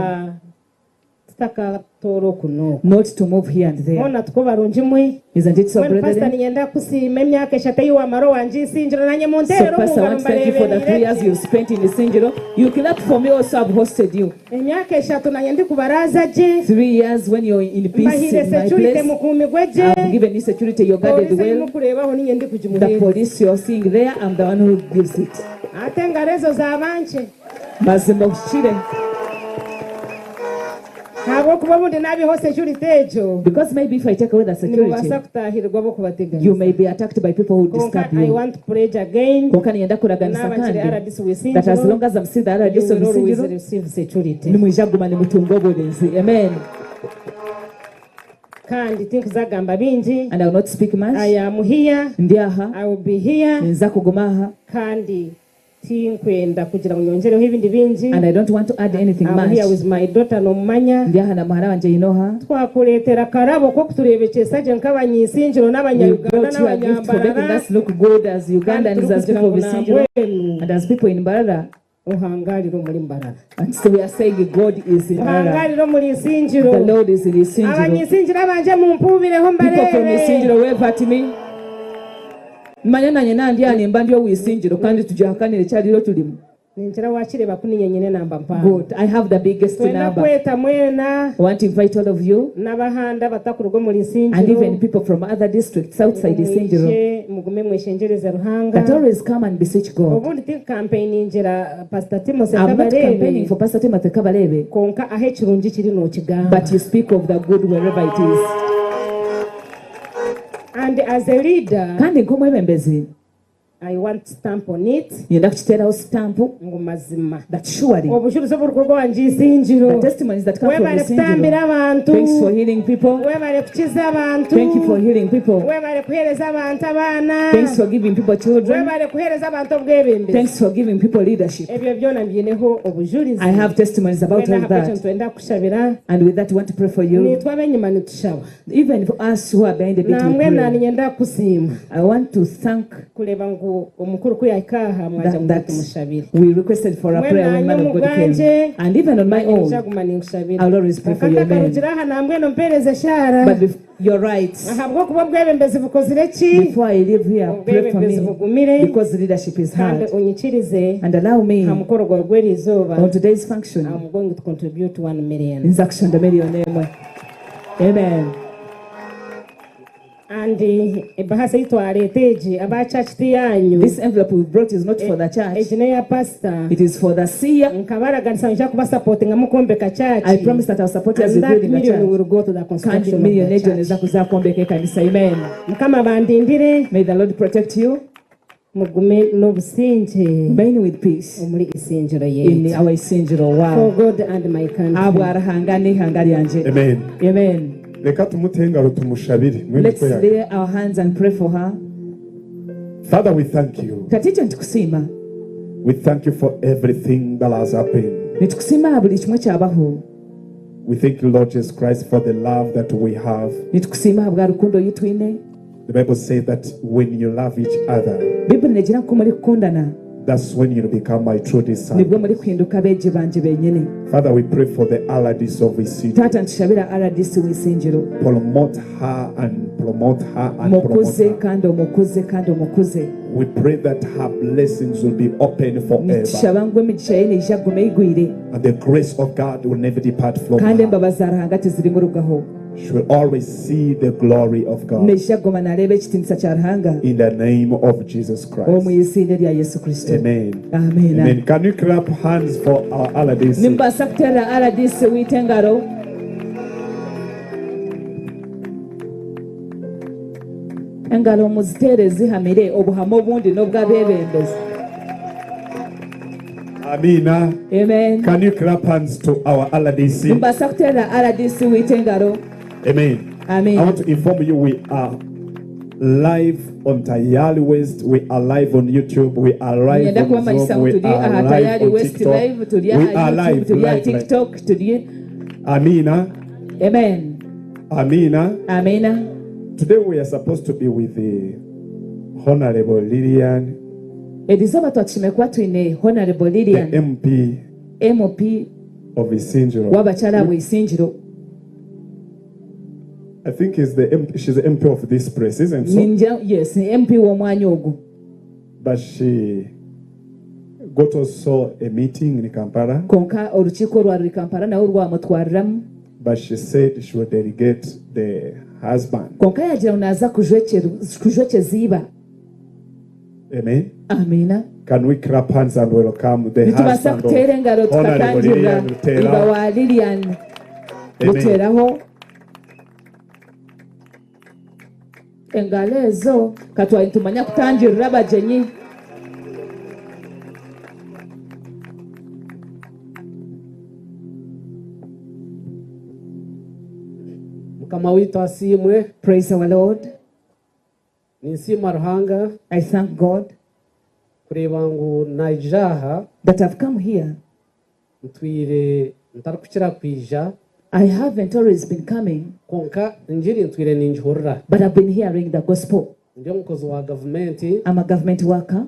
tutakatoora oku n'oku. not to move here and there. Mwona tuko barungi mwe. Isn't it so, Mbwenu pastor brethren? ninyenda kusiima emyaka eshatu ei wamara owangye Isingiro nanye So, munteerere omu Pastor, I ngaro want to thank you for the 3 mbareeberere. years you've spent in Isingiro. You clap for me also, I've hosted you. Emyaka eshatu nanye ndikubaraaza gye. 3 years when you're in peace Mbahire in my security place. mukuumirwe gye. I've given you security, you're guarded Polisi ei well. mukureebaho ninye The ndikugimuheereza. police you're seeing there, I'm the one who gives it. Ate engaro ezo zaaba nkye. Mazima ohikire. Ahabw'okuba obundi naabihaho security egyo, Because maybe if I take away the security, nimubaasa kutahirirwa ab'okubateganisa. you may be attacked by people who Kwonka disturb I you. want to pledge again, Kwonka niinyenda kuraganisa naaba nkiri kandi RDC w'Isingiro, that as long as I'm still the you RDC of will always Isingiro, receive security. nimwija kuguma nimutunga oburinzi. Amen. Kandi tinkuzagamba bingi. And I will not speak much. I am here. Ndi aha. I will be here. Ninza kuguma aha. Kandi tinkwenda kugira ngu nyongereho ebindi bingi. And I don't want to add anything I'm much. here with my daughter nomumanya. Ndi aha na muhara wangye Inoha. Twakureetera akarabo k'okutureebekyesa gye nk'abanyisingiro We n'abanya-Uganda brought you a gift for making n'abanyambarara. us look good as Ugandans, as people of Isingiro, and as people in Mbarara. Ohangarire omuri Mbarara. And so we are saying God is in Mbarara. Ohangarire omuri Isingiro. The Lord is in Isingiro. Abanyisingiro abanje mumpuubireho People from mbareebe. Isingiro wave at me. Manya nanye nandi nimba ndi ow'Isingiro kandi tugihakanire kyariro tulimu. Ningira wakireeba ku ninye nyine namba mpango. Good. I have the biggest Twenda number. kweta mwena I want to invite all of you n'abahanda abatakuruga omuri and Isingiro. even people from other districts outside Isingiro Mwije mugume mweshengyereze Ruhanga. that always come and beseech God. Obundi tinkampeiningira Pastor Timothy I'm not Kabarebe. campaigning for Pastor Timothy Kabarebe, Konka aho ekirungi kiri nookigamba. but you speak of the good wherever it is. And as a leader, Kandi nk'omwebembezi I want to stamp on it nyenda kukiteeraho sitampu ngu mazima. that surely Obujulizi oburukuruga wangye Isingiro. the testimonies that come from Webale kutambira Isingiro. abantu. Thanks for healing people. Webale kukiza abantu. Thank you for healing people. Webale kuheereza abantu abaana. Thanks for giving people children. Webale kuheereza abantu obwebembezi. Thanks for giving people leadership. Ebyo byona mbyineho obujulizi. I have testimonies about Twena all ahabw'ekyo that. nitwenda kukushabira. And with that, we want to pray for you. Nitwe ab'enyima nitushaba. Even for us who are behind the bit, we Nambwe pray. naninyenda kukusiima. I want to thank Kureeba ngu omukuru ku yahika aha mwaija that, ngu that tumushabire. we requested for a Mbwenu prayer when nanye man of God omubwangye, came. And even on my own, Nijaguma ninkushabira. I'll always pray for Konka you, amen. ntakarugira aha nambwenu mpeereze eshaara. But you're right. Ahabw'okuba obwebembezi bukozire ki? Before I leave here, pray for Obwebembezi me bugumire. because leadership is Kandi hard. onyikirize And allow me aha mukoro gwawe gw'erizooba. on today's function, I'm going to contribute 1 million. nza kushonda million emwe. Amen. And ebahasa ei twareeta egi aba church ti yanyu. This envelope we brought is not for the church. Egi n'eya pastor. It is for the seer. Nkabaraganisa nija kubasapotinga mukwombeka church. I promise that I'll support you as And we that building a million church. will go to the Kandi construction of million the egyo church. neza kuza kwombeka ekanisa. Amen. Mukama bandindire. May the Lord protect you. Mugume n'obusingye. Remain with peace Omuri Isingiro in yaitu. our Isingiro. For Wow. God and my country. Habwa Ruhanga n'ihanga ryangye. Amen. Amen. Reka tumute engaro tumushabire. Mwene Let's twe yake. lay our hands and pray for her. Father, we thank you. Tatito nitukusiima. We thank you for everything that has happened. Nitukusiima aha buri kimwe kyabaho. We thank you, Lord Jesus Christ, for the love that we have. Nitukusiima aha bwa rukundo ei twine. The Bible says that when you love each other, Bibuli negira ngu ku murikukundana that's when you become my true disciple. nibwo murikuhinduka abeegi bangye benyini. Father, we pray for the allies of Isingiro. Taata nitushabira RDC w'Isingiro. Promote her and promote her and promote Mukuze her. kandi omukuze kandi omukuze. We pray that her blessings will be open forever Nitushaba ngu emigisha ye neija kuguma eigwire and the grace of God will never depart from kandi her. embabazi za Ruhanga tizirimurugaho. She will always see the glory of God Neija kuguma nareeba ekitiinisa kya Ruhanga in the name of Jesus Christ. omu iziina rya Yesu Kristo. Amen. Amen. Amen. Can you clap hands for our RDC? Nimbaasa kuteera RDC waitu engaro. Engaro muziteere zihamire obuhame obundi n'obw'abeebembezi. Amina. Amen. Can you clap hands to our RDC? Nimbaasa kuteera RDC waitu engaro. Amen. Amen. I want to inform you we are live on Tayali West, we are live on YouTube, we are live Ninyenda on kubamanyisa Zoom, ngu we turi are aha live Tayari on West TikTok. Live, turi We aha are YouTube, live, turi aha live, live. TikTok, turi Amina. Amen. Amina. Amina. Today we are supposed to be with the Honorable Lillian, Erizooba twakishime kuba twine Honorable the Lillian MP MP of Isingiro. w'abakyala bw'Isingiro. I think is the MP, she's the MP of this place, isn't so? Ningira yes, ni MP w'omwanya ogu. But she got also a meeting in Kampala. Konka orukiiko rwa ruri Kampala nawe rwamutwariramu. But she said she will delegate the husband. Konka yagira ngu naaza kujwekyeza iba. Amen. Amiina. Can we clap hands and welcome the Nitubaasa husband of kuteera engaro Honorable tukatangirira Lilian iba Rutera? wa Lilian Amen. Ruteraho. Engaro ezo katwari nitumanya kutangirira abagyenyi. Mukama waitu asiimwe. Praise our Lord. Ninsiima Ruhanga. I thank God. Kureeba ngu naija aha. That I've come here. Ntwire ntarikukira kwija. I haven't always been coming. Kwonka engiri ntwire ningihurira. But I've been hearing the gospel. Ndi omukozi wa gavumenti. I'm a government worker.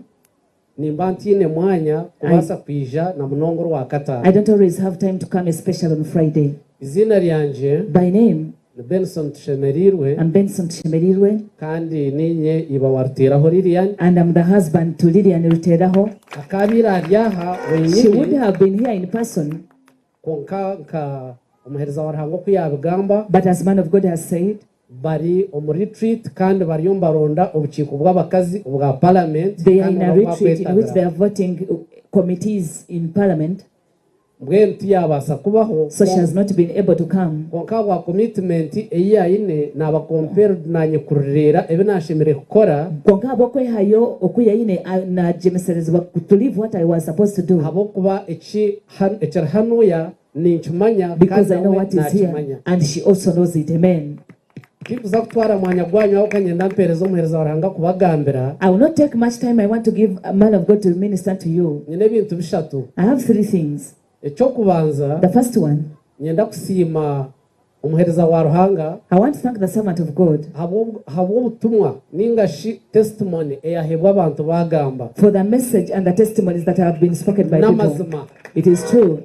Nimba ntiine mwanya kubaasa kwija na munonga orwakataano. I don't always have time to come especially on Friday. Eiziina ryangye By name, ni Benson Tushemereirwe. I'm Benson Tushemereirwe. Kandi niinye iba wa Ruteraho Lilian. And I'm the husband to Lilian Ruteraho. Akaabaire ari aha She would wenyini. have been here in person. Kwonka nka omuheereza wa Ruhanga oku yaabigamba. But as man of God has said. Bari omu retreat kandi bariyo nibaronda obukiiko bw'abakazi obwa parliament They are kandi in a nabwo retreat in which they bwakwetabira. are voting committees in parliament. Mbwenu tiyabaasa kubaho. So she has not been able to come. Kwonka ahabwa commitment ei yaine naaba compelled naanye kurureera ebi naashemereire kukora. Kwonka ahabw'okwehayo oku yaine, naagyemeserezibwa to leave what I was supposed to do. Ahabw'okuba eki ekiri hanuya ninkimanya kandi Because I know nawe what is here naakimanya. and she also knows it. Amen. Tindikuza kutwara mwanya gwanyu ahabw'okuba niinyenda mpeereze omuheereza wa Ruhanga kubagambira. I will not take much time. I want to give a man of God to minister to you. Nyine ebintu bishatu. I have three things. Eky'okubanza, The first one, niinyenda kusiima omuheereza wa Ruhanga I want to thank the servant of God ahabw'obutumwa ninga shi testimony eyaheebwa abantu baagamba. for the message and the testimonies that have been spoken by people. N'amazima. It is true.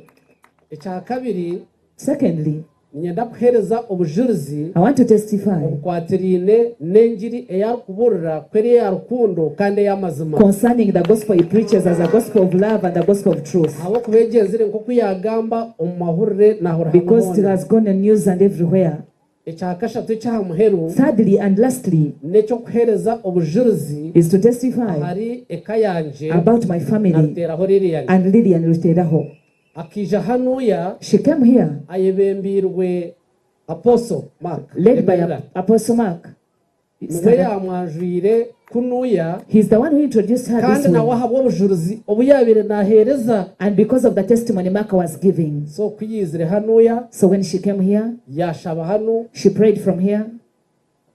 Ekya kabiri, Secondly, niinyenda kuheereza obujurizi I want to testify obukwatiraine n'engiri ei arikubuurira ku eri eya rukundo kandi ey'amazima. concerning the gospel he preaches as a gospel of love and the gospel of truth. Ahabw'okuba egyenzire nk'oku yaagamba omu mahurire naahurira hamwe Because it hoona. has gone on news and everywhere. Ekya kashatu eky'aha muheru Thirdly and lastly, n'eky'okuheereza obujurizi is to testify ahari eka yangye about my family na Ruteraho Lilian. and Lilian Ruteraho. Akaija hanuya She came here ayebembeirwe Apostle Mark led by Emerera. Apostle Mark. Niwe yaamwanjwire kunuya He's the one who introduced her kandi this nawe way. ahabw'obujurizi obu yaabaire naaheereza. And because of the testimony Mark was giving. So ku yaizire hanuya, So when she came here, yaashaba hanu. She prayed from here.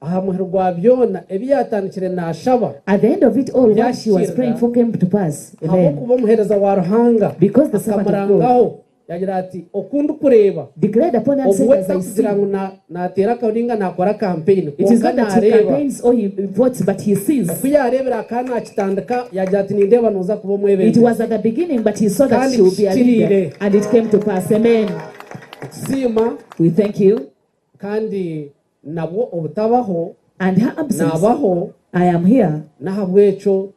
Aha muheru gwa byona ebi yaatandikire naashaba. At the end of it all, what she was Byahikirira. praying for came to pass. Amen. Ahabw'okuba omuheereza wa Ruhanga Because the servant of God akamurangaho yagira ati oku ndikureeba declared upon her and said, obwe as I see, takugira ngu naateera akaruninga naakora kampeyini it is kwonka not that he naareeba campaigns or he votes, but he sees. oku yaareebire akaba naakitandika yagira ati nindeeba nooza kuba It omwebembezi was at the beginning, but he saw that Kandi she would be a leader, kihikiriire. and it came to pass. Amen. Tusiima. We thank you. Kandi nabwo obutabaho And her absence, naabaho I am here. N'ahabw'ekyo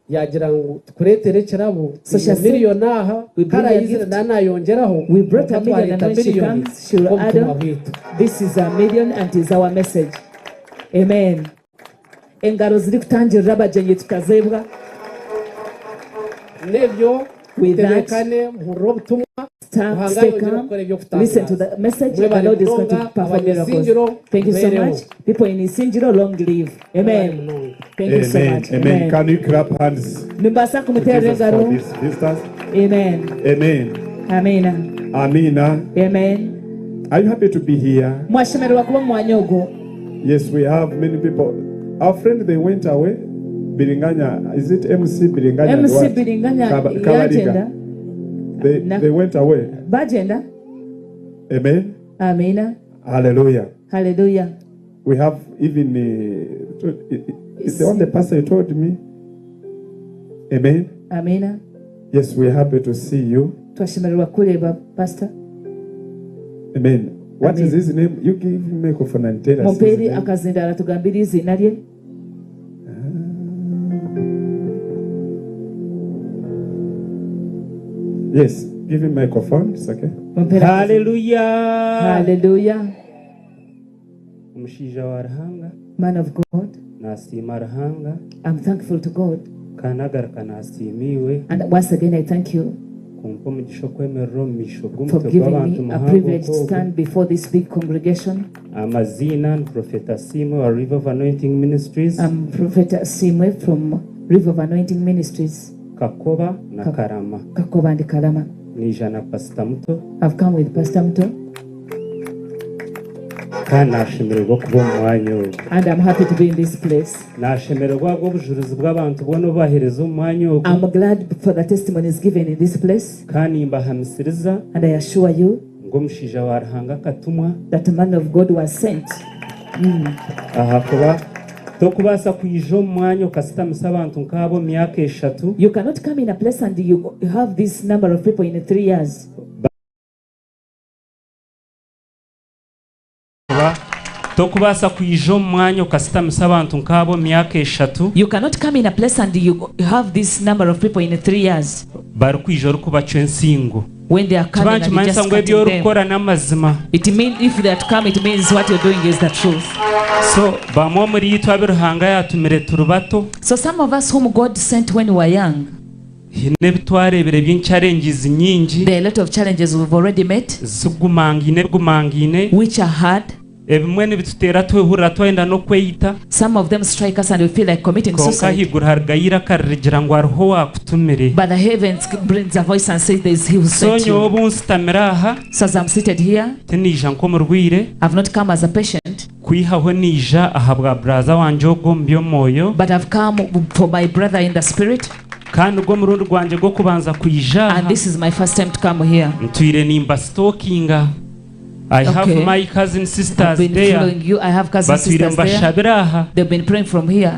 yaagira ngu tukureetere ekirabo So she said, miliyoni aha we bring a karayizire gift. naanayongyeraho We brought a kwonka million, and twareeta when she biliyoni comes, she will add nk'obutumwa on. bwaitu. This is a million, and is our message. Amen. Engaro zirikutangirira abagyenyi tutazeebwa. N'ebyo With that, mutebeekane muhurire obutumwa Start, Ruhanga stay ayongyere calm. kukora Listen to eby'okutangaaza. the message. The Mwebale Lord is going to munonga perform miracles. abanyesingiro Thank you so mubeereho. much. People in Isingiro, long live. Amen. Thank you so Amen. much. Amen. Amen. Can you clap hands Nimbaasa to kumuteerera Jesus for engaro. these visitors? Amen. Amen. Amina. Amina. Amen. Are you happy to be here? Mwashemererwa kuba omu mwanya ogu. Yes, we have many people. Our friend, they went away. Biringanya, is it MC Biringanya? and MC what? Biringanya Kabariga. yagenda. They went away. Bagenda. Amen. Amina. Hallelujah. Hallelujah. We have even, it's the one the pastor told me. Amen. Amina. Yes, we're happy to see you. Twashemererwa kureeba Pastor. Amen. What Amen. is his name? You give him microphone and tell us. his Mumpeere name. akazindaaro atugambire eiziina rye. Yes, give him microphone. It's okay. Mumpeere Hallelujah. Hallelujah. Omushaija wa Ruhanga Man of God, nasiima Ruhanga I'm thankful to God. Kandi nagaruka nasiima iwe And once again, I thank you kumpa omugisha okwemerera omu maisho for g'omutwe giving gw'abantu me a muhango privilege to nk'ogu. stand before this big congregation. Amaziina ni Prophet Asiimwe wa River of Anointing Ministries. I'm Prophet Asiimwe from River of Anointing Ministries, Kakoba na Karama. Kakoba and Karama. Niija na Pastor Muto. I've come with Pastor Muto. Kandi nashemererwa kuba omu mwanya ogu. And I'm happy to be in this place. Nashemererwa ahabw'obujurizi bw'abantu boona obu baheereza omu mwanya ogu. I'm glad for the testimonies given in this place. Kandi nimbahamisiriza And I assure you ngu omushaija wa Ruhanga akatumwa. that a man of God was sent. Ahakuba tokubaasa kwija omu mwanya okasitamisa abantu nk'abo omu myaka eshatu. You cannot come in a place and you have this number of people in 3 years. Tokubaasa kwija omu mwanya okasitamisa abantu nk'abo omu myaka eshatu. You cannot come in a place and you have this number of people in 3 years. Barikwija orikubacwa ensingo. When they are coming and you Kiba just nikimanyisa ngu ebi cutting them. orikukora n'amazima. It means if they are to come, it means what you're doing is the truth. So bamwe omuri itwe abu Ruhanga yatumire turi bato. So some of us whom God sent when we were young, Haine ebi twareebire by'enchallenges nyingi. There are a lot of challenges we've already met. Zigumangaine bigumangaine. Which are hard. Ebimwe nibituteera twehurira twayenda n'okweyita. Some of them strike us and we feel like committing Kwonka suicide. ahaiguru harugayo eiraka ririgira ngu hariho owaakutumire. But the heavens brings a voice and says, "There is he who So sent nyowe you." obu nsitamire aha, So as I'm seated here, tiniija nk'omurwaire. I've not come as a patient. Kwihaho niija aha bwa brother wangye ogwo omu by'omwoyo. But I've come for my brother in the spirit. Kandi nigwo murundi gwangye gw'okubanza kwija aha. And this is my first time to come here. Ntwire nimbastalkinga. I have my cousin I've sisters been there. following you. I have cousin Batwire sisters there. mbashabira aha. They've been praying from here.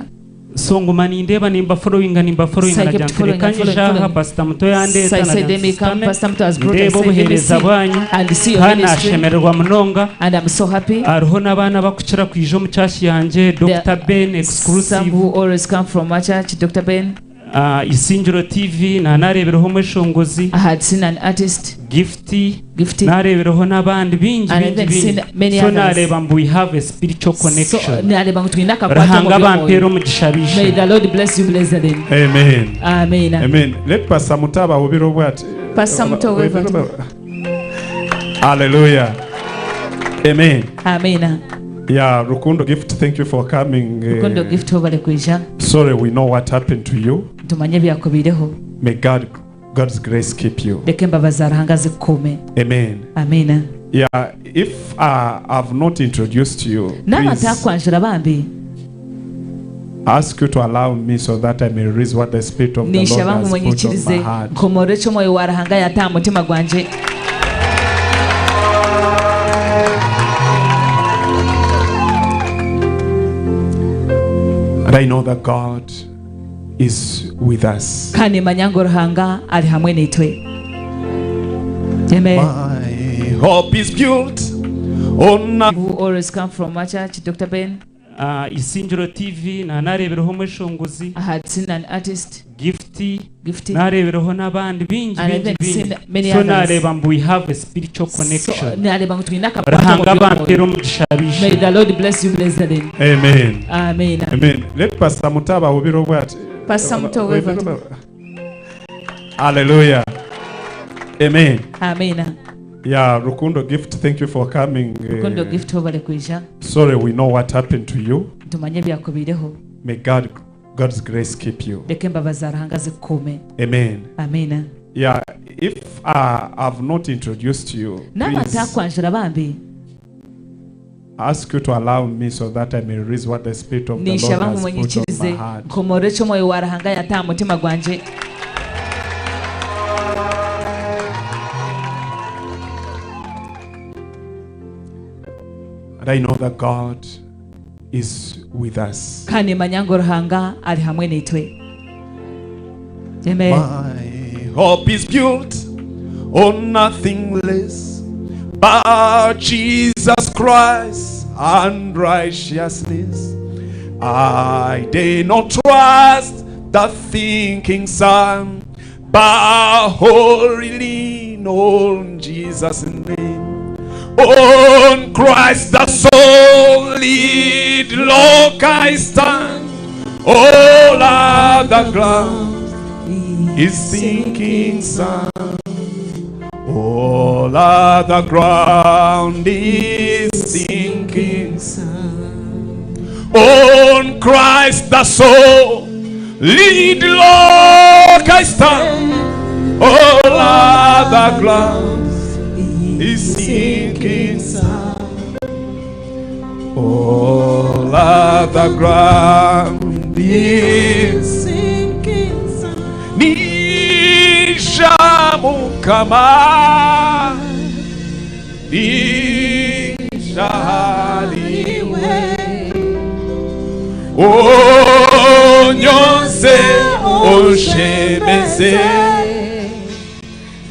So nguma nindeeba nimbafollowinga nimbafollowinga So I nagira kept nti following reka and following, nyije aha following. Pastor Muto yandeeta So I said, nagira "Let me nti come." nsitame Pastor Muto has brought. I ndeebe said, "Let me obuheereza see bwanyu and see your kandi ministry." nashemererwa munonga. And I'm so happy. Hariho n'abaana bakukira kwija omu church yangye Dr. Ben Some exclusive. who always come from our church, Dr. Ben. Isingiro TV nanareebereho omweshongozi. I had seen an artist. Gifty. Gifty. Nareebereho n'abandi bingi And bingi even bingi. seen many So others. nareeba ngu we have a spiritual So connection. nareeba ngu twine akakwate omu Ruhanga bampeere by'omwoyo. omugisha May biishe. the Lord bless you, brethren. Amen. Amen. Amen. Let Pastor Mutaba ahubire obwati. Pastor Muto, wave at me. Hallelujah. Amen. Amen. Yeah, Rukundo Gift, thank you for coming. Rukundo Gift webale kwija. Sorry, we know what happened to you. Tumanye ebyakubiireho. May God's grace keep you. Leka embabazi za Ruhanga zikukuume. Amen. Amen. Yeah, if I've not introduced you, Naaba please ntakwanjura bambi. ask you to allow me so that I may release what the Spirit of the Lord Ninshaba has ngu put on my munyikirize heart. nkomorore eki omwoyo wa Ruhanga yata aha mutima gwangye. And I know that God is with us. Kandi nimanya ngu Ruhanga ari hamwe naitwe. Amen. My hope is built on Who always come from our church, Dr. Ben. Isingiro TV nanareebereho omweshongozi. I had seen an artist. Gifty. Gifty. Nareebereho n'abandi bingi And bingi even bingi. seen many So others. nareeba ngu we have a spiritual connection. So nareeba ngu twine akakwate omu Ruhanga bampeere by'omwoyo. omugisha May biishe. the Lord bless you, brethren. Amen. Amen. Amen. Let Pastor Mutaba ahubire obwati. Pastor Muto, wave at me. Hallelujah. Amen. Amen. Yeah, Rukundo Gift, thank you for coming. Rukundo Gift webale kwija. Sorry, we know what happened to you. Tumanye ebyakubiireho. May God's grace keep you. Leka embabazi za Ruhanga zikukuume. Amen. Amen. Yeah, if I've not introduced you, Naaba please ntakwanjura bambi. ask you to allow me so that I may release what the Spirit of the Lord Ninshaba ngu has put on my munyikirize heart. nkomorore eki omwoyo wa Ruhanga yata aha mutima gwangye. And I know that God is with us. Kandi nimanya ngu Ruhanga ari hamwe naitwe. Amen. My hope is built on nothing less but Jesus Christ and righteousness. I dare not trust the thinking sun, but wholly lean on Jesus' name. On Christ the solid rock I stand. All other ground is sinking sand. All other ground is sinking sand. On Christ the soul, lead Lord I stand. All other ground is sinking sand. All other ground is sinking sand. Nisha mukama Nisha haliwe Onyonse oshemeze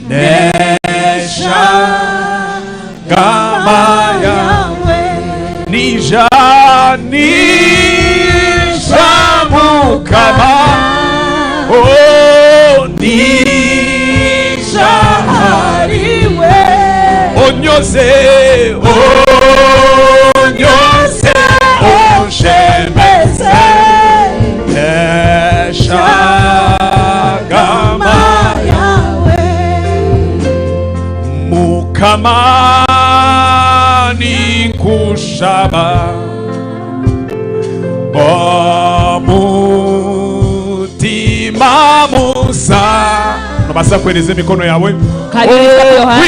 Nesha kama yawe Nisha nisha mukama Oh nisha hariwe Onyose onyose oshemeze Nesha kama yawe Mukama nikushaba Omutima musa Nobasa kueleza mikono yawe Kabiri clap your hands.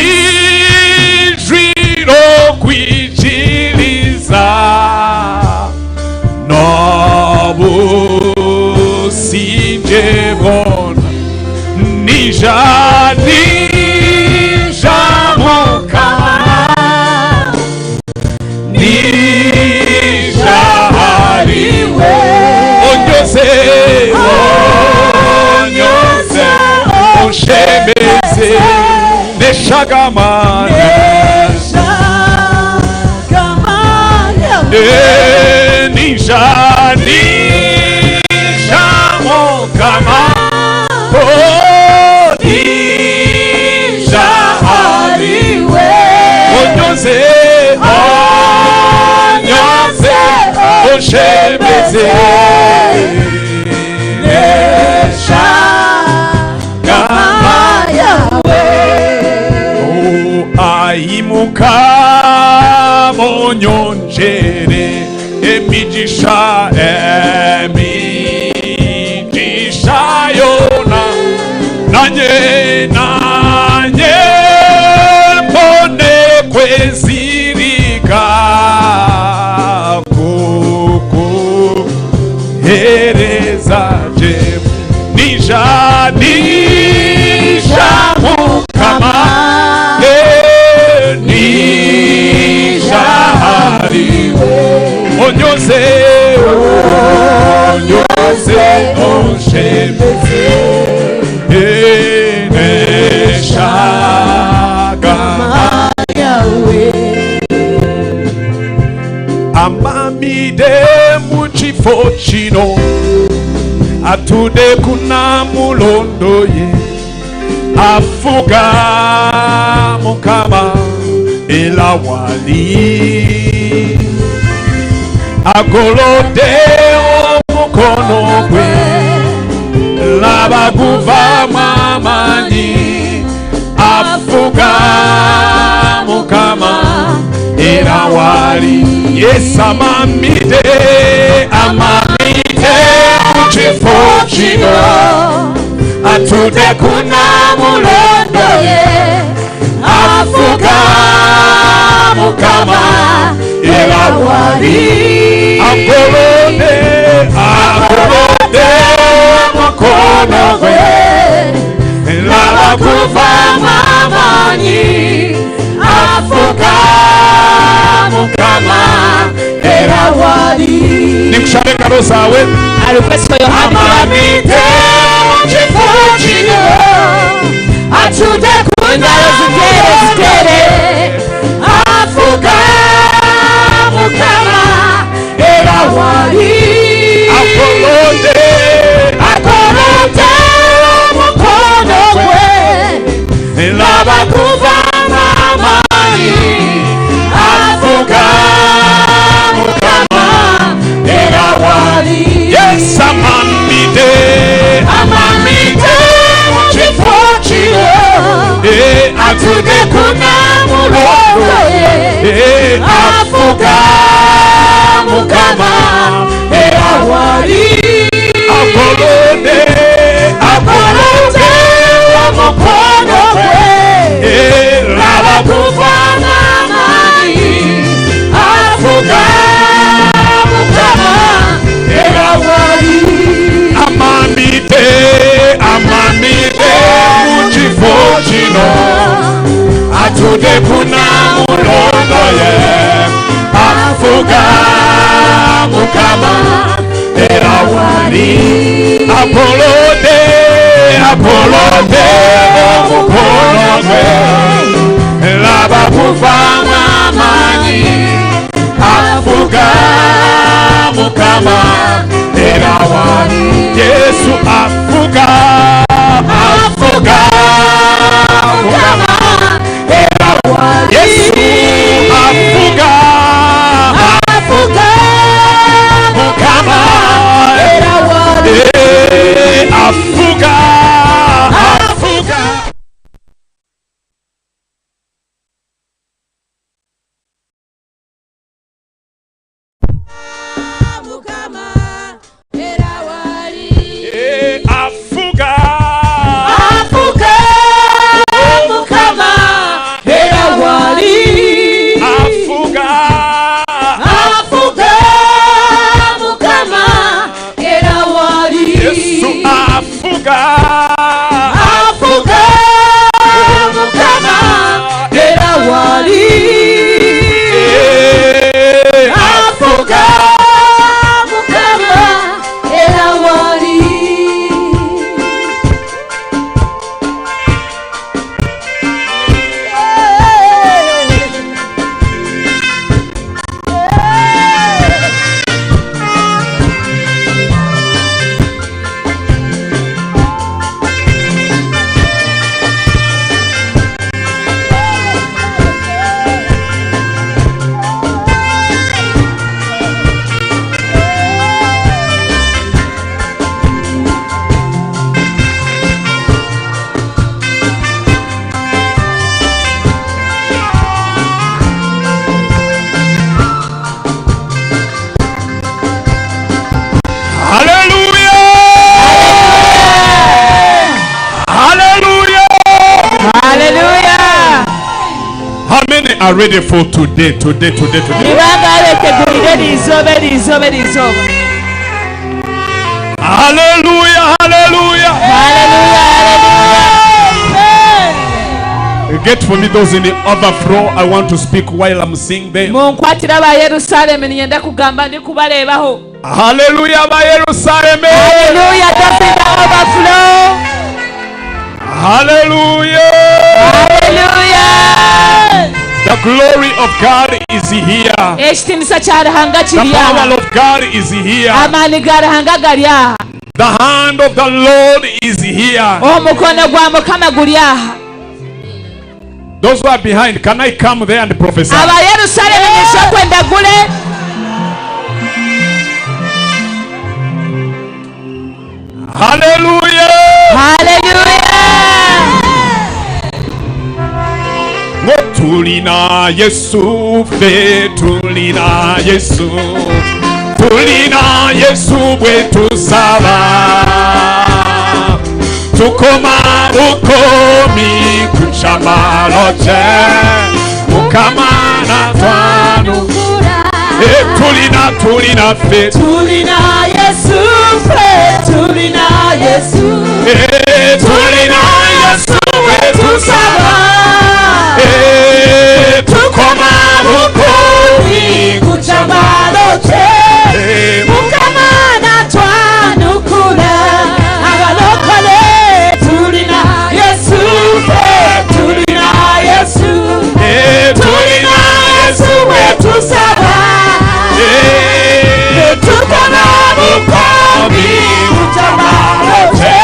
Kwijwiro kwijiriza Nobusinje bona Nija nija mukama Nija hariwe Onyose onyose oshemeze Neshagama Nija nija mukama Oh nija hariwe Onyose onyose oshemeze Neshagama yawe aimuka monyonjere emigisha emigisha yona nanye nanye mbone kwezirika kuku hereza je nija nija mukama nija hariwe onyose onyose oshemeze eneshagama yawe amamide mu kifo kino atudde ku namulondo ye afuga mukama era wali agolodde omukono gwe laba guvaamu amaanyi afuga mukama era wali yesu amamide amamide mu kifo kino atudde ku namulondo ye afuga mukama era wali agolode agolode mukono gwe laba guvaamu amaanyi afuga mukama era wali nikushabe engalo zawe I request for your hand clap. amamide mu kifo kino atudde ku Engalo zitere zitere. afuga mukama era wali agolode agolode omukono gwe laba guvaamu amaanyi afuga mukama era wali Yes, Atudde ku Namulondo ye. Afuga Mukama era wali. Agolodde, Agolodde omukono gwe. Laba kuva n'amaanyi. Afuga Mukama era wali. Amamide, amamide mu kifo kino atudde ku Namulondo ye afuga Mukama era wali. Agolodde, agolodde omukono gwe laba kuvaamu amaanyi afuga Mukama era wali. Yesu afuga, afuga Mukama era wali. Yesu afuga, afuga Mukama era wali. Afuga, afuga. Mukama era wali. Afuga, afuga Mukama era wali. Afuga, afuga Mukama era wali. Yesu afuga, afuga Mukama era wali. Afuga Mukama era wali. Hallelujah! Hallelujah! Hallelujah! How many are ready for today? Today, today, today. Ni bangahe betegurire eri izooba eri izooba eri izooba? Hallelujah! Hallelujah! Hallelujah! Get for me those in the overflow. I want to speak while I'm seeing them. Munkwatire aba Yerusalemu ninyenda kugamba ndikubareebaho. Hallelujah, ba Yerusalem. Hallelujah, those in the overflow. Hallelujah. Hallelujah. The glory of God is here. Ekitiinisa kya Ruhanga The kiri power aha. of God is here. Amaani ga Ruhanga gari aha. The hand of the Lord is here. Omukono gwa Mukama guri aha. Those who are behind, can I come there and prophesy? Aba Yerusalemu nyisha kwenda gule. Hallelujah. Hallelujah. Ngo tulina Yesu ffe tulina Yesu tulina Yesu bwe tusaba tukoma bukomi ku kyamalo kye Mukama natwanukula. Tulina tulina ffe Tulina Yesu ffe tulina Yesu. Tulina Yesu bwe tusaba tukoma bukomi ku kyamalo kye Mukama natwanukula. Abalokole tulina Yesu ffe tulina Yesu. Tulina Yesu bwe tusaba tukoma bukomi ku kyamalo kye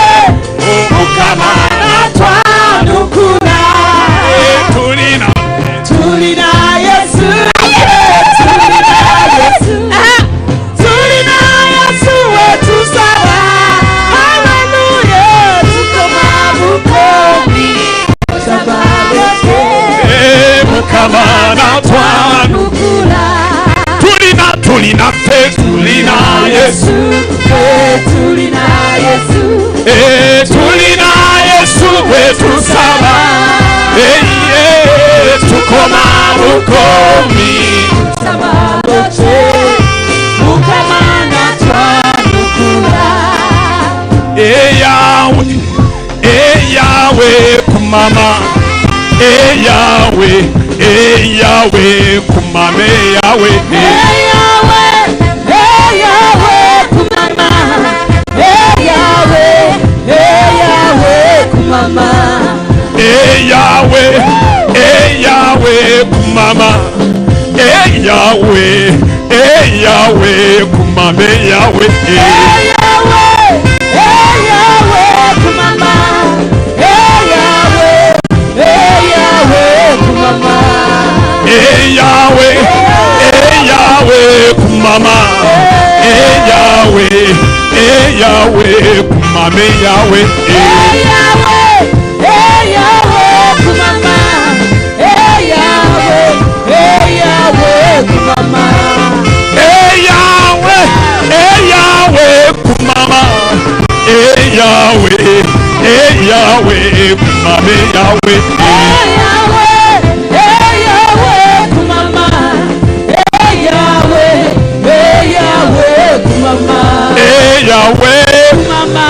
Mukama natwanukula. Mukama natwanukula. Tulina, tulina ffe, tulina Yesu. Tulina Yesu. Eh, tulina Yesu gwe tusaba. Eh, eh, tukoma bukomi. Mukama natwanukula. Eyawe, eyawe kumama. Eyawe, eyawe kumama, eyawe. Eyawe, eyawe kumama. Eyawe, eyawe kumama. Eyawe, eyawe kumama. Eyawe, eyawe kumama, eyawe. Eyawe, eyawe kumama. Eyawe, eyawe kumama. Eyawe, eyawe kumama. Eyawe, eyawe kumama, eyawe. Eyawe, eyawe kumama. Eyawe, eyawe kumama. Eyawe, eyawe kumama. Eyawe, eyawe kumama, eyawe. Eyawe, eyawe kumama. Eyawe, eyawe kumama. Eyawe, Kumama,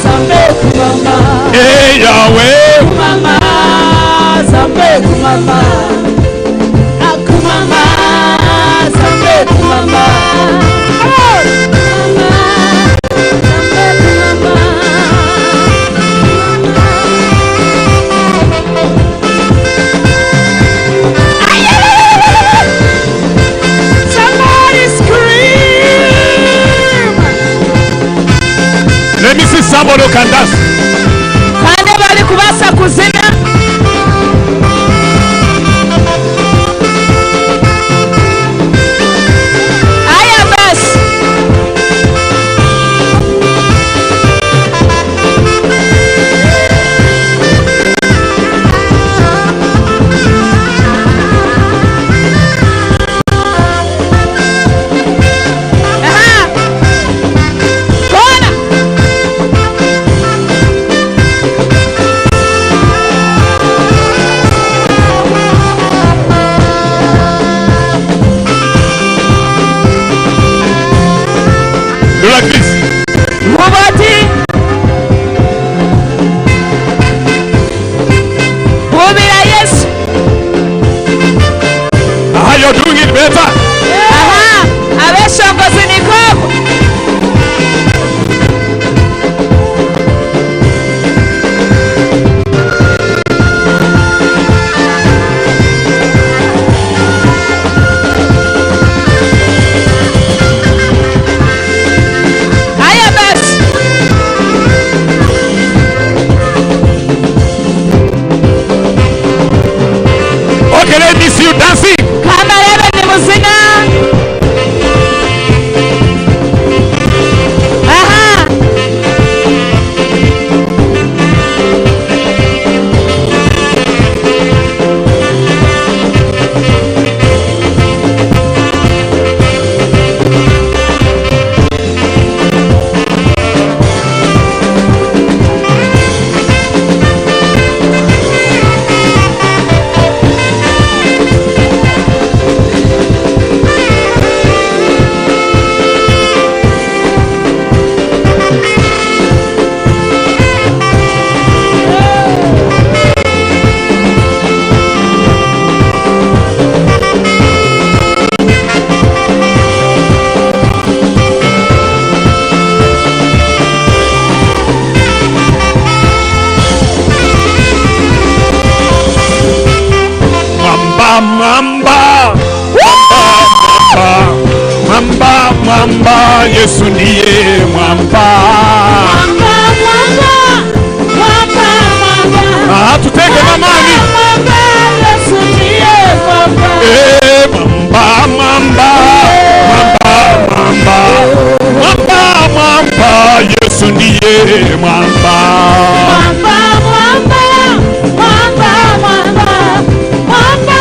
zambe kumama. eyawe. Kumama, zambe kumama. Akumama, zambe kumama. Somebody scream! Let me see somebody who can dance. Kandi bari kubasa kuzina. Aya basi. Aha. Kona. Do like this. Mubati. Bubira Yesu. Ah, you're doing it better. Aha. Abeshongozi ni koko. Haya basi. Okay, let me see you dancing. Kamarebe ni muzina. Aha. Mwamba, mwamba, mwamba, mwamba, mwamba, Yesu ndiye mwamba. Mwamba, mwamba, mwamba, mwamba. Ah, tuteke mamani. Mwamba, Yesu ndiye mwamba. Eh, mwamba, mwamba, mwamba, mwamba, mwamba, mwamba, Yesu ndiye mwamba. Mwamba, mwamba, mwamba, mwamba, mwamba,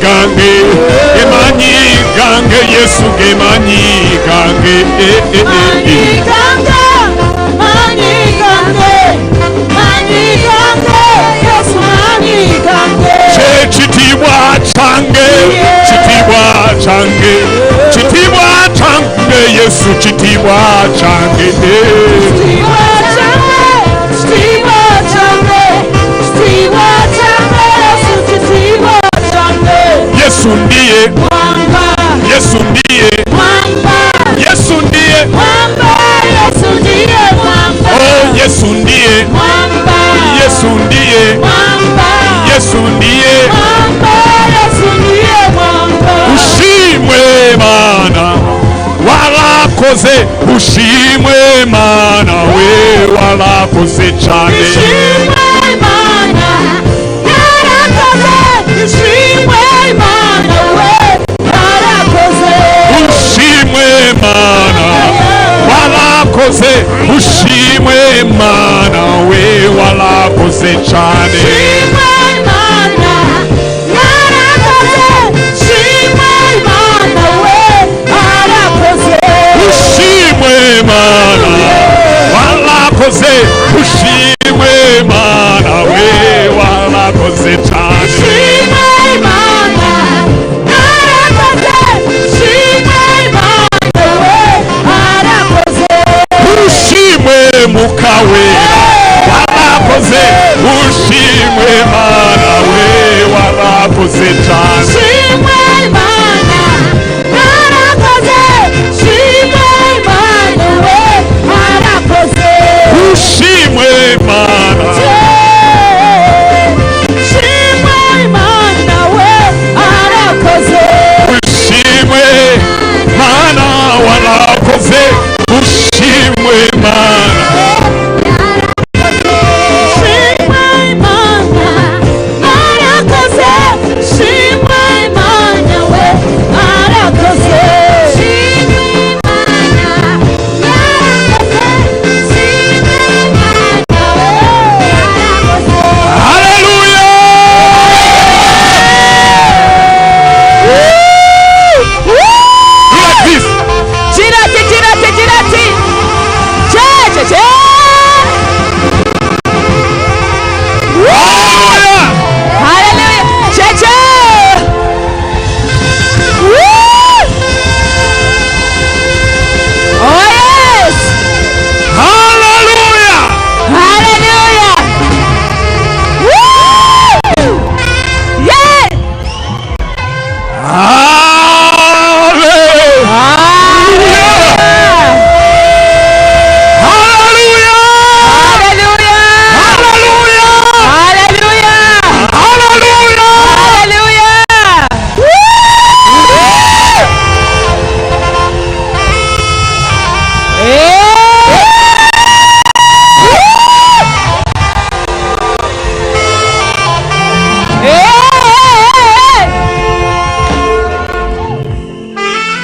Gange, gemanyi gange, Yesu gemanyi gange. Eh, eh, eh, eh. Che chitibwa change, chitibwa change, chitibwa change, Yesu chitibwa change. Eh. Yesu ndiye, Yesu ndiye, Yesu ndiye, oh Yesu ndiye, Yesu ndiye, Yesu ndiye. Ushimwe mana warakoze, ushimwe mana we warakoze cyane. Ushimwe mana warakoze, ushimwe mana we warakoze cyane. Ushimwe mana warakoze, ushimwe mana we warakoze cyane. Ushimwe mukawera warakoze, ushimwe mana we warakoze cyane. Ushimwe mana ushimwe mana warakoze, ushimwe mana. Girati, girati, girati. Che, che, che. Hallelujah. Che, che. Woo! Oh, yes. Hallelujah. Hallelujah. Woo! Yeah.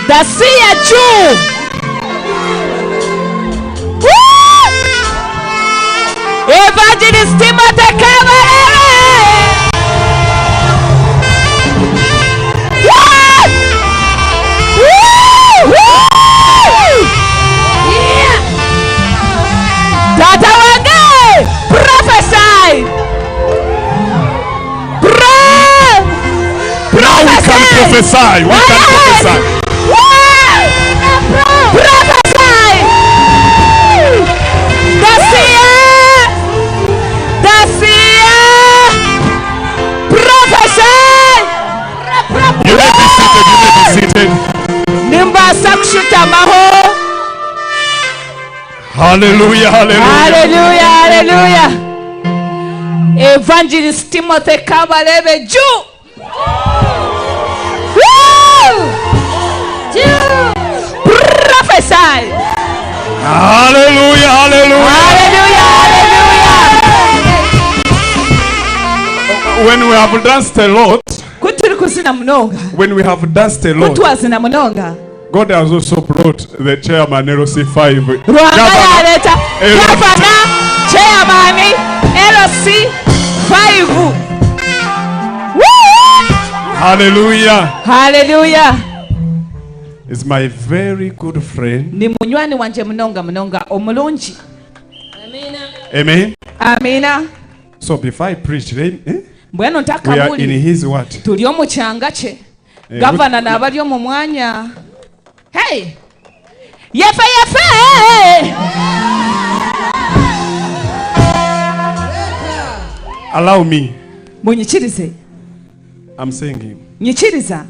Dasia juu. Woo! Evangelist Timothy Kabarebe. Woo! Woo! Woo! Yeah. Tata wange prophesy. Now we can prophesy. We can prophesy. Prophesy! The seer! The seer! Prophesy! You may be seated. You may be seated. Nimbaasa kushutamaho. Hallelujah. Hallelujah. Hallelujah, hallelujah. Evangelist Timothy Kabarebe juu. Woo! Prophesy! Hallelujah. Hallelujah. Hallelujah, hallelujah. When we have danced a lot, Ku turi kuzina munonga. when we have danced a Ku lot, twazina munonga. God has also brought the chairman LC5. Ruhanga yaleeta LC. gavana chairman LC 5. Woo! Hallelujah. Haleluya. Is my very good friend. Ni munywani wanje munonga munonga omulungi. Amen. Amina. So before I preach, eh? Mbwenu We are in ntakabuli his what? turi omu kyanga kye. Eh, Gavana naaba ari omu mwanya. Hey! Yefe yefe! Allow me. Munyikirize. I'm saying him. Nyikiriza.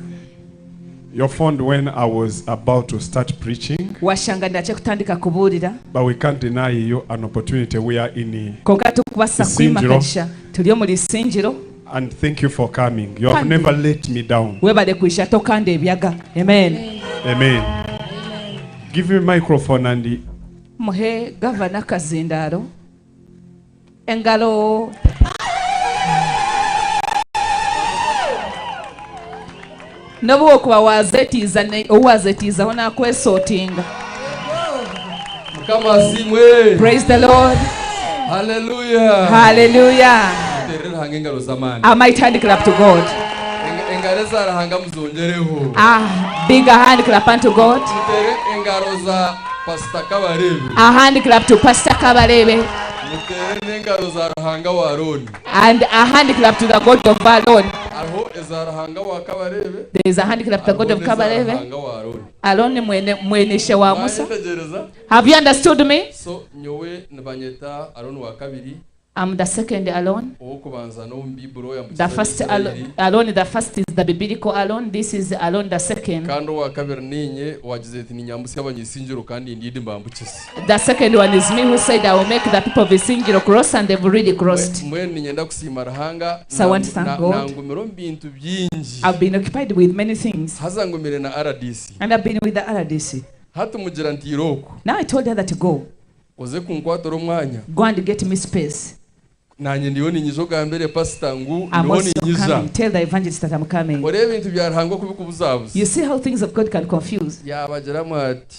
Your phone when I was about to start preaching, Washanga ndakye kutandika kubuurira. but we can't deny you an opportunity. We are in Konka tukubasa Isingiro. kwimakanisha. Turi omuri Isingiro. and thank you for coming. You have Kandi. never let me down. Webale kwisha tokanda ebyaga. Amen. Amen. Give me microphone and Muhe gavana Kazindaro. Engalo. Nobu okuba wazetiiza ne- owazetiizaho nakwesootinga. Mukama asiimwe. Praise the Lord. Hallelujah. Hallelujah. Muterere Ruhanga engaro z'amaani. A mighty hand clap to God. Engaro eza Ruhanga muzongereho. Ah, bigger hand clap unto God. Mutere engaro za Pastor Kabarebe. A hand clap to Pastor Kabarebe. Mutere n'engaro za Ruhanga wa Aroni. And a hand clap to the God of Aaron. Hariho eza Ruhanga wa Kabarebe. There is a hand clap to the God of hariho n'eza Kabarebe. Ruhanga wa Aroni. Aaron mwene mweneshe wa Musa. Mwanyetegereza? Have you understood me? So nyowe nibanyeta Aroni wa kabiri. I'm the second Aaron. Owokubanza n'omu Biburo The yambukiza first Isirayeli. Aaron, the first is the biblical Aaron. This is Aaron the second. kandi owa kabiri ninye wagize ati ninyambusya abanyisingiro kandi ndidi mbambukize The second one is me who said I will make the people of Isingiro cross and they've already crossed. mbwenu ninyenda kusiima Ruhanga So I want to thank God. nangumira omu bintu bingi I've been occupied with many things haza ngumire na RDC and I've been with the RDC. hati mugira nti irooko Now I told her that to go, oze kunkwatira omwanya go and get me space. nanye ndiyo ninyija ogambire pasita ngu I'm ndiho also ninyija coming. Tell the evangelist that I'm coming. oreba ebintu bya Ruhanga okubikubuzabuza You see how things of God can confuse. yabagiramu ati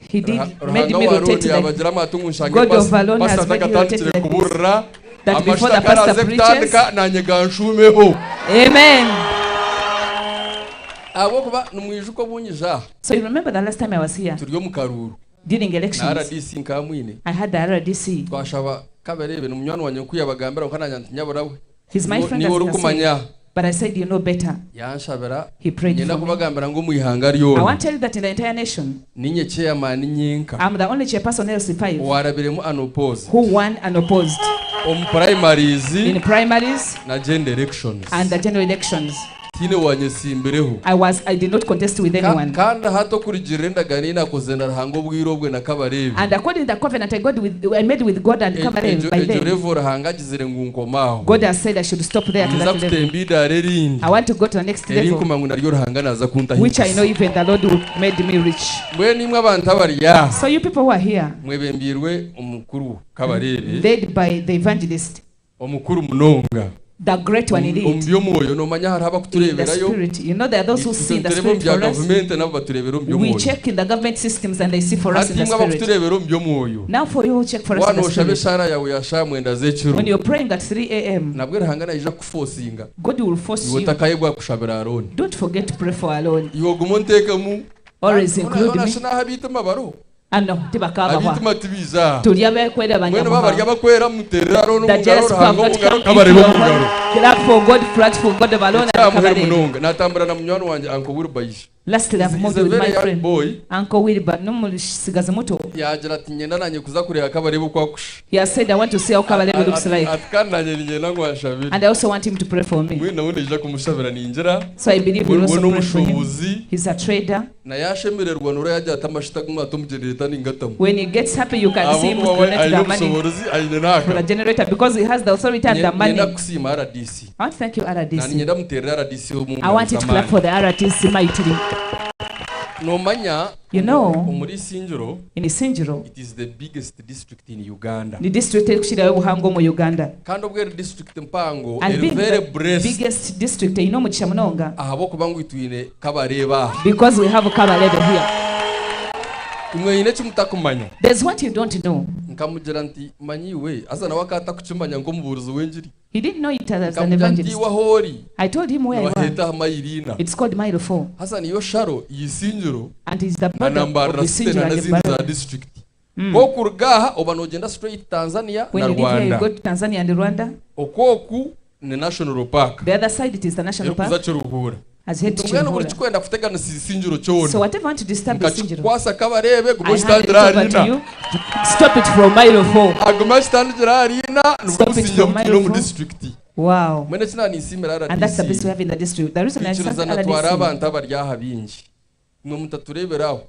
He did Ruha- made Ruhanga me wa rotate Aroni like yabagiramu ati ngu nshange God of Aaron pasita has made me rotate atakatandikire like this. kuburira That before amashita the pastor karaze preaches. kutandika nanye ganshumeho Amen. ahabwokuba nimwijuka obunyija aha So you remember the last time I was here turi omu karuuru during na elections, RDC nkamwine I had the RDC. twashaba Kabarebe ni munywani wanje nku yabagambira nka nanye nti nyaburawe He's my friend, niwe as he has orikumanya said. But I said, you know better. yanshabira He prayed nyenda for me. kubagambira ngu omu ihanga I ryona want to tell you that in the entire nation, ninye chairman nyenka I'm the only chairperson LC5 owarabiremu unopposed who won and opposed omu primaries in primaries na gender elections and the general elections. tiine wanyesimbireho I did not contest with anyone. kandi hati okurugirira endagano ei nakoze na Ruhanga obwire obwe na Kabarebe And according to the covenant I made with God and Kabarebe by egyo then, level Ruhanga agizire ngu nkomaaho God has said I should stop there to niza that level. kutemba idaara erindi I want to go to the next level, erinkumanya ngu naryo Ruhanga naza which I know kuntahikisa even the Lord will made me rich. mbwenu imwe abantu abari aha So you people who are here, mwebembirwe omukuru Kabarebe led by the evangelist, omukuru munonga the great one omu indeed, by'omwoyo nomanya hariho in the abakutureeberayo spirit. You know there are those who see in the turebe omu spirit bya for us. gavumenti nabo batureebera omu We by'omwoyo check in the government systems and they see for us hati in the imwe spirit. abakutureebera omu by'omwoyo Now for you who check for us in waana the oshaba spirit, eshaara yawe ya shaaha mwenda z'ekiro when you're praying at 3 a.m., nabwo Ruhanga naija kukufosinga God will force iwe you. otakayebwa kushabira Aroni Don't forget to pray for alone. iwe ogume onteekemu Always include me. onashe n'aho abiitima bariho Ano, tibakabahwa. abiitima tibiija aha Turi abekwera mbwenu babarya abanyamuhanga. abakwera muterera Aroni The omu ngaro jealous people have Ruhanga omu not ngaro come Kabarebe if omu you are ngaro Clap for God, clap for God of alone and ekyamuheru Kabarebe. munonga natambura na munywani wanje Uncle Wilbur Isha Lastly, I've He's moved a with very my young friend, boy Uncle Wilbur. N'omusigazi muto. yagira ati ngenda nanye kuza kureba Kabarebe oku akusha He has said, I want to see how Kabarebe looks like. ati kandi nanye ninyenda ngu anshabire And I also want him to pray for me. mbwenu nawe naija kumushabira ningira So I believe we we'll we also pray for him. n'omushuubuzi He's a trader. naye ashemererwa nora yagira ati amashita gumwata omu generator ningatamu When he gets happy, you can see him Ahabw'okuba we donate aine the money obushoborozi aine for n'aka the generator because he has the authority and the money. nyenda kusiima RDC I want to thank you, na RDC. ninyenda muterera RDC omu I ngaro want you to clap z'amaani for the RTC mightily. nomanya You know, omuri Isingiro in Isingiro, it is the biggest district in Uganda ni district erikukirayo obuhango omu Uganda. kandi obwo eri district mpango And eri being very the blessed biggest district eine omugisha munonga ahabw'okuba ngu twine Kabarebe aha because we have Kabarebe here. imwe ine ekimutakumanya There's what you don't know. nkamugira nti manyi iwe aza nawe akatakukimanya nk'omubuurizi w'enjiri He didn't know it as an Nkamugira nti evangelist. iwe aho ori I told him where I nibaheeta was. aha mayiro ina. It's called mile 4. Haza niyo sharo y'Isingiro And it's the na border of Nambarara City Isingiro na and n'izindi za Mbarara. district. Kokuruga aha oba nogyenda straight Tanzania When na you leave here, you Rwanda. go to Tanzania and Rwanda. Okwoku ni national park. The other side, it is the national Erikuza park. Kiruhura. Has head to Mbwenu buri Kiruhura. kikwenda kuteganisa Isingiro kyona. So whatever want to disturb Isingiro, Nkakikwasa kabarebe guma I hand it okitandikira over to ahariina. you. Stop it from mile 4. Aguma akitandikira ahariina nibwo Stop it businge from butwire mile omu 4. district. Wow. Mbwenu eki naanisiimira And that's the RDC. best we have in the district. The reason I Twikiriza started natwara RDC, abantu abari aha bingi. Mwe mutatureeberaho.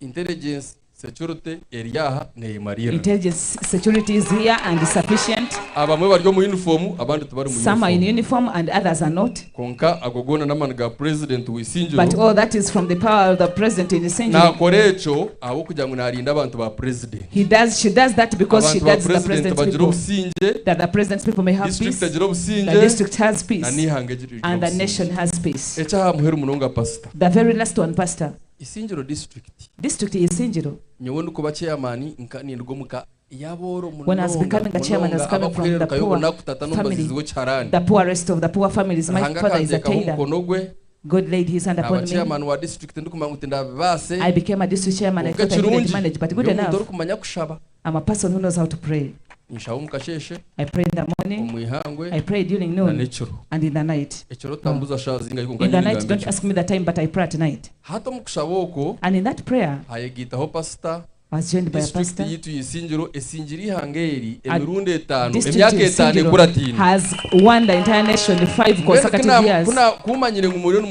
Intelligence, security eri aha neemarira. intelligence security is here and is sufficient. Abamwe bari omu uniform abandi tibari mu Some are in uniform. uniform and others are not. Konka ago goona n'amaani ga president But w'Isingiro. all that is from the power of the president in Isingiro. Naakora ekyo ahabw'okugira ngu naarinda abantu ba president. He does, she does that because she Abantu ba guards the president president's bagira people. obusinge, That the president's people may have district peace. egira The obusinge, district has na peace. n'ihanga rigira And the obusinge. nation has peace. Eky'aha muheru munonga pastor. The very last one, Pastor. Isingiro district. District is Isingiro. Nyowe ndikuba chairman nka ninduga omuka y'abooro When I was munonga becoming a chairman, I was munonga coming from the abakuhererukayo poor obunaku tata family. n'omubazizi w'ekiharani. The poorest of the poor families. My Ruhanga father is a akanteekaho tailor. omukono gwe. God laid his hand Naba upon me. chairman wa district ndikumanya ngu tindabibaase. I became a district chairman. I Konka thought I couldn't ekirungi, manage, but good ndi omuntu enough. orikumanya kushaba. I'm a person who knows how to pray. Nshaba omu kasheeshe, I pray in the morning. omu ihangwe, I pray during na noon n'ekiro. and in the night. Ekiro tambuza shaaha zingahi konka In the nyine night, ngamba don't ekiro. ask me the time, but I pray at night. Hati omu kushaba okwo And in that prayer, hayegaitaho pasita. I was joined by a District pastor. yitu y'Isingiro esingira ihanga eri At emirundi etaano District emyaka etaano Isingiro ekuratiine. has won the entire nation 5 Mbwenu consecutive years. kumanyire ngu muriyo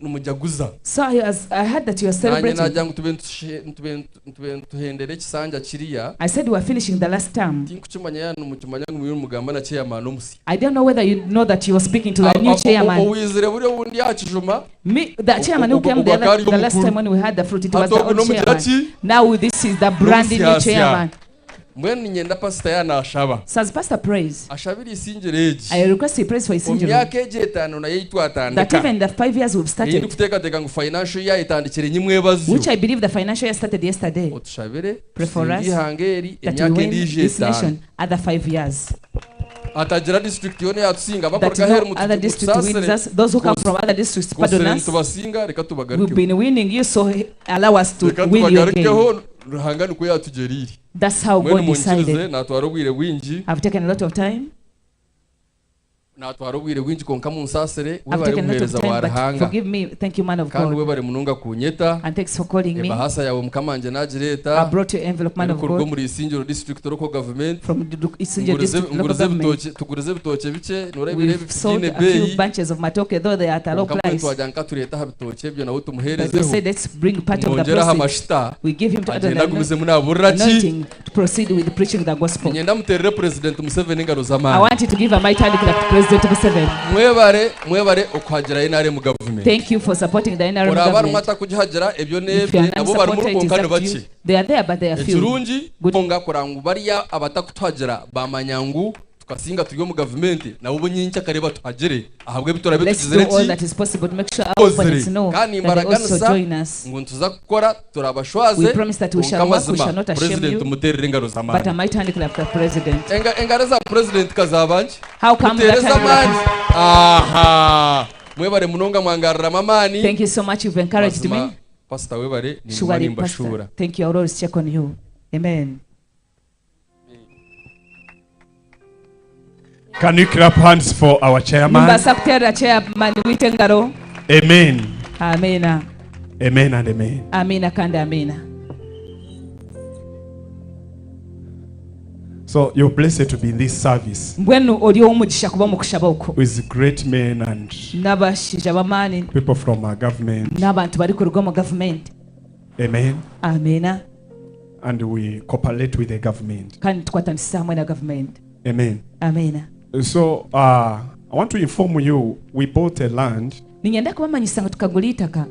nimujaguza. So I heard that you are Nanye celebrating. nagira ngu tube nituhendera ekisanja kiriya. I said we are finishing the last term. Tinkukimanya yaani nimukimanya ngu muriyo nimugamba na chairman omusi. I don't know whether you know that you are speaking to the new chairman. Owizire buriya obundi yakijuma. Me, the chairman who came the last time when we had the fruit, it was the Hati old ogu n'omugira chairman. ki? Now this is the brand new N'omusyasya. chairman. Mbwenu niinyenda pasita yaanashaba. So as pastor prays, Ashabire Isingiro egi. I request he prays for Omu Isingiro. myaka egi etaano nayo ei That twatandika. even the 5 years we've Ei started, ndikuteekateeka ngu financial year etandikire nyimwebazo. which I believe the financial year started yesterday, Otushabire pray for tusinge us ihanga eri that we emyaka win endiijo this etaano. nation other 5 years. Hatagira district yoona eyatusinga That abakuruga no aheeru other district wins us. Those who come from other districts, pardon kusire us. nitubasinga reka We've tubagarukeho. been winning you, so allow us to Reka win you again. tubagarukeho Ruhanga nikwo yatugeriire. That's how Mbwenu God munkirize decided. natwara obwire bwingi. I've taken a lot of time. Natwara obwire bwingi konka munsaasire I've webare taken a lot of omuheereza time, wa but Ruhanga. forgive me. Thank you, man of Kandi God. webare munonga kunyeta. And thanks for calling me. Ebahasa yawe mukama wangye nagireeta. I brought your envelope, man of Erikuruga God. omuri Isingiro district local government. From the Isingiro district local Ngurize government. ebitookye tugurize ebitookye bikye noreeba We've sold ebiine a few beeyi. bunches of matoke, though they are at a low Konka mbwenu price. twagira nka tureete aha bitookye ebyo nawe But we tumuheerezeho. said let's bring part of the Tumwongyere aha proceeds. mashita. We give him to add Agenda an agumizemu naaburira ki? anointing to proceed with preaching the gospel. Niinyenda muteerere President Museveni engaro I z'amaani. want you to give a mighty hand clap to President Museveni. Mwebare mwebare okuhagira NRM government. Thank you for supporting the NRM Oraba harimu government. atakugihagira ebyo If you n'ebye are nabo barimu non-supporter, it is konka ni up to you. bakye. They are there, but they are few. Ekirungi konga kuranga ngu bariya abatakutuhagira bamanya ngu tukasinga turi omu gavumenti nabo bo nyenkya kare batuhagire ahabw'ebi turabe Let's tugizire do all ki that is possible to make sure our opponents tukozire know kandi that they also nimbaraganisa join us. ngu nituza kukora turabashwaze We promise that we konka shall work, we amazima shall not ashame president you. tumuterere engaro But a z'amaani. mighty hand clap to the president. Engaro za president kazabanje How come mutereze that hand amaani clap? aha mwebare munonga mwangariramu amaani. Thank you so much. You've encouraged Mazima, me. Pastor webare ninguma Surely, nimbashuura. Pastor. Thank you. I will always check on you. Amen. Can you clap hands for our chairman? Nimbaasa kuteerera chairman waitu engaro. Amen. Amina. Amen and amen. Amina kandi amina. So you're blessed to be in this service Mbwenu ori ow'omugisha kuba omu kushaba okwo. with great men and N'abashaija b'amaani people from our government. n'abantu barikuruga omu gavumenti. Amen. Amina. And we cooperate with the government. Kandi tukwatanisa hamwe na gavumenti. Amen. Amina. So I want to inform you, we bought a land Niinyenda kubamanyisa ngu tukagura eitaka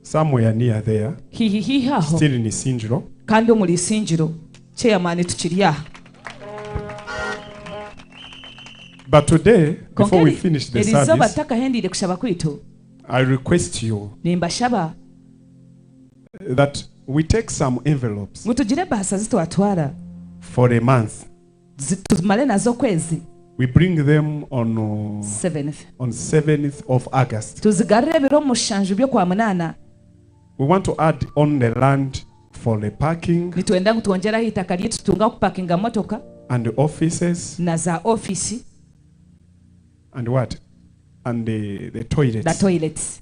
somewhere near there, hihi hihi aho still in Isingiro. kandi omuri Isingiro chairman tukiri aha. But today, before we Konka finish the erizooba service, tutakahendiire kushaba kwitu I request you nimbashaba that we take some envelopes ngu tugire ebahasa zitwatwara for a month tumale nazo okwezi. We bring them on 7th. on 7th of August. Tuzigarure ebiro mushanju by'okwa munaana. We want to add on the land for the parking Nitwenda ngu twongyere aha itaka ryaitu tutunge ahu kupakinga motoka and the offices na za ofiisi and what? And the toilets. The toilets.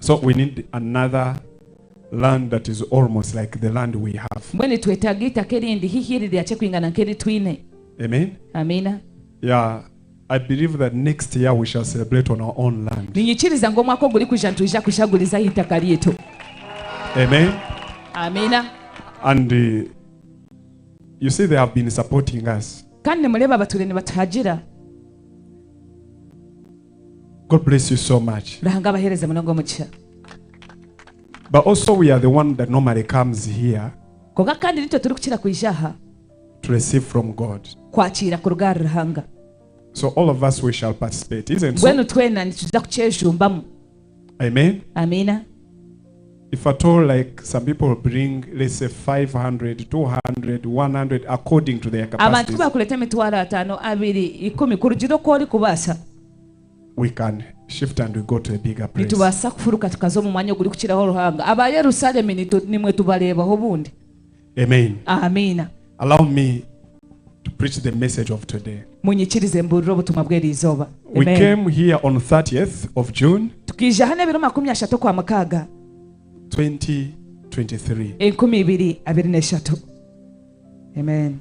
So we need another land that is almost like the land we have. Mbwenu nitwetaaga itaka erindi haihi eri rirakye kwingana nk'eri twine. Amen. Amiina. Yeah, I believe that next year we shall celebrate on our own land. Niinyikiriza ngu omwaka ogurikwija nitwija kujaguliza aha itaka ryaitu. Amen. Amiina. And you see, they have been supporting us. Kandi nimureeba batwire nibatuhagira. God bless you so much. Ruhanga abaheereze munonga omugisha. But also, we are the one that normally comes here Konka kandi nitwe turikukira kwija aha to receive from God. kwakiira kuruga ahari Ruhanga. So all of us, we shall participate, isn't so? Mbwenu twena nituza kukyejumbamu. Amen. Amiina. If at all, like some people bring, let's say 500, 200, 100, according to their Abantu capacities, kubakureeta emitwaro ataano, abiri, ikumi kurugiira oku orikubaasa. we can shift and we go to a bigger place. Nitubaasa kufuruka tukaza omu mwanya ogurikukiraho Ruhanga. Aba Yerusalemu nimwe tubareebaho obundi. Amen. Amiina. Allow me to preach the message of today. Munyikirize mbuurire obutumwa bw'eri izooba. We Amen. came here on 30th of June Tukaija hanu ebiro 30 okwa mukaaga 2023. 2023. Amen.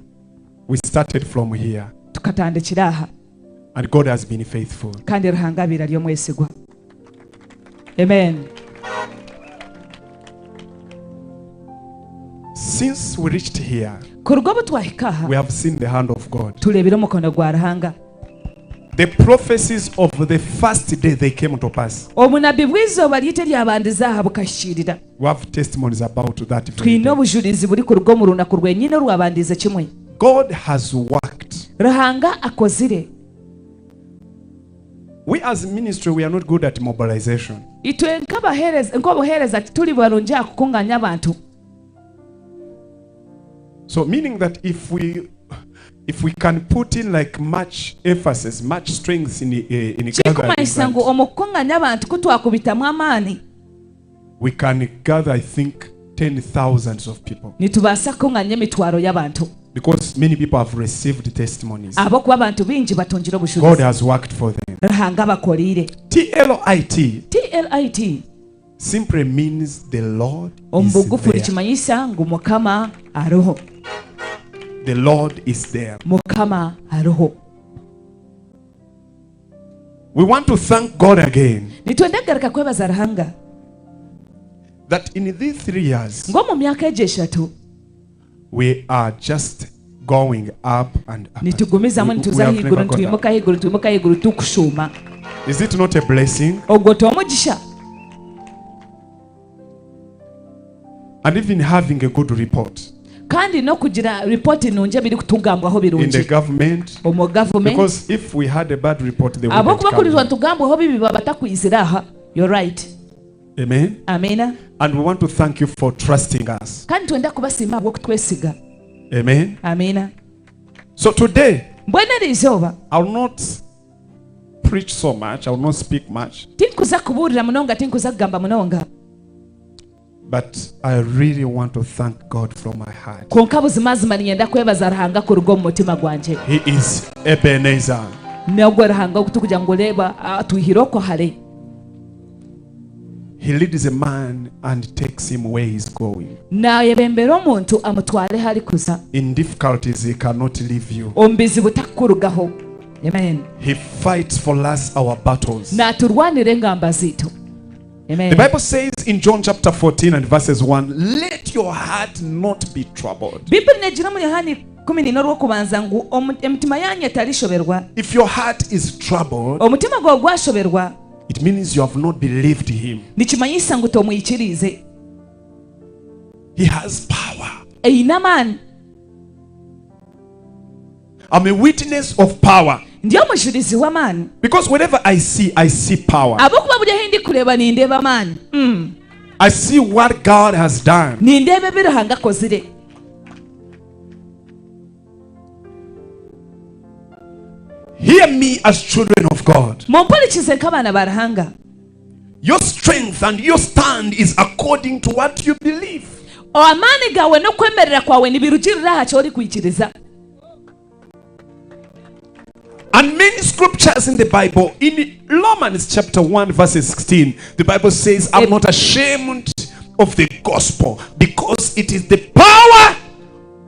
We started from here Tukatandikira aha and God has been faithful. kandi Ruhanga abaire ari omwesigwa. Amen. Since we reached here, Kuruga obu twahika aha we have seen the hand of God. tureebire omukono gwa Ruhanga. The prophecies of the first day, they came to pass. Obunabi bw'izooba ryaitu eryabandize aha bukashikiirira. We have testimonies about that very Twine day. obujurizi burikuruga omu runaku rwenyine orwabandiize kimwe. God has worked. Ruhanga akozire. We as ministry, we are not good at mobilization. Itwe nk'abaheereza nk'obuheereza tituri barungi aha kukunganya abantu. So meaning that if we can put in like much emphasis, much strength in gathering, Kirikumanyisa ngu omu kukunganya abantu ku twakubitamu amaani we can gather, I think, 10,000s of people. Nitubaasa kukunganya emitwaro y'abantu. Because many people have received testimonies. Ahabw'okuba abantu baingi batungire God obujurizi. has worked for them. Ruhanga abakoriire. TLIT TLIT simply means the Lord omu is bugufu there. nikimanyisa ngu Mukama ariho. The Lord is there. Mukama ariho. We want to thank God again Nitwenda kugaruka kwebaza Ruhanga that in these 3 years ngu omu myaka egyo 3 we are just going up and up. Nitugumizamu We nituza have ahaiguru never gone down. nitwimuka ahaiguru nitwimuka ahaiguru tukushuuma. Is it not a blessing? Ogwo t'omugisha? And even having a good report Kandi n'okugira ripooti nungi ebirikutugambwaho in the birungi government. Omu gavumenti. Because if we had a bad report, they wouldn't Ahabw'okuba come. kurizwa nitugambwaho bibi baba batakwizira aha. You're right. Amen. Amina. And we want to thank you for trusting us. Kandi twenda kubasiima ahabw'okutwesiga. Amen. Amina. So today, Mbwenu eri izooba I will not preach so much, I will not speak much, tinkuza kubuurira munonga tinkuza kugamba munonga. but I really want to thank God from my heart. Konka buzimazima niinyenda kwebaza Ruhanga kuruga omu mutima gwangye. He is Ebenezer. Nogwo Ruhanga ogu ngu reeba atwihire okwo hare. He leads a man and takes him where he's going. Naayebembera omuntu amutware hari kuza. In difficulties, he cannot leave you. Omu bizibu takurugaho. Amen. He fights for us our battles. Naaturwanira engamba zaitu. Amen. The Bible says in John chapter 14 and verses 1, let your heart not be troubled. Bibuli negira omuri Yohaani 14 orw'okubanza ngu emitima yanyu etarishoberwa. If your heart is troubled, Omutima gwawe gwashoberwa, it means you have not believed him. Nikimanyisa ngu tomwikiriize. He has power. Eine amaani. I'm a witness of power. Ndi omujurizi w'amaani. Because wherever I see, I see power. Ahabw'okuba buri ahu ndikureeba nindeeba amaani. I see what God has done. Nindeeba ebi Ruhanga akozire. Hear me as children of God. Mumpurikize nk'abaana ba Ruhanga. Your strength and your stand is according to what you believe. Amaani gaawe n'okwemerera kwawe nibirugirira aha ki orikwikiriza. And many scriptures in the Bible, in Romans chapter 1, verse 16, the Bible says, I'm not ashamed of the gospel because it is the power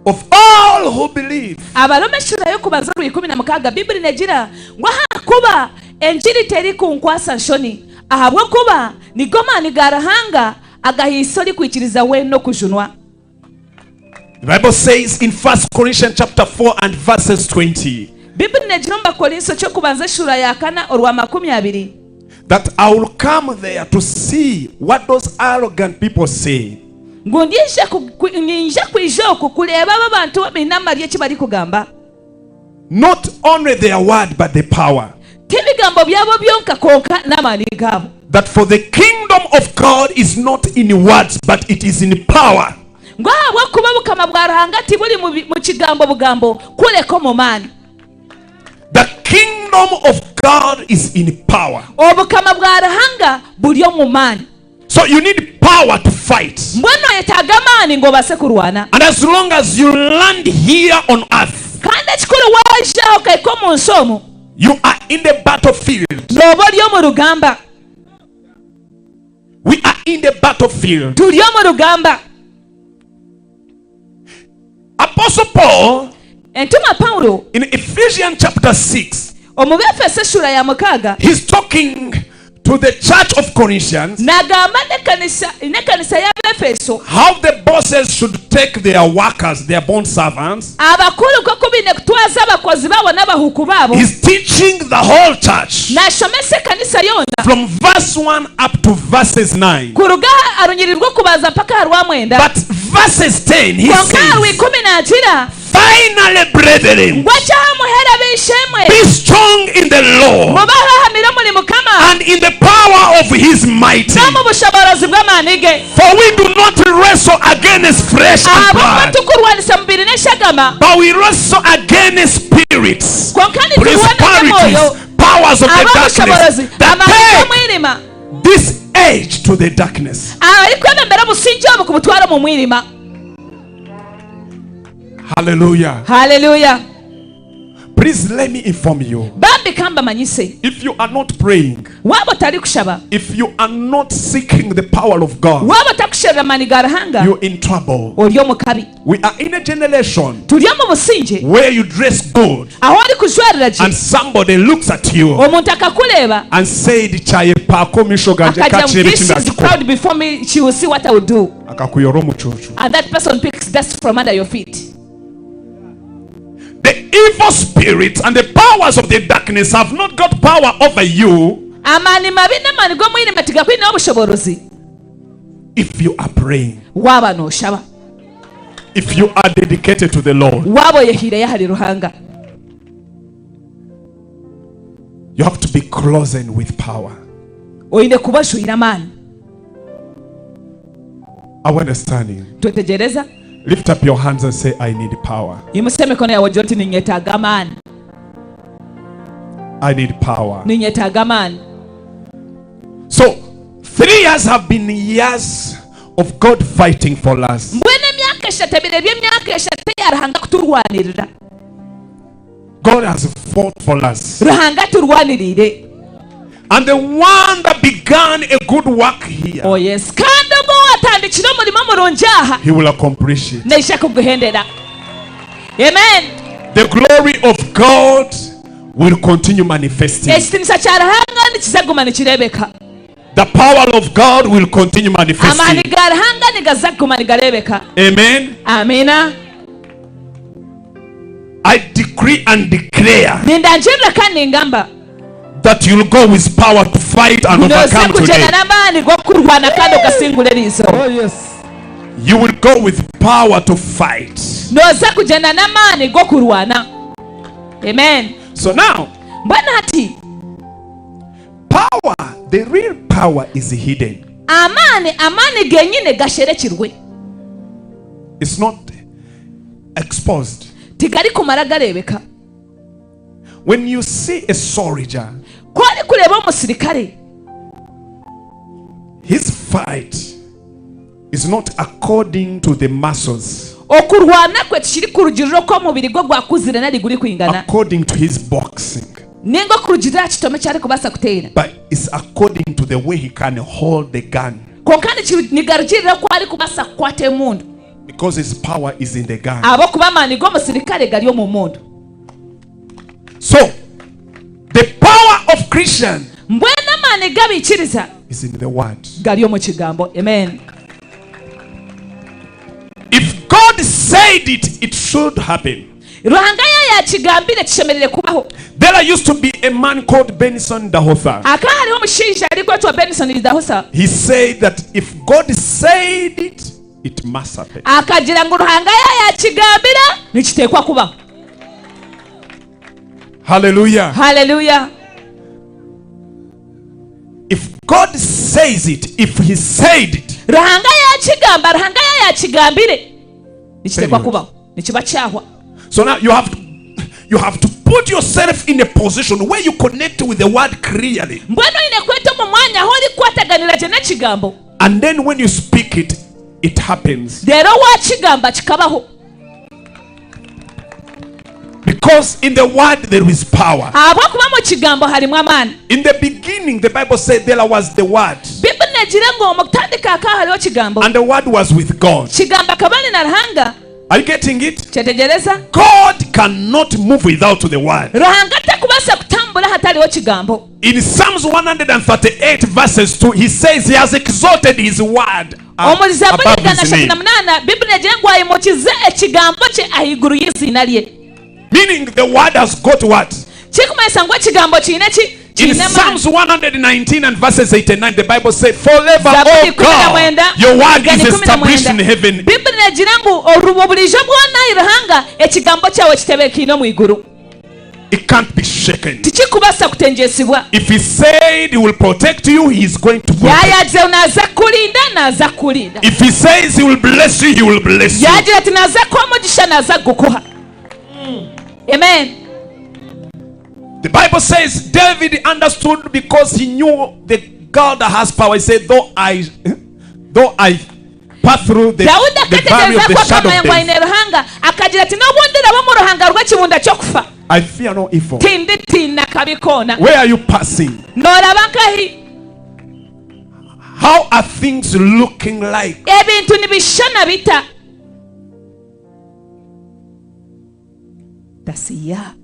of all who believe. Abarooma eshuura y'okubanza orwa 16 Baiburi negira ngu ahakuba engiri terikunkwasa nshoni, ahabw'okuba nigo maani ga Ruhanga agahaisa orikwikiriza weena okujunwa. The Bible says in 1 Corinthians chapter 4 and verses 20. Baiburi negira omu Bakorinso ky'okubanza eshuura ya kana orwa 20. That I will come there to see what those arrogant people say. Ngu ndyaija ku, niinyija kwija okwo kureeba abo abantu abaine amaryo eki barikugamba. Not only their word but the power. Ti bigambo byabo byonka kwonka n'amaani gaabo. That for the kingdom of God is not in words but it is in power. Ngu ahabw'okuba obukama bwa Ruhanga tiburi mu, mu kigambo bugambo kureka omu maani. The kingdom of God is in power. Obukama bwa Ruhanga buri omu maani. So you need power to fight. Mbwenu noyetaaga amaani ngu obaase kurwana. And as long as you land here on earth. Kandi ekikuru waija aha okahika omu nsi omu. You are in the battlefield. Nooba ori omu rugamba. We are in the battlefield. Turi omu rugamba. Apostle Paul. Entumwa Paulo. In Ephesians chapter 6. Omu Befeso eshuura ya mukaaga. He's talking to the church of Corinthians. Naagamba n'ekanisa n'ekanisa y'Abeefeso. How the bosses should take their workers, their bond servants. Abakuru nk'oku baine kutwaza abakozi baabo n'abahuuku baabo. He's teaching the whole church. Naashomesa ekanisa yoona. From verse 1 up to verses 9. Kuruga aha runyiriri rw'okubanza mpaka aha rwamwenda. But verses 10 he Kwonka aha says, rw'ikumi naagira. Finally, brethren, Ngu eky'aha muheru ab'eishe-emwe. be strong in the Lord Mube abahamire omuri Mukama. and in the power of his might. N'omu bushoboorozi bw'amaani ge. For we do not wrestle against flesh and Ahabw'okuba blood, titukurwanisa mubiri n'eshagama. but we wrestle against spirits, Kwonka niturwana principalities, n'emyoyo, powers of the darkness ab'obushoboorozi, that amaani take g'omwirima. this age to the darkness. Abarikwebembera obusingye obu kubutwara omu mwirima. Hallelujah. Hallelujah. Please let me inform you. Bambi ka mbamanyise. If you are not praying, Waaba otarikushaba, if you are not seeking the power of God, waaba otakusherura maani ga Ruhanga, you're in trouble. ori omu kabi. We are in a generation Turi omu busingye where you dress good ahu orikujwarira gye, and somebody looks at you omuntu akakureeba and said, Kyayepako misho gangye akagira ngu kakyebe this is kindakikora. proud before me, she will see what I will do. Akakuyora omucuucu. And that person picks dust from under your feet. The evil spirits and the powers of the darkness have not got power over you. Amaani mabi n'amaani g'omwirima tigakwineho obushoboorozi. If you are praying. Waaba nooshaba. If you are dedicated to the Lord. Waaba oyehaireyo ahari Ruhanga. You have to be clothed with power. Oine kuba ojwaire amaani. Are we understanding? Twetegyereza? Lift up your hands and say, I need power. Imutsya emikono yaawe ogire oti, Niinyetaaga amaani. I need power. Niinyetaaga amaani. So, 3 years have been years of God fighting for us. Mbwenu emyaka eshatu ebaire eri emyaka eshatu eya Ruhanga kuturwanirira. God has fought for us. Ruhanga aturwaniriire. And the one that began a good work here. Oh yes. Kandi ogwo owatandikire omurimo murungi aha. He will accomplish it. Naija kuguhendera. Amen. The glory of God will continue manifesting. Ekitinisa kya Ruhanga nikiza kuguma nikirebeka. The power of God will continue manifesting. Amaani ga Ruhanga nigaza kuguma nigarebeka. Amen. Amina. I decree and declare. Nindangirira kandi ningamba. That you'll go with power to fight and Nooza overcome today. kugyenda n'amaani g'okurwana kandi okasingura eriizooba. Oh yes. You will go with power to fight. Nooza kugyenda n'amaani g'okurwana. Amen. So now, Mbwenu hati, power, the real power is hidden. Amaani, amaani genyine gasherekirwe. It's not exposed. Tigarikumara gareebeka. When you see a soldier, Ku orikureeba omusirikare, his fight is not according to the muscles, okurwana kwe tikirikurugirira oku omubiri gwe gwakuzire nari gurikwingana, according to his boxing, ninga okurugirira aha kitome eki arikubaasa kuteera, but it's according to the way he can hold the gun kwonka nigarugirira oku arikubaasa kukwata emundu. because his power is in the gun. Ahabw'okuba amaani g'omusirikare gari omu mundu. So, the power of Christian Mbwenu amaani g'abaikiriza is in the word. gari omu kigambo. Amen. If God said it, it should happen. Ruhanga yaaba yaakigambire kishemereire kubaho. There used to be a man called Benson Idahosa. Hakaba hariho omushaija arikwetwa Benson Idahosa. He said that if God said it, it must happen. Akagira ngu Ruhanga yaaba yaakigambira nikiteekwa kubaho. Hallelujah. Hallelujah. If God says it, if He said it, Ruhanga yaakigamba, Ruhanga yaaba yaakigambire nikiteekwa kubaho. Nikiba kyahwa. So now you have to, you have to put yourself in a position where you connect with the word clearly. Mbwenu oine kweta omu mwanya ahu orikukwataganira gye n'ekigambo. And then when you speak it, it happens. Reero waakigamba kikabaho. Because in the word there is power. Ahabw'okuba omu kigambo harimu amaani. In the beginning, the Bible said there was the word, Baibuli neegira ngu omu kutandika hakaba hariho kigambo. and the word was with God. Kigambo akaba ari na Ruhanga. Are you getting it? Kyetegyereza? God cannot move without the word. Ruhanga takubaasa kutambura hatariho kigambo. In Psalms 138, verses 2, he says he has exalted his word Omuri Zaaburi above igana his ashatu na name. munaana, Baibuli neegira ngu aimukize ekigambo kye ahaiguru y'eiziina rye. Meaning the word has got what? Kirikumanyisa ngu ekigambo kiine ki? In Kiine amaani. Psalms 119 and verses 89, the Bible says, Forever, Zaaburi O ikumi na God, mwenda, your word igana is ikumi na established in mwenda. heaven. Baibuli neegira ngu orubo buriijo bwona ai Ruhanga ekigambo kyawe kitebeekaine omu iguru. It can't be shaken. Tikikubaasa kutengyesibwa. If he said he will protect you, he is going to protect. Yaayagira ngu naaza kukurinda, naaza kukurinda. If he says he will bless you, he will bless you. Yaagira ati naaza kukuha omugisha, naaza kugukuha. Amen. The Bible says David understood because he knew the God that has power. He said, Though I though I pass through the, Daudi the valley akategereza of the ku shadow akamanya of ngu aine death, Ruhanga, akagira ati n'obu ndiraba omu ruhanga rw'ekibunda ky'okufa, I fear no evil. tinditiina kabi koona. Where are you passing? Nooraba nkahi? How are things looking like? Ebintu nibishushana bita? Dasiya.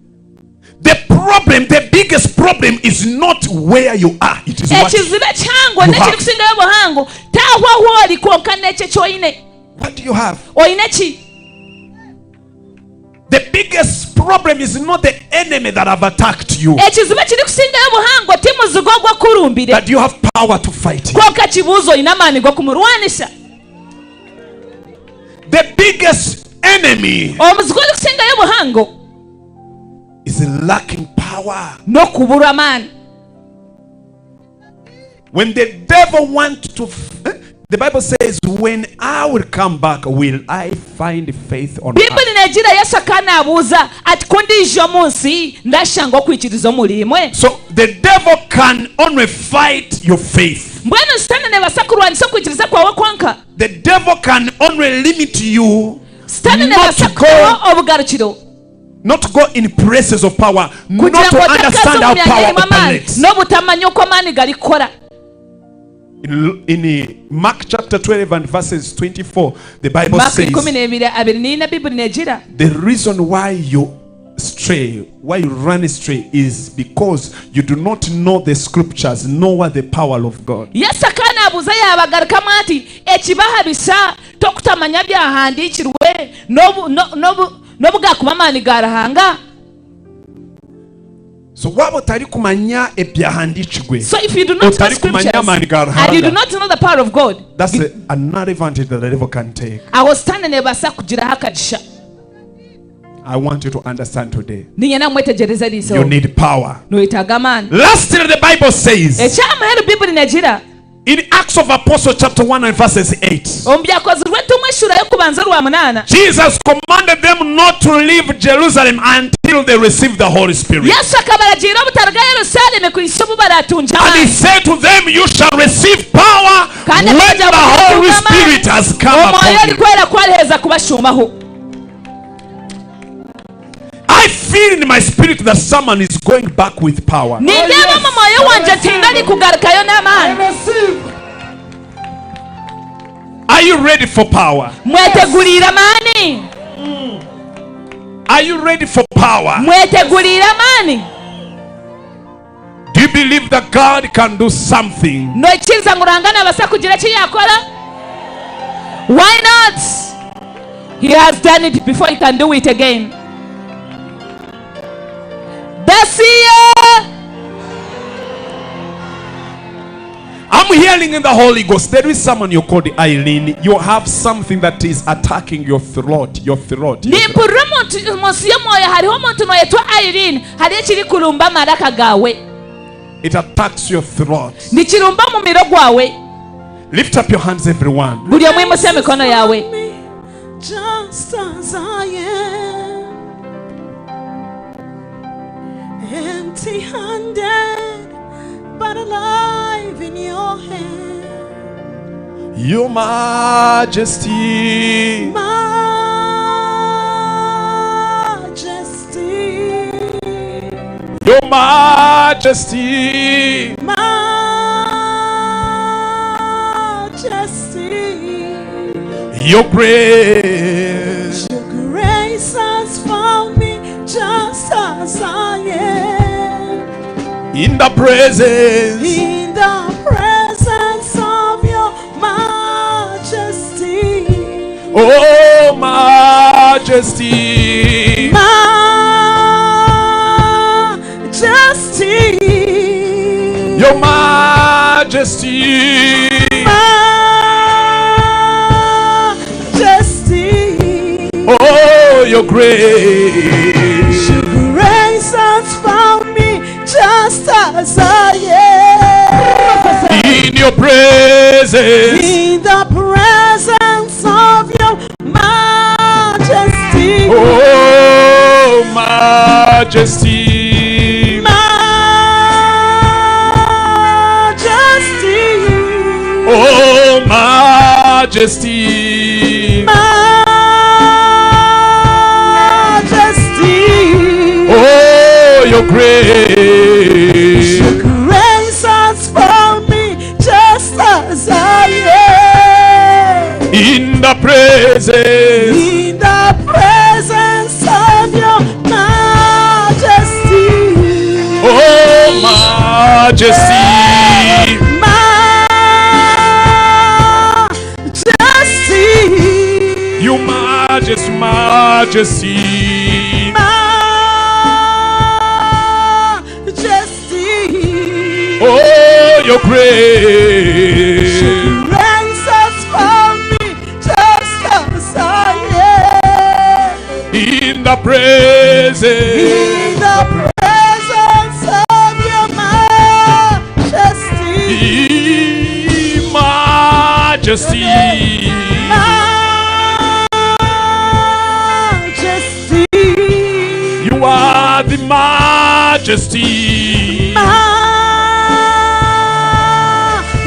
The problem, the biggest problem is not where you are. It is what Ekizibu ekihango you have. n'ekirikusingayo obuhango taaho ahu ori kwonka n'ekyo eki oine. What do you have? Oine ki? The biggest problem is not the enemy that have attacked you. Ekizibu ekirikusingayo obuhango ti muzigu ogwo okurumbire. That you have power to fight him. Kwonka ekibuuzo oine amaani g'okumurwanisa. The biggest enemy Omuzigu orikusingayo obuhango is lacking power. n'okuburwa amaani. When the devil wants to, the Bible says, when I will come back, will I find faith on earth? Baibuli neegira Yesu akaba naabuuza ati ku ndiija omu nsi ndashanga okwikiriza omuri imwe. So the devil can only fight your faith. Mbwenu Sitaane neebaasa kurwanisa okwikiriza kwawe kwonka. The devil can only limit you Sitaane not neebaasa to go, kukutaho obugarukiro not to go in places of power, kugira not ngu to otakaza understand omu how myanya power erimu amaani operates. n'obutamanya oku amaani garikukora. In Mark chapter 12 and verses 24, the Bible Mark says ikumi n'ebiri abiri n'ina Baibuli neegira the reason why you stray, why you run astray, is because you do not know the scriptures, nor the power of God. Yesu akaba naabuuza yaabagarukamu ati ekibahabisa t'okutamanya byahandiikirwe n'obu- no- n'obu- n'obu gaakuba amaani ga Ruhanga. So waba otari kumanya ebyahandiikirwe So if you do not know otari kumanya scriptures amaani ga and you do Ruhanga, not know the power of God, that's another advantage that the devil can take. aho Sitaane neebaasa kugiraho akagisha. I want you to understand today. Niinyenda mwetegyereze You eriizooba. need power. Noyetaaga amaani. Lastly, the Bible says Eky'amuheru Baibuli neegira in Acts of Apostles chapter 1 and verses 8. omu byakozirwe Eby'entumwa eshuura y'okubanza orwa munaana. Jesus commanded them not to leave Jerusalem until they received the Holy Spirit. Yesu akabaragiira obutaruga Yerusaalemi kuhitsya obu baratungye And he amaani. said to them, You shall receive power Kandi when akabagira the ngu Holy muratunga amaani Spirit has come Omwoyo upon you. Orikwera ku ariheza kubashuumaho. I feel in my spirit that someone is going back with power. Nindeeba omu mwoyo wangye nti haine orikugarukayo n'amaani. Are you ready for power? Mweteguriire amaani? Are you ready for power? Mweteguriire amaani? Do you believe that God can do something? Noikiriza ngu Ruhanga nabaasa kugira eki yaakora? Why not? He has done it before, he can do it again. Dasiye! I'm hearing in the Holy Ghost. There is someone you called Eileen. You have something that is attacking your throat. Your throat. Nimpurira omuntu omu nsi y'omwoyo hariho omuntu noyetwa Irene hariho ekirikurumba amaraka gaawe. It attacks your throat. Nikirumba omumiro gwawe. Lift up your hands, everyone. Buri omwe imutsya emikono yaawe. Just as I am, empty handed, but alive in your hand. Your Majesty. Majesty, Your Majesty. Majesty, Your grace. your grace has found me just as I am. In the presence. In the presence of your majesty, Oh, Majesty. Majesty, Your Majesty. Majesty, Oh, your grace. your grace has found me just as I am. In your presence. In the presence of your majesty. Oh, Majesty. Majesty. Oh, Majesty. Majesty. Oh, your grace. Your grace has found me just as I am. In the presence. In the presence of your majesty. Oh, Majesty. Majesty. Your Majesty, Majesty. Majesty. Oh, your grace. Grace has found me just as I am. In the presence. In the presence of your majesty. Majesty. Majesty. You are the majesty.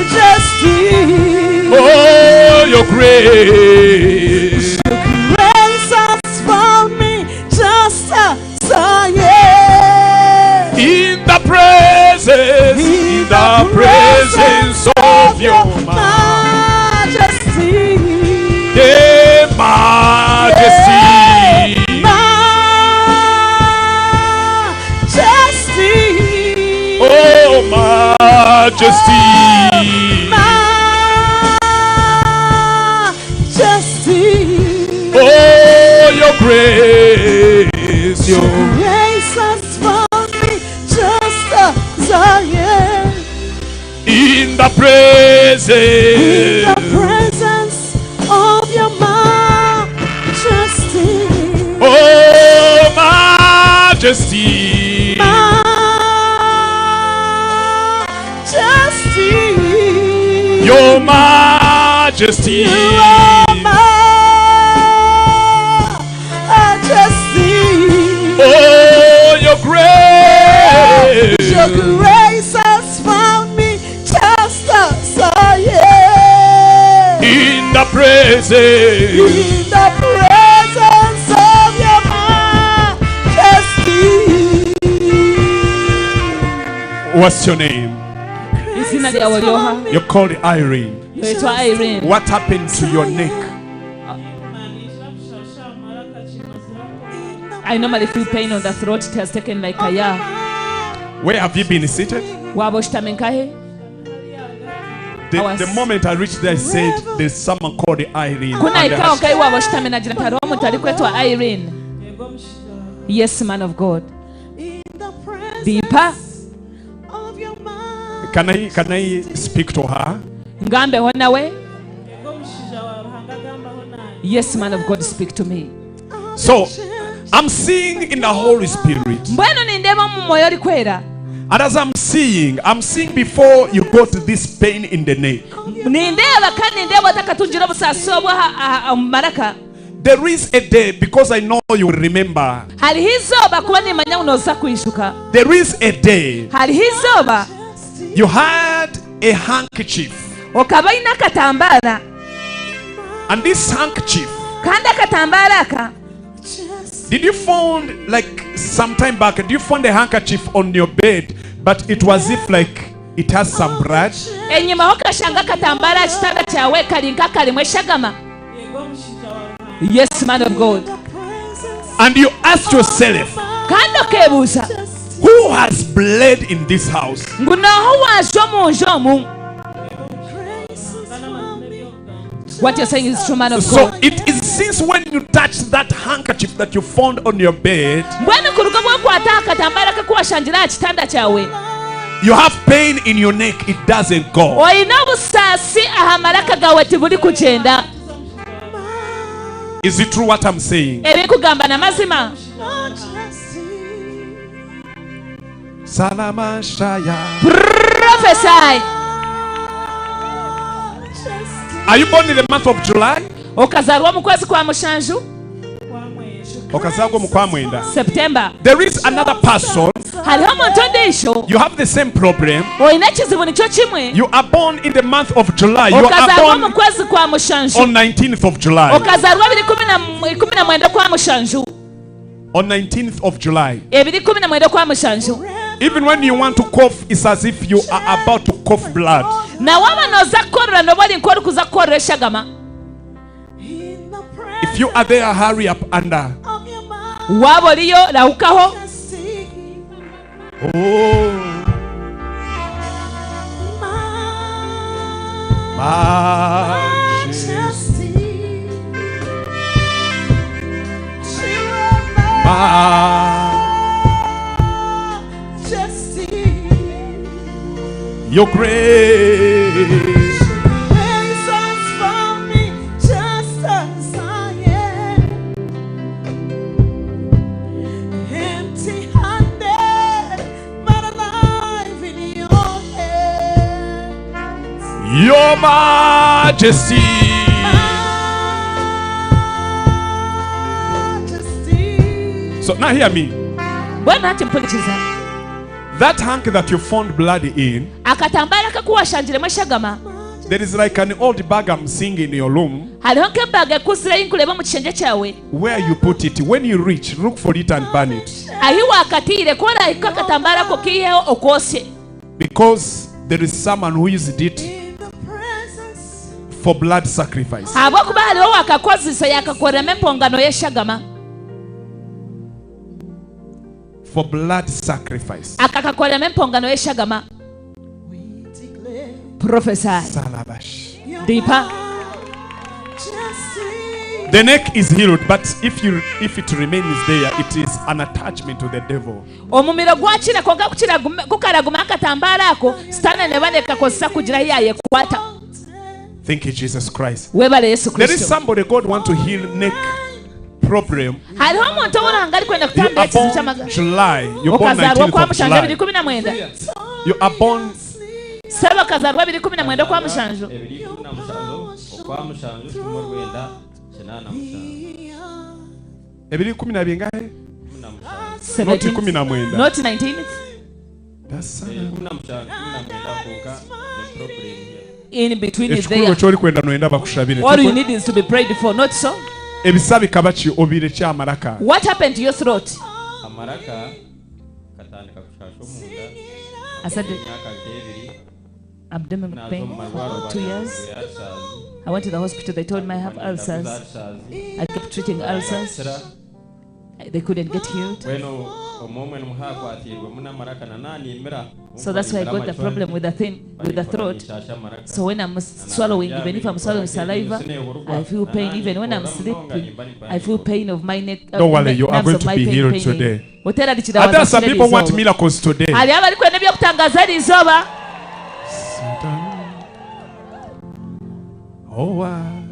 Majesty. Oh, your grace. Grace has found me just as I am. In the presence, in the presence of your majesty. Yeah, majesty. Majesty. Oh, majesty. Majesty. Oh, your grace, your Grace has found me just as I am. in the presence. In the presence of your majesty. Oh, majesty. Majesty. Your majesty. You are majesty. presence. In the presence of your majesty. What's your name? Izina lyawe ryoha? You're called Irene. Oyetwa Irene. What happened to your neck? I normally feel pain on the throat. It has taken like a year. Where have you been seated? Waba oshutami nkahe? The moment I reached there, I said, There's someone called Irene. Kuna And I ikawa nkahi waba oshutami nagira nti hariho omuntu arikwetwa Irene. Yes, man of God. Deeper. Can I speak to her? Ngambeho nawe. Yes, man of God, speak to me. So I'm seeing in the Holy Spirit. Mbwenu nindeeba omu mwoyo orikwera. And as I'm seeing before you got this pain in the neck. Nindeeba kandi nindeeba otakatungira obusaasi obu aha omu maraka. There is a day, because I know you will remember. Hariho izooba kuba nimanya ngu nooza kwijuka. There is a day Hariho izooba you had a handkerchief. okaba oine akatambaara And this handkerchief, kandi akatambaara aka did you find, like some time back, did you find a handkerchief on your bed, but it was if like it has some blood? Enyimaho okashanga akatambaara aha kitanda kyawe kari nk'akarimu eshagama. Yes, man of God. And you asked yourself, Kandi okeebuuza who has bled in this house? ngu nooho waaja omu nju omu. What you're saying is true, man of So God. it is since when you touch that handkerchief that you found on your bed, Mbwenu kuruga obu okwata aha katambaara kakuwashangira aha kitanda kyawe you have pain in your neck, it doesn't go. oine obusaasi aha maraka gawe tiburi kugyenda. Is it true what I'm saying? Ebikugamba n'amazima. Salamashaya. Prophesy. Are you born in the month of July? Okazarwa omu kwezi kwa mushanju. Okazarwa mu kwa mwenda. September. There is another person. Hariho omuntu ondiijo You have the same problem. oine ekizibu nikyo kimwe. You are born in the month of July. You are Okazarwa omu born kwezi kwa mushanju. on 19th of July. Okazarwa ebiri kumi na mwenda kwa mushanju. On 19th of July. Ebiri 19 kwa mushanju. Even when you want to cough, it's as if you are about to cough blood. Na waba nooza kukorora nooba ori nk'orikuza kukorora eshagama. If you are there, hurry up under. Waba oriyo rahukaho. Oh. Majesty. Your grace. Your Majesty. So now hear me. Mbwenu hati mpurikiza. That hank that you found blood in, Akatambaara kakuwashangiremu eshagama. there is like an old bag I'm seeing in your room Hariho nk'embaga ekuzire ei nkureeba omu kishengye kyawe. where you put it. When you reach, look for it and burn it. Ahi wakatiire ku orahika akatambaara ako kiiheho okwosye. Because there is someone who used it for blood sacrifice. Ahabw'okuba hariho wakakozesa yakakoreramu empongano y'eshagama. For blood sacrifice. Akakakoreramu empongano y'eshagama. Prophesy. Salabash. Deeper. The neck is healed, but if it remains there, it is an attachment to the devil. Omumiro gwakira kwonka kukaraguma akatambaara ako sitaane neba nekakozesa kugira ahi yayekwata. Thank you, Jesus Christ. Webale Yesu There is Kristo. somebody God want to heal neck problem. Hariho omuntu ou Ruhanga arikwenda You kutambira are ekizibu born ky'amaga. July. You're born Okazarwa 19th kwa of mushanju ebiri July. 19. You are born Sebo okazarwa ebiri 19 kwa mushanju. Ebiri 17 okwa mushanju 1987. Ebiri kumi na bingahe? 17. Not 19. Not 19. That's 17 19 konka the problem here. In between is Ekikuru there. eki orikwenda noyenda bakushabire. All you need is to be prayed for, not so? Ebisa bikaba ki obiire ki amaraka? What happened to your throat? Amaraka katandika kushasha omunda Asante. emyaka nk'ebiri. Abdominal Naza pain omu for marwariro about 2 years. banyambura ulcers. I went to the hospital, they told me I have ulcers. I kept treating ulcers. They couldn't get healed. Mbwenu omwe nimuhakwatiirwemu n'amaraka nananimira. So that's why I got the problem with the thing, with the throat. So when I'm swallowing, even if I'm swallowing saliva, I feel pain. Even when I'm sleeping, I feel pain of my neck. Don't worry, you are nerves going of to my be pain, healed paining. today. Oterarikira And there are some wazakira people want eriizooba. miracles today. Hariho abarikwenda ebyokutangaza eriizooba. Oh, wow.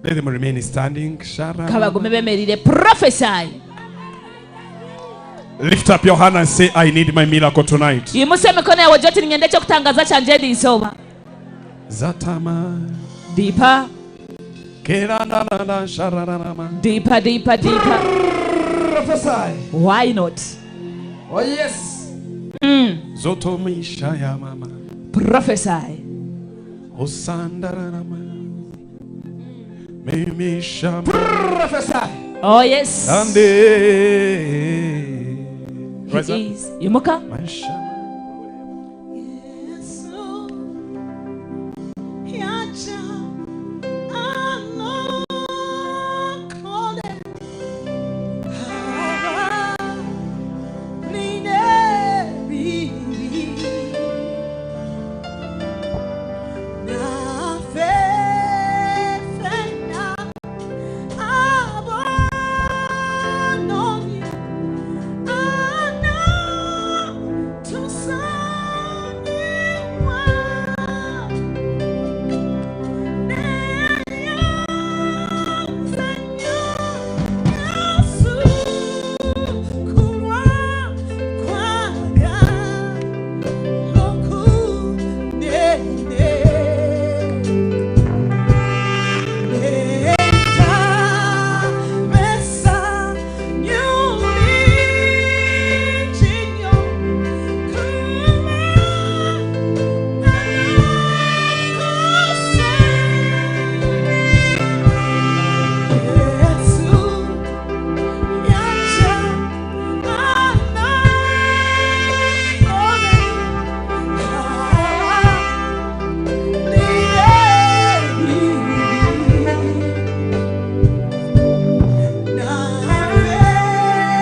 Let them remain standing. Shara. Kabagume bemerire. Prophesy. Lift up your hand and say, I need my miracle tonight. Yimuse emikono yawe ogire oti niinyenda ekyokutangaza kyangye eriizooba. Zatama. Deeper. Keranana shararama. Deeper, deeper, deeper. Prophesy. Why not? Oh yes. Zotomisha ya mama. Prophesy. Osandarama. Mimisha. Prophesy. Oh yes. Ande. He Rise up. is. Imuka. Maisha.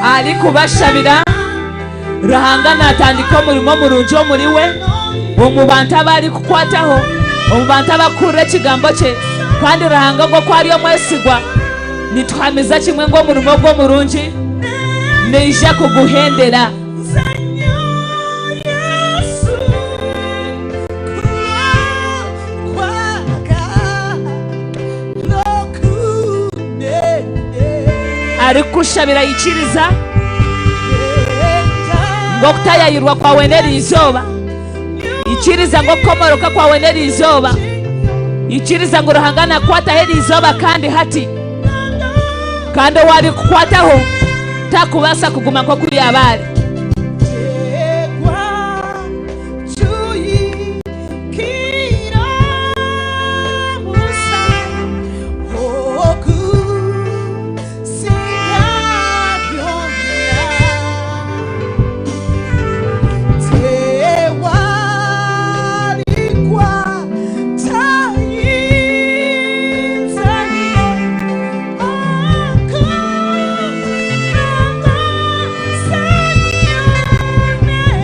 Ari kubashabira Ruhanga natandika omurimo murungi omuri we omu bantu abari kukwataho omu bantu abakuhurira ekigambo kye kandi Ruhanga ogwo ku ari omwesigwa nituhamiza kimwe ngu omurimo ogwo omurungi naija kuguhendera. Arikushabira yikiriza ngo okutayayirwa kwawe n'eriizooba, ikiriza ngo okukomoroka kwawe n'eriizooba, ikiriza ngu Ruhanga nakukwataho eriizooba kandi hati kandi owarikukwataho takubaasa kuguma nk'oku yaaba ari.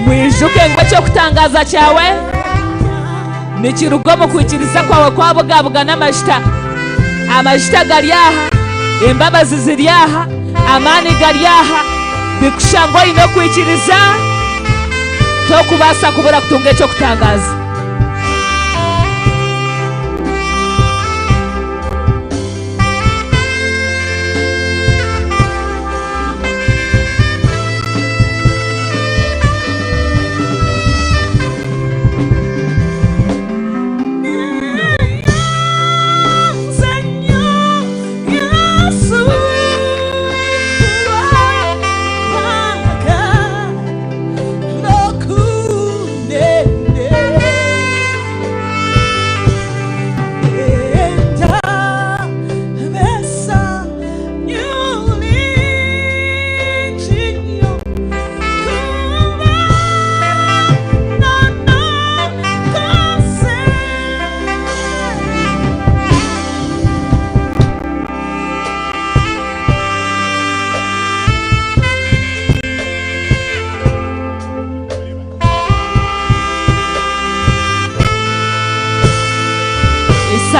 Mwijuke ngu ekyokutangaza kyawe nikiruga omu kwikiriza kwawe kwabugabuga n'amajita. Amajita gari aha, embabazi ziri aha, amaani gari aha, bikushanga oine okwikiriza tokubaasa kubura kutunga ekyokutangaza.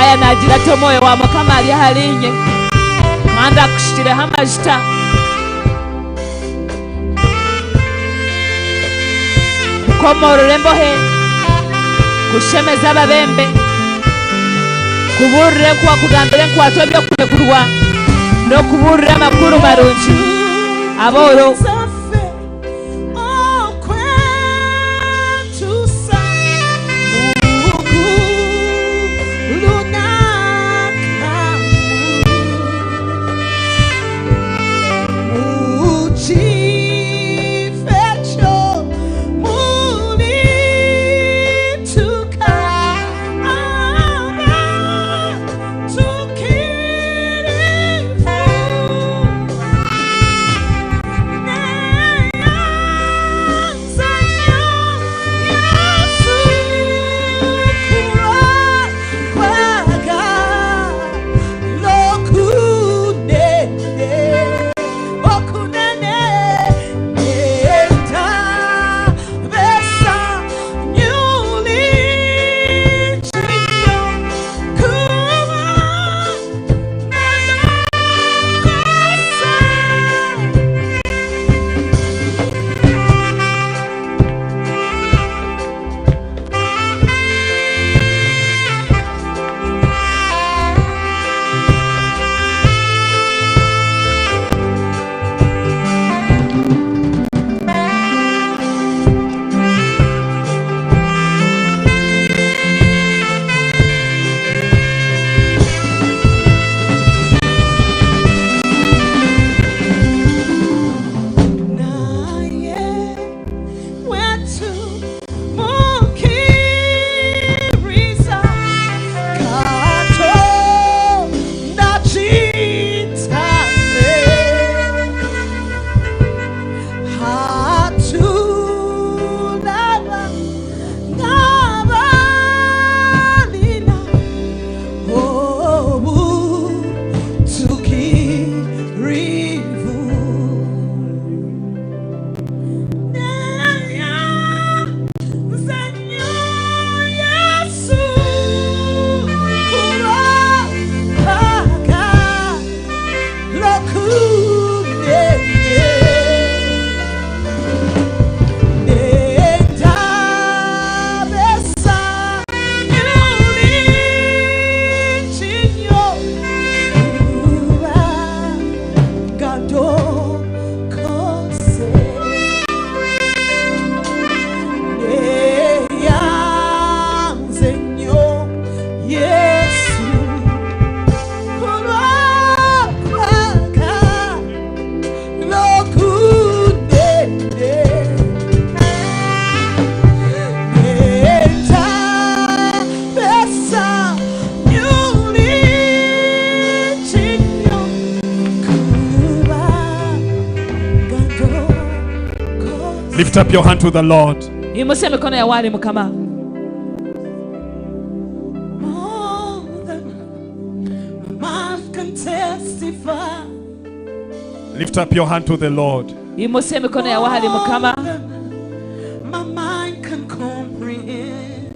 Isaaya naagira ati omwoyo wa Mukama ari ahariinye, kandi akushukireho amajuta. Kukomoorora embohe, kushemeza ababembe, kubuurira enkuba, kugambira enkwatwa eby'okurekurwa, n'okubuurira amakuru marungi abooro. Lift up your hand to the Lord. Imusa emikono yawe ahari Mukama. Mouth can testify. Lift up your hand to the Lord. Imusa emikono yawe ahari Mukama. My mind can comprehend.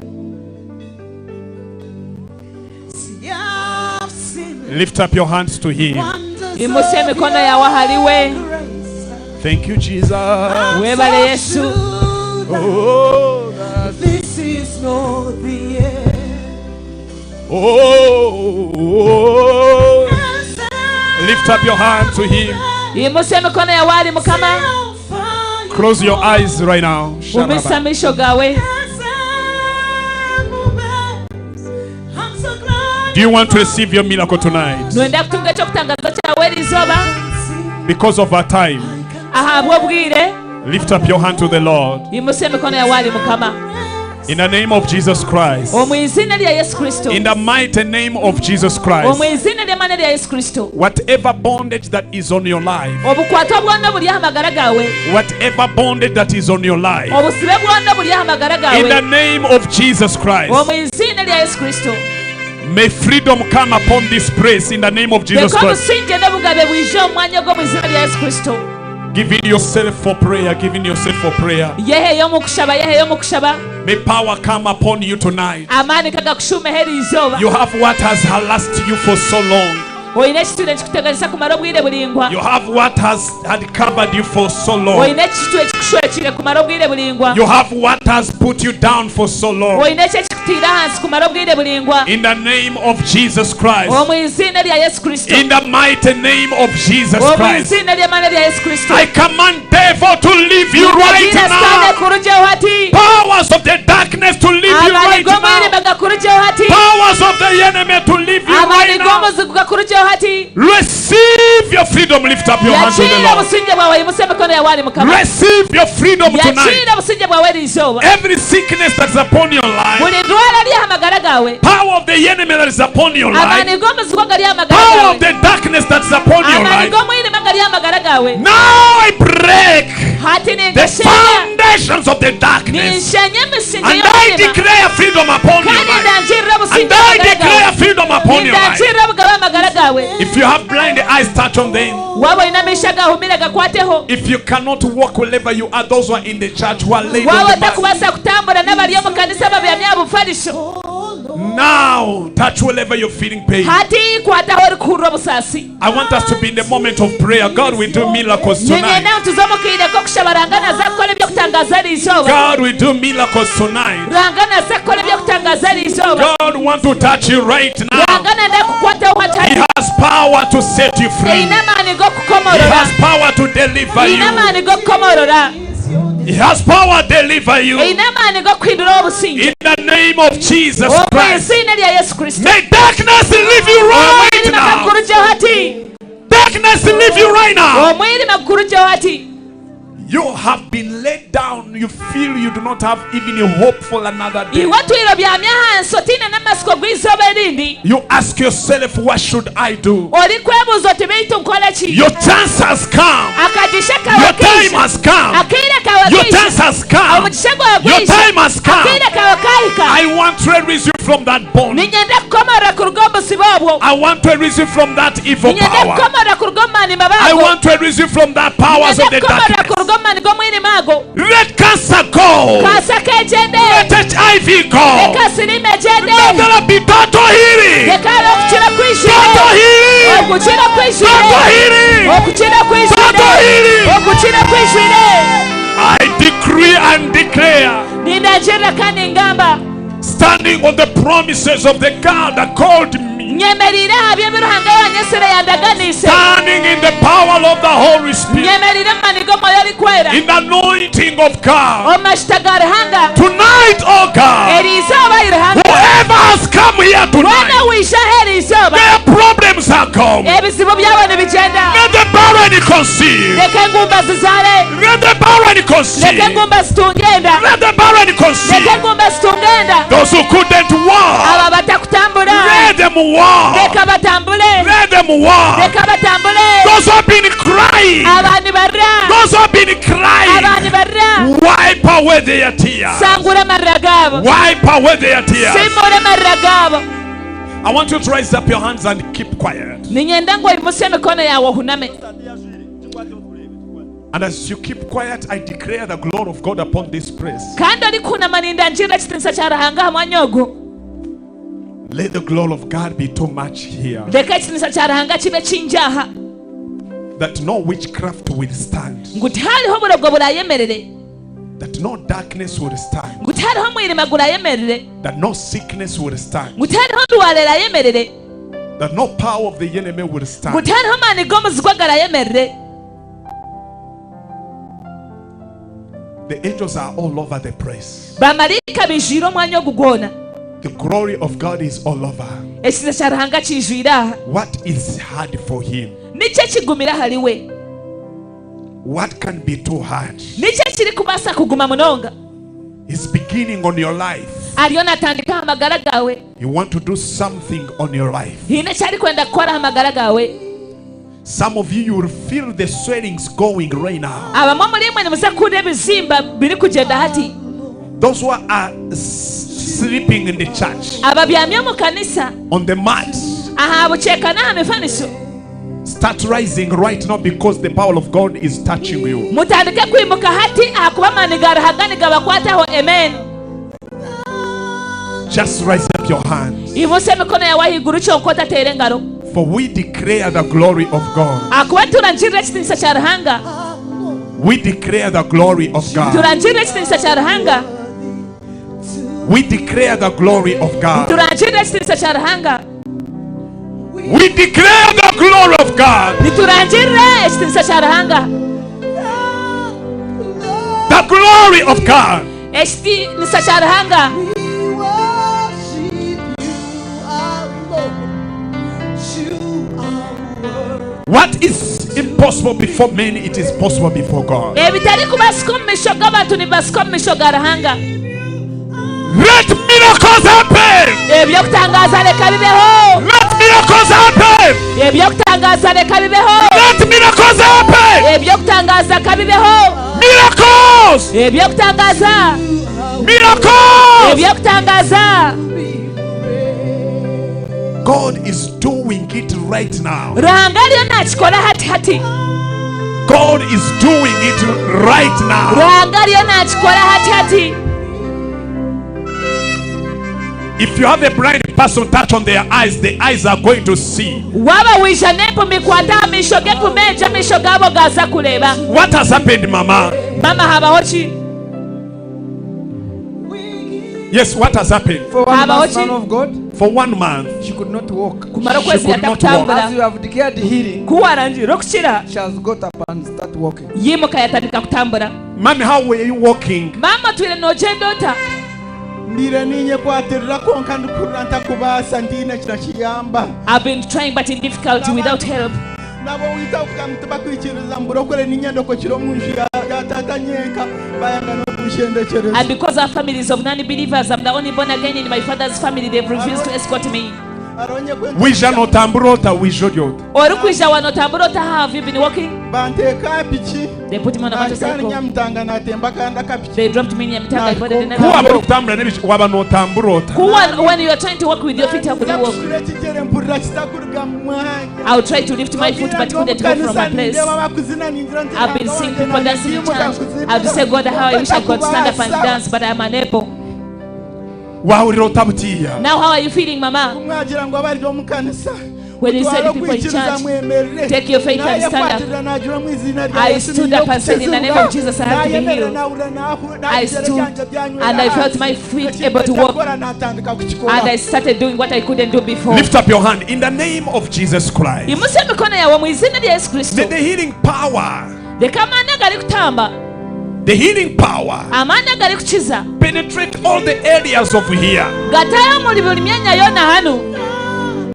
See, I've seen Lift up your hands to Him. wonders Imusa of emikono yawe ahari we. Thank you, Jesus. Webale Yesu. Oh, This is not the end. oh, oh. Lift up your hand to Him. Imusa emikono yawe ahari Mukama. Close your eyes right now. Umisa Sharaba. amaisho gawe. Do you want to receive your miracle tonight? Nwenda kutunga ekyokutangaza kyawe eriizooba Because of our time, ahabwa obwire. lift up your hand to the Lord. Imusa emikono yawe ahari Mukama. In the name of Jesus Christ. Omu izina rya Yesu Kristo. In the mighty name of Jesus Omu Christ. izina ry'amaani rya Yesu Kristo. Whatever bondage that is on your life, Obukwatwa bwona oburi aha magara gawe. whatever bondage that is on your life, Obusibe bwona oburi aha magara in the gawe. name of Jesus Christ, Omu izina rya Yesu Kristo. may freedom come upon this place in the name of Jesus Reka Christ. obusinge n'obugabe bwije omu mwanya gw'omu izina rya Yesu Kristo. Giving yourself for prayer, giving yourself for prayer. Yeheyo omu kushaba, yeheyo omu kushaba. May power come upon you tonight. Amaani kagakushuumeho eri izooba. You have what has harassed you for so long. Oine ekitwire nikikuteganisa kumara obwire buraingwa. You have what has had covered you for so long. Oine ekitwe ekikushwekire kumara obwire buraingwa. You have what has put you down for so long. Oine ekyo ekikutiire ahansi kumara obwire buraingwa. In the name of Jesus Christ. Omu iziina erya Yesu Kristo. In the mighty name of Jesus Omu Christ. iziina ery'amaani erya Yesu Kristo. I command devil to leave you right Nindagiira Sitaane now. kurugyeho hati. Powers of the darkness to leave you Amaani right g'omwirima now. gakurugyeho hati. Powers of the enemy to leave you Amaani right now. g'omuzigu gakurugyeho hati. Receive your freedom. Lift up your hands to the Yakiira Lord. obusingye bwawe, yimusa emikono yawe ahari Mukama. Receive your freedom tonight. Yakiira obusingye bwawe eri izooba. Every sickness that's upon your life, Buri ndwara eri aha magara gawe. power of the enemy that is upon your life, Amaani g'omuzigu gari aha magara power gawe. of the darkness that's upon your Amaani life. g'omwirima gari aha magara gawe. Now I break Hati the ninkashenya. foundations of the darkness Ninshenya emisingi and I y'omwirima. declare freedom upon your Kandi life. ndangirira And obusingye I aha magara declare gawe. freedom upon your life. Nindangirira obugabe aha magara gawe. If you have blind eyes, touch on them. Waba oine amaisho agahumire gakwateho. If you cannot walk wherever you are, those who are in the church who are laid Waba on the mat, otakubaasa kutambura n'abari omu kanisa babyami aha bufarisho. now touch wherever you're feeling pain. Hati kwataho orikuhurira obusaasi. I want us to be in the moment of prayer. God will do miracles tonight. Niinyenda ngu tuze omu kaire k'okushaba Ruhanga naza kukora eby'okutangaaza eri izooba. God will do miracles tonight. Ruhanga naza kukora eby'okutangaaza eri izooba. God wants to touch you right now. Ruhanga nenda kukwataho He hati. has power to set you free. Eine amaani He g'okukomorora. has power to deliver Eine you. amaani g'okukomorora. He has power to deliver you. Eine amaani g'okuhindura obusinge. In the name of Jesus Omu Christ. iziina rya Yesu Kristo. May darkness leave you right Omwirima now. gakurugyeho hati. Darkness leave you right now. Omwirima gukurugyeho hati. You have been laid down. You feel you do not have even a hope for another day. Iwe otwire obyami ahansi otiine n'amasiko gw'izooba erindi. You ask yourself, what should I do? Orikwebuuza oti beitu nkore ki? Your chance has come. Akagisha kawe Your time kaija. has come. Akaire kawe Your kaija. chance has come. Omugisha gwawe Your gwija. time has come. Akaire kawe kahika. I want to release you from that bond. Niinyenda kukomorora kuruga omu busibe obwo. I want to release you from that evil Niinyenda power. kukomorora kuruga omu maani mabi I ago. want to release you from that powers Niinyenda of the kukomorora darkness. kuruga omu maani g'omwirima ago. Let cancer go. Kansa kegyende. Let HIV go. Reka sirimu egyende. Let there be total healing. Reka habe okukira kwijwire. Total healing. Okukira kwijwire. Total healing. Okukira kwijwire. Total healing. Okukira kwijwire. I decree and declare, Nindagirira kandi ngamba. standing on the promises of the God that called me, Nyemerire aha by'ebi Ruhanga yanyesire yandaganiise. standing in the power of the Holy Spirit, Nyemerire omu maani g'omwoyo orikwera. in the anointing of God. Omu mashita ga Ruhanga. Tonight, oh God, Eri izooba ai Ruhanga. whoever has come here tonight, Weena wija aha eri izooba. their problems are gone. Ebizibu byabo nibigyenda. Let the barren conceive. Reka engumba zizaare. Let the barren Reka conceive. engumba zitunge enda. Let the barren conceive. Reka engumba zitunge enda. Those who couldn't walk, Aba batakutambura. let them walk. Reka batambule. Let them walk. Reka batambule. Those who have been crying, Aba nibarira. those who have been Aba crying, nibarira. wipe away their tears. Sangura amarira gaabo. Wipe away their tears. Simura amarira gaabo. I want you to raise up your hands and keep quiet. Niinyenda ngu oimuse emikono yawe ohuname. And as you keep quiet, I declare the glory of God upon this place. Kandi orikuhunama nindangirira ekitiinisa kya Ruhanga aha mwanya ogu. Let the glory of God be too much here Reka ekitiinisa kya Ruhanga kibe kingi aha. that no witchcraft will stand, Ngu tihariho oburogo burayemerere. that no darkness will stand, Ngu tihariho omwirima gurayemerere. that no sickness will stand, Ngu tihariho ndwara erayemerere. that no power of the enemy will Ngu stand. tihariho amaani g'omuzigu agarayemerere. The angels are all over the place. Bamalaika bijwire omwanya ogu gwona. The glory of God is all over. Ekitiinisa kya Ruhanga kijwire aha. What is hard for him? Nikyo ekigumire ahari we. What can be too hard? Nikyo ekirikubaasa kuguma munonga. He's beginning on your life. Ariyo natandika aha magara gawe. You want to do something on your life. Hiine eki arikwenda kukora aha magara gawe. Some of you, you will feel the swellings going right now. Abamwe omuri imwe nimuza kuhurira ebizimba birikugyenda hati. Those who are sleeping in the church, Ababyami omu kanisa on the mat, aha bukyeka n'aha mifaniso. Start rising right now because the power of God is touching you. Mutandike kwimuka hati ahakuba amaani ga Ruhanga nigabakwataho. Amen. Just rise up your hands. Imusa emikono yawe ahaiguru kyonka otateera engaro. For we declare the glory of God. Ahakuba turangirira ekitiinisa kya Ruhanga. We declare the glory of God. Turangirira ekitiinisa kya Ruhanga. We declare the glory of God. Turangirira ekitiinisa kya Ruhanga. We declare the glory of God. Niturangirira ekitiinisa kya Ruhanga. The glory of God. Ekitiinisa kya Ruhanga. What is impossible before men, it is possible before God. Ebitarikubaasika omu maisho g'abantu nibibaasika omu maisho ga Ruhanga. Let miracles happen. Eby'okutangaaza reka bibeho. Let miracles happen. Eby'okutangaaza reka bibeho. Let miracles happen. Eby'okutangaaza ka bibeho. Miracles. Eby'okutangaaza. Miracles. Eby'okutangaaza. God is doing it right now. Ruhanga ariyo naakikora hati hati. God is doing it right now. Ruhanga ariyo naakikora hati hati. If you have a blind person touch on their eyes, the eyes are going to see. Waaba waija n'empumi kwata aha maisho g'empumi egyo amaisho gaabo gaaza kureeba. What has happened, Mama? Mama habaho ki? Yes, what has happened? For one month, man of God, For one month, she could not walk. Kumara She okwezi could not walk. yatakutambura. As you have declared healing, Ku warangira okukira, she has got up and start walking. yimuka yatandika kutambura. Mommy, how were you walking? Mama twire noogyenda ota? Ndire ninye kwatirira konka ndikurira ntakubaasa ndiine kira kiyamba. I've been trying but in difficulty without help. Nabo wita kugira ngu tibakwikiriza mburokore ninyendoko kiri omu nju ya ya tata nyenka bayanga n'okunshendekyereza. And because our family is of non-believers, I'm the only born again in my father's family. They've refused to escort me. Wija notambura ota, wija ori ota. Orikwija wano otambura ota, how have you been walking? Banteeka piki. They put me on a Nahika motorcycle. Nyamitanga natemba kandi akapiki. They dropped me in Nyamitanga. I boarded Ku waba another. orikutambura n'ebiki, waba notambura ota. Who when you are trying to walk with your feet, how could you walk? Ekigere mpurira kitakuruga mu mwanya. I would try to lift my foot, but couldn't go from my place. I've been seeing people dancing in church. I would say, God, how I wish I could stand up and dance, but I'm unable. Wahurira ota butiya. Now, how are you feeling, Mama? Mwagira ngu abari omu kanisa. When you said Mutware people in okwikiriza church, mwemerere. take your faith and stand up. Nayekwatirira nagira mu izina rya I Yesu stood up and said, in the name of Jesus, I have to be Nayemerera healed. nahurira nahu- I nagigere stood kyangye byanywera and I felt hasi. my feet Ekintu able to walk. ekyakora natandika kukikora. And I started doing what I couldn't do before. Lift up your hand in the name of Jesus Christ. Imusa emikono yawe mu izina rya Yesu Kristo. May the healing power, Leka amaani agarikutamba, the healing power, amaani agarikukiza penetrate all the areas of here. gatayo muri buri myanya yoona hanu.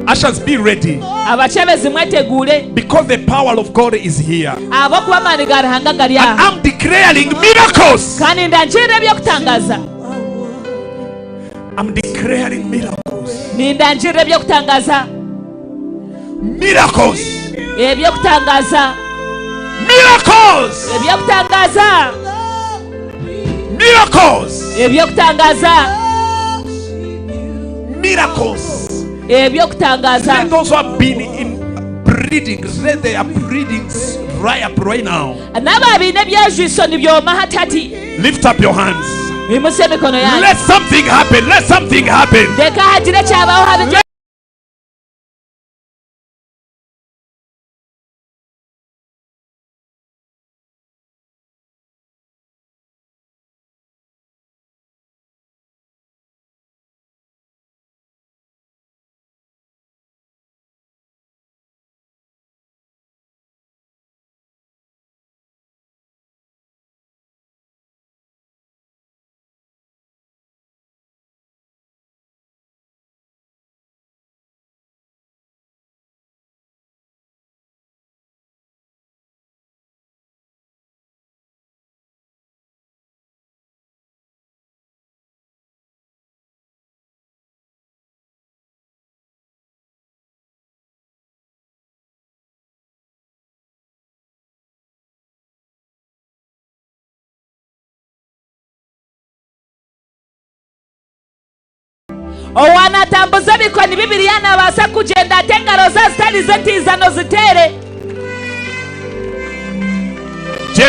Ushers, be ready Abakyebezi mweteguure because the power of God is here. ahabw'okuba amaani ga Ruhanga gari aha. I'm declaring miracles. Kandi ndangirira eby'okutangaza. I'm declaring miracles. Nindangirira eby'okutangaza. Miracles. Eby'okutangaza. Miracles. Eby'okutangaza. Miracles. Eby'okutangaza. Miracles. Eby'okutangaza. Let those who have been in breeding, let their breedings dry up right now. N'abo abaine ebyejwiso nibyoma hati hati. Lift up your hands. Mwimuse emikono yanyu. Let something happen. Let something happen. Leka hagire ekyabaho habe Owanatambuza ebikoni bibiri yanabaasa kugyenda ate engaro ze zitari z'entiizano zitere.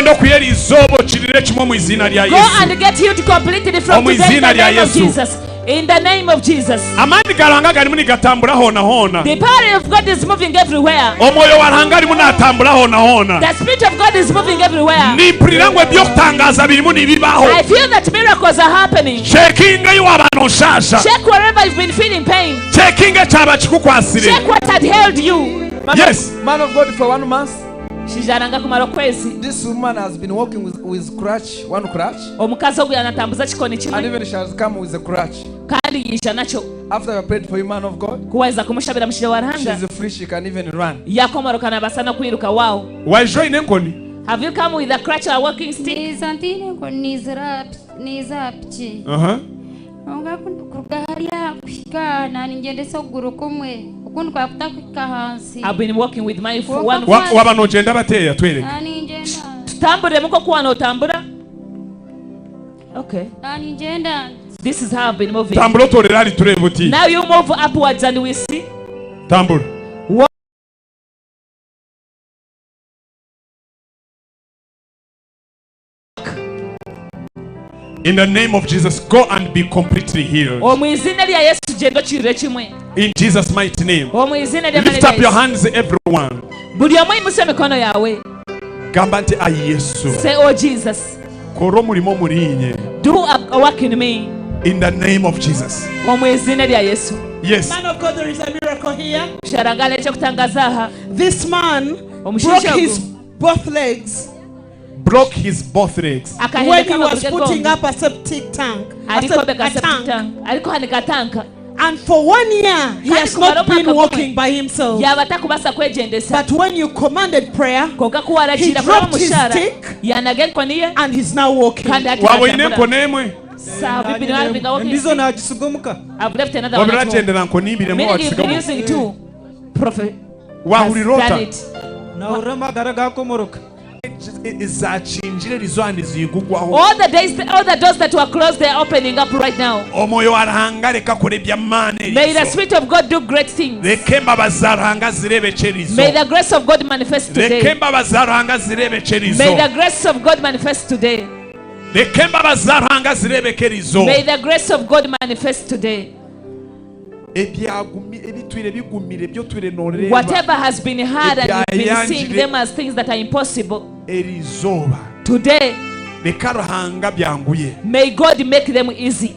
Genda okwiha eri izooba okirire kimwe omu iziina rya Go Yesu. and get healed completely from Omu today in izina the rya name of Yesu. Jesus. In the name of Jesus. Amaani ga Ruhanga garimu nigatambura hoona hoona. The power of God is moving everywhere. Omwoyo wa Ruhanga arimu natambura hoona hoona. The Spirit of God is moving everywhere. Nimpurira ngu eby'okutangaza birimu nibibaho. I feel that miracles are happening. Cekinga ei waaba nooshaasha. Check wherever you've been feeling pain. Cekinga ekyaba kikukwasire. Check what had held you. Yes. Man of God, for one month. Shijaranga kumara okwezi. This woman has been walking with crutch, one crutch. Omukazi ogu yanatambuza kikoni kimwe. And even she has come with a crutch. Kandi yija nakyo. After I prayed for you, man of God, Kuweza kumushabira mushija wa Ruhanga. she's free, she can even run. Yakomoroka nabasa n'okwiruka wow. Waija oine enkoni? Have you come with a crutch or a walking stick? Niiza ntiine enkoni niiza aha piki. Aha. Kwonka kuruga hariya kuhika aha ningyendesa okuguru kumwe okundi kwakutakuhika ahansi. I've been walking with my one Waba nogyenda bateeya twereke. Na ningyenda Tutamburemu nk'oku wanootambura. Okay. na ningyenda This is how I've been moving. Tambura otorere ahari tureebe oti. Now you move upwards and we see. Tambura. In the name of Jesus, go and be completely healed. Omu izina rya Yesu gyenda okirire kimwe. In Jesus' mighty name. Omu izina rya Lift up your hands, everyone. Buri omwe imuse emikono yawe. Gamba nti ayi Yesu. Say, oh Jesus, Kora omurimo omurinye. do a work in me. In the name of Jesus. Omu izina rya Yesu. Yes. Man of God, there is a miracle here. Sharangala ekyokutangaza aha. This man broke Omushaija his ogu both legs Broke his both legs. when he was amaguru ge putting gombi. up a septic tank. A, Ariko beka a septic tank. tank. Ariko hanika tanka. And for one year, he Kandi has kumara not been omwaka walking gumwe, by himself. yaba atakubasa kwegyendesa. But when you commanded prayer, Konka ku he waragira kuraba dropped his omushara, stick yanaga enkoni ye and he's now walking. kandi hati Waba oine natambura. enkoni emwe. So have you been having a walking Endizo stick? naagisiga omuka. I've left another one at home. Wabiragyendera nkoni ibiri emwe Meaning you've been wagisigamu. using two. Prophet Wahurira has done ota? it. Nahurira amagara gakomoroka. Zakingira erizoba nizigugwaho. All the days, all the doors that were closed, they are opening up right now. Omwoyo wa Ruhanga reka akore eby'amaani May the erizo. Spirit of God do great things. Reka embabazi za Ruhanga zireebekye erizo. May the grace of God manifest Reka today. embabazi za Ruhanga zireebekye erizo. May the grace of God manifest today. Reka embabazi za Ruhanga zireebeke erizo. May the grace of God manifest today. Ebyagumi ebitwire bigumire byotwire noreeba. Whatever has been hard and you've been seeing Ebyayanjire them as things that are impossible, eriizooba. today Reka Ruhanga byanguye. may God make them easy.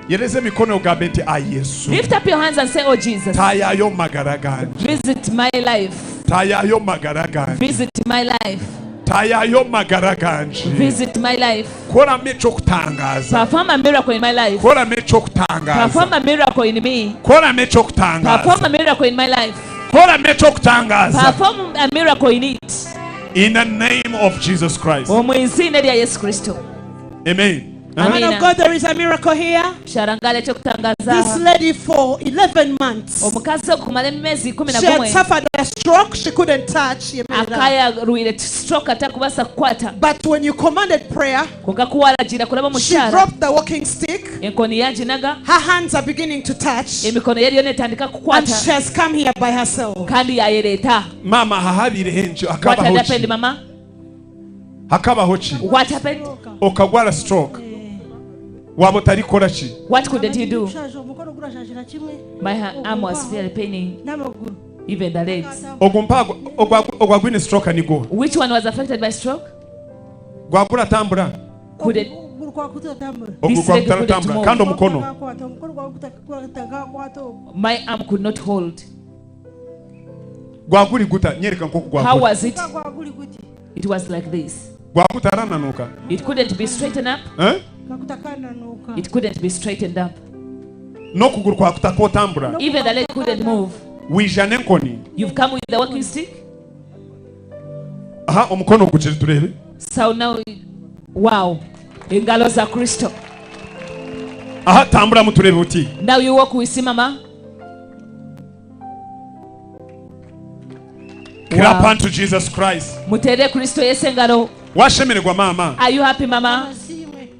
Yereza emikono ogambe nti ayi Yesu. Lift up your hands and say, Oh Jesus, Taayayo mu magara gange. visit my life. Taayayo mu magara gange. Visit my life. Taayayo mu magara gange. Visit my life. Koramu ekyokutangaza. Perform a miracle in my life. Koramu ekyokutangaza. Perform a miracle in me. Koramu ekyokutangaza. Perform a miracle in my life. Koramu ekyokutangaza. Perform a miracle in it. In the name of Jesus Christ. Omu izina rya Yesu Kristo. Amen. Man of God, there is a miracle here. Sharangala ekyokutangaza This aha. lady for 11 months, Omukazi ogu kumara emyezi kumi na she had gumwe suffered a stroke. She couldn't touch. She made it up. akayarwire stroke atakubasa kukwata. But when you commanded prayer, Konka ku waragira kuraba she omushara dropped the walking stick. enkoni yaginaga Her hands are beginning to touch. emikono ye eriyo netandika And kukwata she has come here by herself. kandi yayereeta. Mama hahabire henjo What had hakabaho happened ki? mama? Hakabaho ki? What happened? Okagwara stroke. Waba otarikora ki? What couldn't you do? Nshaje omukono gurashashira kimwe My arm was very paining, n'amaguru even the legs. Ogwo mpa ogwagwine stroke nigwo. Which one was affected by stroke? Gwaguratambura. Couldn't okuguru kwakutatambura Ogwo This leg couldn't gwakutaratambura move. kandi omukono. Gakwata, omukono gwakutakakwata ogwo My arm could not hold. Gwaguri guta nyereka nkoku How gwaguri. was it? gwaguri guti It was like this. Gwakutarananuka. It couldn't be straightened up. Eh? gakutakananuka It couldn't be straightened up. N'okuguru kwakutakotambura. Even the leg couldn't move. Wija n'enkoni. You've come with the walking stick. Aha omukono gukiri turebe. So now, wow. Engalo za Kristo. Aha tambura muturebe uti. Now you walk with see mama. Clap Wow. unto Jesus Christ. Mutere Kristo Yesu engalo. Washemererwa mama. Are you happy mama?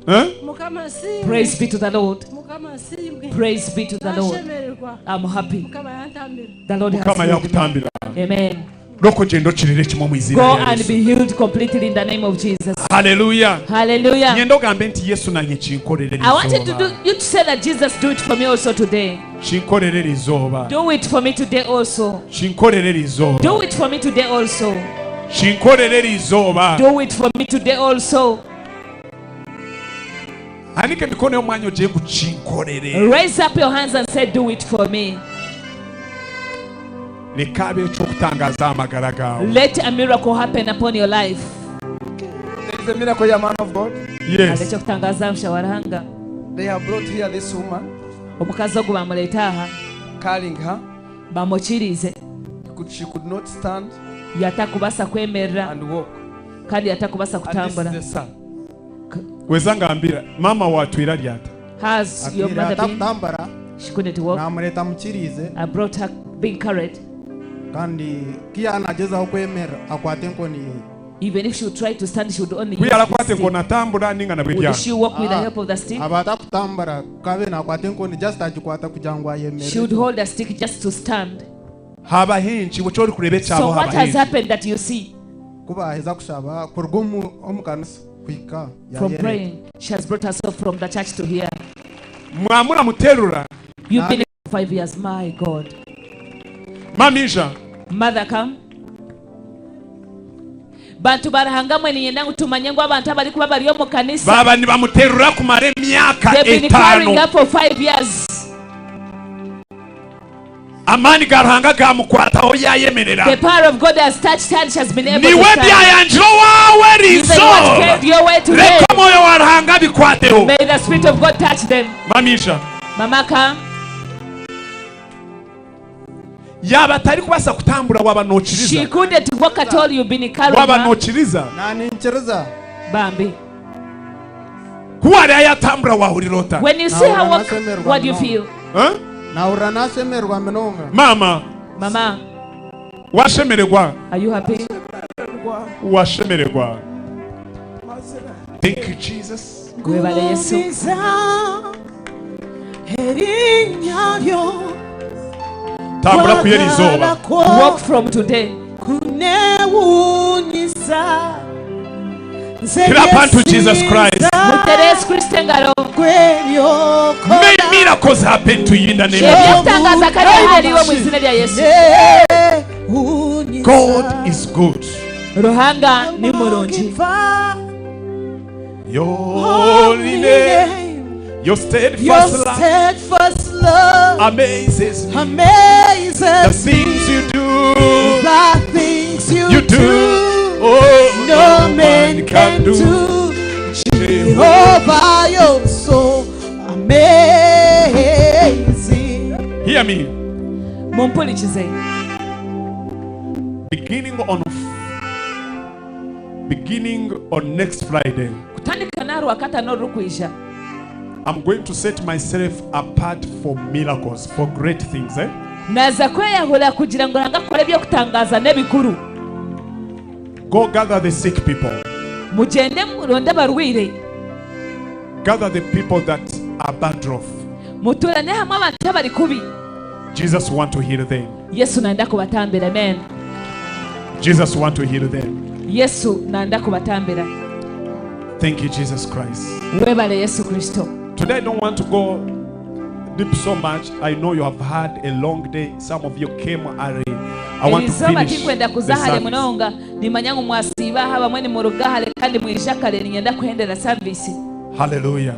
Eh? mukama asiimwe Praise be to the Lord. mukama asiimwe Praise be to the Lord. Nashemererwa. I'm happy. mukama yantambira The Lord has Mukama healed me. yakutambira. Amen. Rokogenda okirire kimwe mu izina Go lya and Yesu. be healed completely in the name of Jesus. Hallelujah. Hallelujah. Nyenda ogambe nti Yesu nanye kinkorere I want you to do erizooba. you to say that Jesus do it for me also today. Kinkorere erizooba. Do it for me today also. Kinkorere erizooba. Do it for me today also. Kinkorere erizooba. Do it for me today also. Anika emikono y'omwanya ogye ngu kinkorere. Raise up your hands and say, Do it for me. Leka abe ekyokutangaza amagara gaawe. Let a miracle happen upon your life. There is a miracle here, man of God. Yes. Ekyokutangaza mushawarahanga. They have brought here this woman, Omukazi ogu bamuleeta aha carrying her. bamukirize She could not stand yatakubasa kwemerera and walk. kandi yatakubasa And this is kutambura. the son. Weza ngambira mama watwira ryata. Has your Atwire mother been? atakutambara She couldn't walk. namureta mukirize I brought her being carried. kandi kiyanagezaho kwemera akwata enkoni ye Even if she would try to stand, she would only Bwe use yarakwata the stick. enkoni atambura ninga na Would bwe she walk with the help of the stick? aba atakutambara kabe nakwata enkoni just agikwata kugira ngu ayemere She would hold a stick just to stand. Haba henshi bwe kyori kureba So ekyabo what haba has henshi. happened that you see kubaheza kushaba kuruga omu kanisa kuhika from yayereka. praying? She has brought herself from the church to here. Mwamura muterura. You've been here for 5 years, my God. Mamisha. Mother come. Bantu barahanga mwe ninyenda ngu tumanye ngu abantu abari kuba bari omu kanisa. Baba nibamuterura kumara emyaka They've been carrying etaano. her for 5 years. Amaani ga Ruhanga gamukwataho yayemerera. The power of God has touched her and she has been able to Niwe stand. byayanjira owawe Even what erizooba. came your way today. Leka omwoyo wa Ruhanga bikwateho. May the Spirit of God touch them. Mamisha. Mama come. Yaba atari kubasa kutambura waba She nokiriza. couldn't walk at all. You've been carrying Waba her. nokiriza. naninkiriza Bambi. Kuwari ayatambura wahurira ota. When you see her walk, what do you feel? Huh? nahurira nashemererwa munonga Mama Mama, washemererwa. are you happy? Washemererwa. Thank you Jesus. Webale Yesu. Gumiza erinnya lyo Tambura kuyera izooba. Walk from today. kunewuunyisa Nze Clap unto Jesus Christ. Mutere Yesu Kristo engalo. May miracles happen to you in the name of Jesus. Ebyokutangaza kale haliwo mu izina lya Yesu. God is good. Ruhanga ni mulungi. Your holy name, your Your steadfast love steadfast love amazes me. amazes The things you do, The things you, you do, oh, no man can do. Jehovah, you're so amazing. Hear me. Mumpulikize. Beginning on next Friday, Kutandika n'arwakatano orukwija. I'm going to set myself apart for miracles, for great things. Eh? Naza kweyahura kugira ngo Ruhanga akore ebyokutangaza n'ebikuru. Go gather the sick people. Mugende muronde abarwire. Gather the people that are bad off. Muturane hamwe abantu abari kubi. Jesus want to heal them. Yesu nanda kubatambira. Amen. Jesus want to heal them. Yesu nanda kubatambira. Thank you, Jesus Christ. Webale Yesu Kristo. Today I don't want to go deep so much. I know you have had a long day. Some of you came early. I want to Erizooba finish tinkwenda the kuza hare service. munonga nimanya ngu mwasiiba aha bamwe nimuruga hare kandi mwija kare ninyenda kuhendera service. Hallelujah.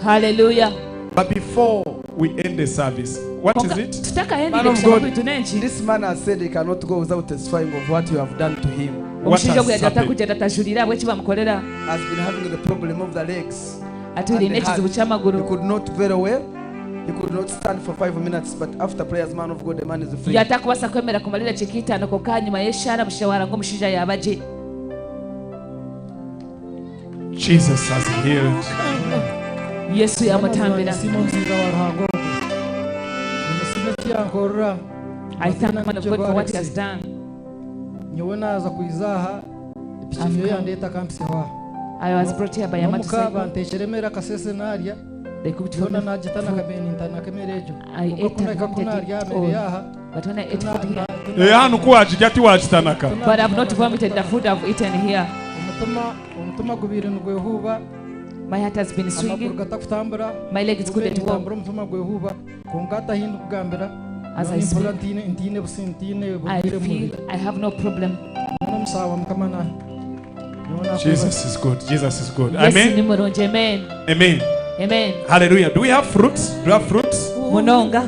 Hallelujah. But before we end the service, what is it? Tutakahendire Man of kushaba God, kwitu n'enki. this man has said he cannot go without testifying of what you have done to him. Omushaija ogu yagira atakugenda atajurira ahabw'eki bamukorera. Has been having the problem of the legs. Atwire and the n'ekizibu heart. ky'amaguru. He could not very well. He could not stand for 5 minutes, but after prayers, man of God, the man is free. Yatakubasa kwemera kumara edakiika itaano konka hanyuma y'eshaara mushawara ngu omushaija yaba gye. Jesus has healed. Yesu yamutambira. Nziza wa Ruhanga ogu. Nimusiime eki yankorera. I thank man of God for what he has done. Nyowe naza kwiza aha epiki niyo yandeeta akampiseho aha. I was brought here by a N'omuka motorcycle. bantekyera emere akasese narya. They cooked for Yona me nagita food. nakabeninta nakamere egyo. I Konka ate and kunahika vomited kunarya it amere all. yaha But when I ate food here, Eh, hanu ku wagirya tiwagitanaka. but I've not vomited the food I've eaten here. Omutima omutima gubiire nigwehuuba. My heart has been Amaguru swinging. gatakutambura. My legs couldn't walk. Ntambura omutima gwehuuba. Kwonka hati kugambira. As I Nimpurira speak, ntiine ntiine busi ntiine I burwire feel mubiri. I have no problem. N'omusaawa Mukama na. Jesus is good. Jesus is good. Yesu ni Amen. murungi. Amen. Amen. Amen. Hallelujah. Do we have fruits? Do we have fruits? Munonga.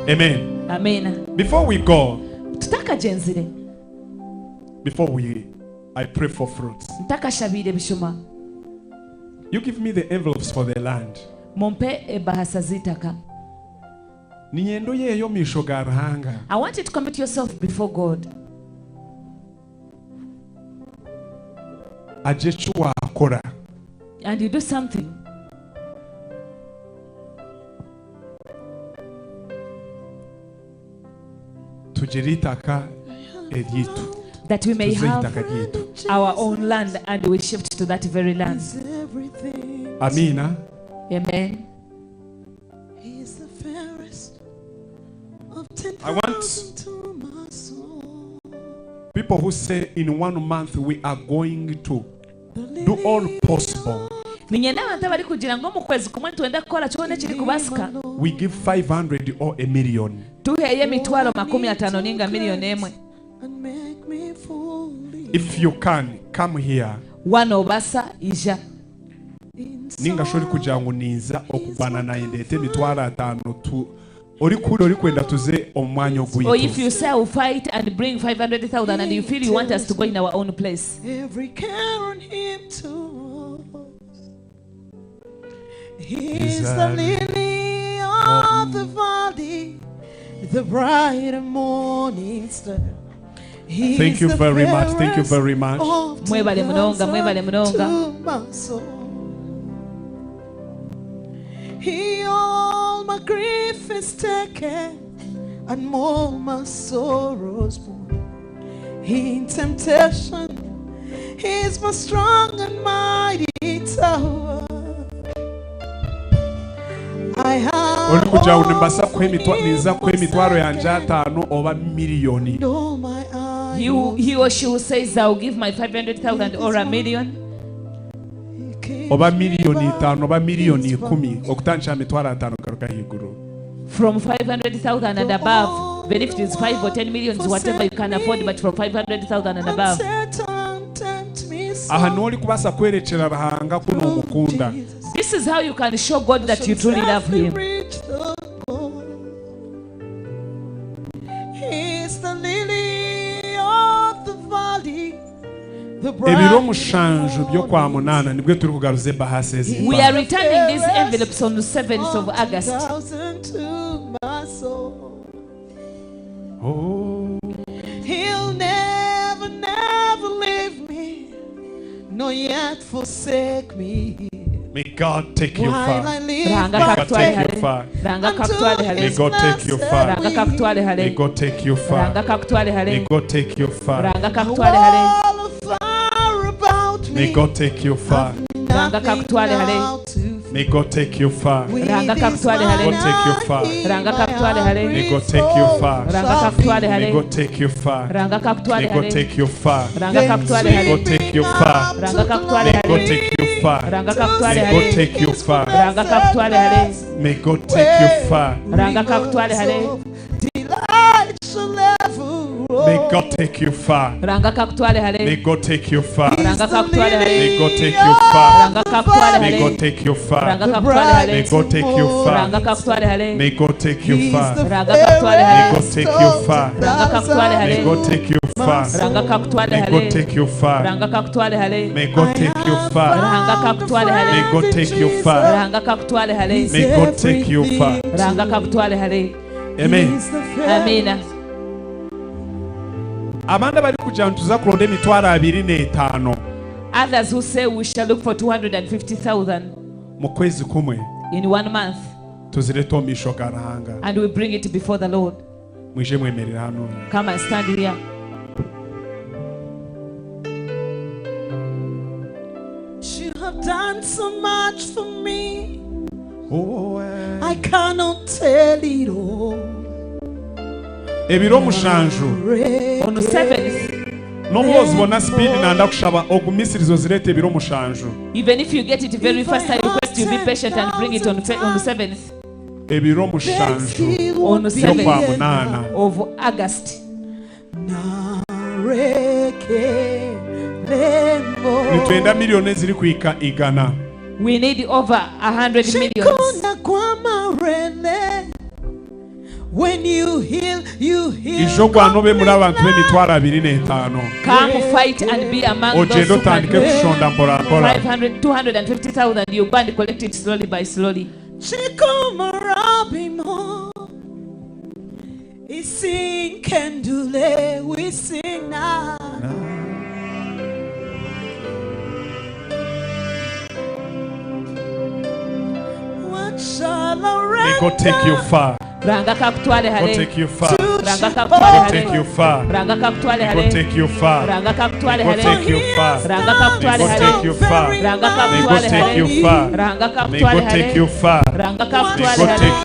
Amen. Amen. Before we go, Tutakagenzire. before we I pray for fruits. Ntakashabiire bishuma. You give me the envelopes for the land. Mumpe ebahasa z'itaka. Ninyendo yeyo misho ga Ruhanga. I want you to commit yourself before God. Aje eki wakora. And you do something. Tugire itaka eryitu. That we may Tuze have itaka ryitu. our own land and we shift to that very land. Amina. Amen. He's the fairest of ten I want thousand to my soul. people who say in one month we are going to do all possible. Ninyenda abantu abari kugira ngo mu kwezi kumwe nitwenda kukora kyona ekiri kubasika We give 500 or a million. tuheyo emitwaro 50 ninga miliyoni emwe. If you can, come here. Wano obasa ija. Ninga shori kugira ngu ninza okugwana naye ndete emitwaro 5 tu ori kuri ori kwenda tuze omu mwanya Or if ogwitu. you say I will fight and bring 500,000 and you feel you want us to go in our own place. Every care on him to us. He's the lily of the valley, the bright and morning star. He's Thank you the very much. Thank you fairest very much. of Mwebale munonga, mwebale munonga. to my soul. He all my grief is taken and all my sorrows borne. In temptation, he's my strong and mighty tower. I have Ori kugira ngu nimbasa kuha emitwaro ninza kuha emitwaro yanje 5 oba miliyoni. all my He or she who says I will give my 500,000 or a million Oba miliyoni 5 oba miliyoni 10 okutandikira mitwaro 5 garuka higuru. from 500,000 and above, even if it is 5 or 10 millions, whatever you can afford, but from 500,000 and above. Satan tempt me so. Aha niho ori kubasa kwerekyera Ruhanga ku nomukunda. This is how you can show God that you truly love Him. Reach the goal. He's the lily of the valley, the Ebiro bright 7 by'okwa munana nibwo turi kugaruza ebahasa ezi. We are returning these envelopes on the 7th of August. thousand to my soul. Oh. He'll never, never leave me, nor yet forsake me. May God take you While far. I live Ruhanga May God kakutware take you hare. far. Ruhanga kakutware hare. May God take you far. Ruhanga kakutware hare. May God take you far. Ruhanga kakutware hare. May God take you far. Ruhanga kakutware hare. Wall of fire about May me. God take you far. Ruhanga kakutware hare. May God take you far. Ruhanga kakutware hare. God take you far. Ruhanga kakutware hare. May God take you far. Ruhanga kakutware May hare. God take you far. Ruhanga kakutware May God hare. take you far. Ruhanga kakutware May hare. God take you far. Ruhanga kakutware May hare. God take you far. Ruhanga kakutware May hare. God take you far. Ruhanga kakutware hare. May God take you far. Ruhanga kakutware hare. Delight shall ever May God take you far. Ruhanga kakutware hare. May God take you far. Ruhanga kakutware hare. May God take you far. Ruhanga kakutware May hare. God take you far. Ruhanga kakutware hare. May God take you far. Ruhanga kakutware hare. May God take you far. Ruhanga kakutware May hare. God take you far. Ruhanga kakutware hare. May God take you far. Ruhanga kakutware May hare. God take you far. Ruhanga kakutware hare. May God take you far. Ruhanga kakutware hare. May God take you far. Ruhanga kakutware hare. May God take you far. Ruhanga kakutware hare. Amen. Amina. Abandi abari kugira ngu tuza kuronda emitwaro 25 Others who say we shall look for 250,000 mu kwezi kumwe in one month tuzirete omu maisho ga Ruhanga. and we bring it before the Lord. Mwije mwemerere hano. Come and stand here. You have done so much for me. Oh, I cannot tell it all. Ebiro 7. On the 7th. N'obu ozibona speed nanda kushaba ogumisirize ozireete ebiro 7. Even if you get it very fast, I request you be patient and bring it on the 7th. Ebiro 7 On the by'okwa 7th munaana. of August. Nitwenda miliyoni eziri kuhika 100. We need over 100 million. Shikona kwa marele. When you heal, you heal. Ijo gwanobe muri abantu b'emitwaro 25. Come fight and be among those Ogende who can otandike kushonda mpora mpora. 500, 250,000. You go and collect it slowly by slowly. Chikomarabimo. Ising kendule, we sing now. What shall I May God take you far. Ranga kakutwale God hale. take you far. Ranga kakutwale God hale. take you far. Ranga kakutwale May hale. God take you far. Ranga kakutwale May God hale. take you far. Ranga kakutwale May God hale. take you far. Ranga May God kakutwale take hale. you far. Ranga May kakutwale God take hale. you far. Ranga May kakutwale God hale. take you far. Ranga May kakutwale God hale. take you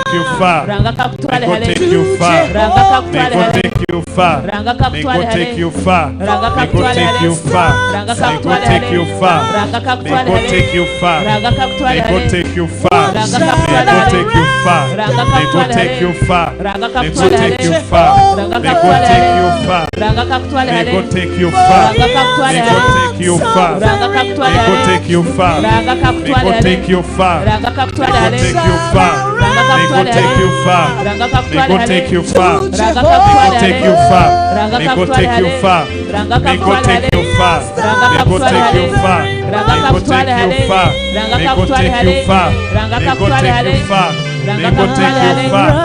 far. Ranga May kakutwale God hale. take you far. Ranga May kakutwale God hale. take you far. Ranga May kakutwale God hale. take you far. Ranga May God kakutwale take hale. you far. Ranga May God kakutwale take hale. you far. Ranga May kakutwale God hale. take you far. Ranga kakutwale May God hale. take you far. Ranga May kakutwale God hale. take you far. Ranga May God kakutwale take hale. you far. Ranga May God kakutwale take you hale. far. Ranga May God kakutwale take hale. you far. Ranga kakutwale May hale. God take you far. Ranga kakutwale May God hale. take you far. Ranga kakutwale May God hale. take you far. Ranga May kakutwale God hale. take you far. Ranga May kakutwale God hale. take you far. Ranga May God kakutwale take hale. you far. Ranga May kakutwale God hale. take you far. Ranga May kakutwale God take hale. you far. Ranga May God kakutwale take you hale. far. Ranga May God kakutwale take hale. you far. Ranga May God kakutwale take you hale. far. Ranga May God kakutwale take you hale. far. Ranga May God kakutwale take you hale. far. Ranga May God kakutwale take hale. you far. Ranga May God take kakutwale you hale. far.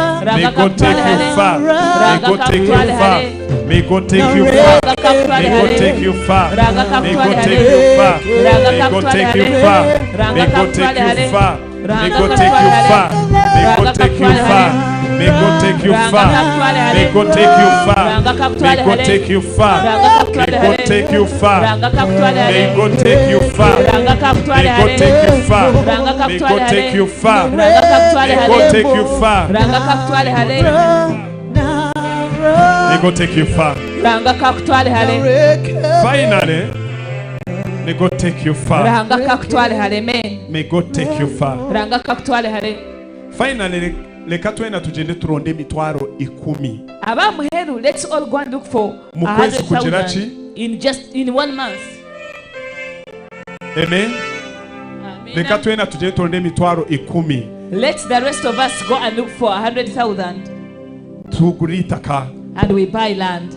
Ranga May God kakutwale take you hale. far. May Ranga God take you kakutwale far. hale. May God take you far. Ranga kakutwale May God hale. take you far. Ranga May kakutwale God hale. take you far. Ranga May God kakutwale take you hale. far. Ranga May God take kakutwale you hale. far. May Ranga God take kakutwale you hale. far. May Ranga God take you kakutwale far. hale. May God take you Ranga far. kakutwale hale. May God take you far. Ranga May kakutwale God hale. take you far. Ranga May kakutwale God hale. take you far. Ranga kakutwale May hale. God take you far. Ranga kakutwale May God hale. take you far. Ranga May kakutwale God take hale. you far. Ranga kakutwale May hale. God take you far. Ranga kakutwale hale. May God take you far. Ranga kakutwale hale. Finally, may God take you far. Ranga kakutwale hale. Amen. May God take you far. Ranga kakutwale hale. Finally, leka twena tugende turonde emitwaro 10. Abamuheru, let's all go and look for Mu kwezi kugira 100,000 ki? in just in 1 month. Amen. Leka twena tugende turonde emitwaro 10 Let the rest of us go and look for 100,000 tugure itaka. and we buy land.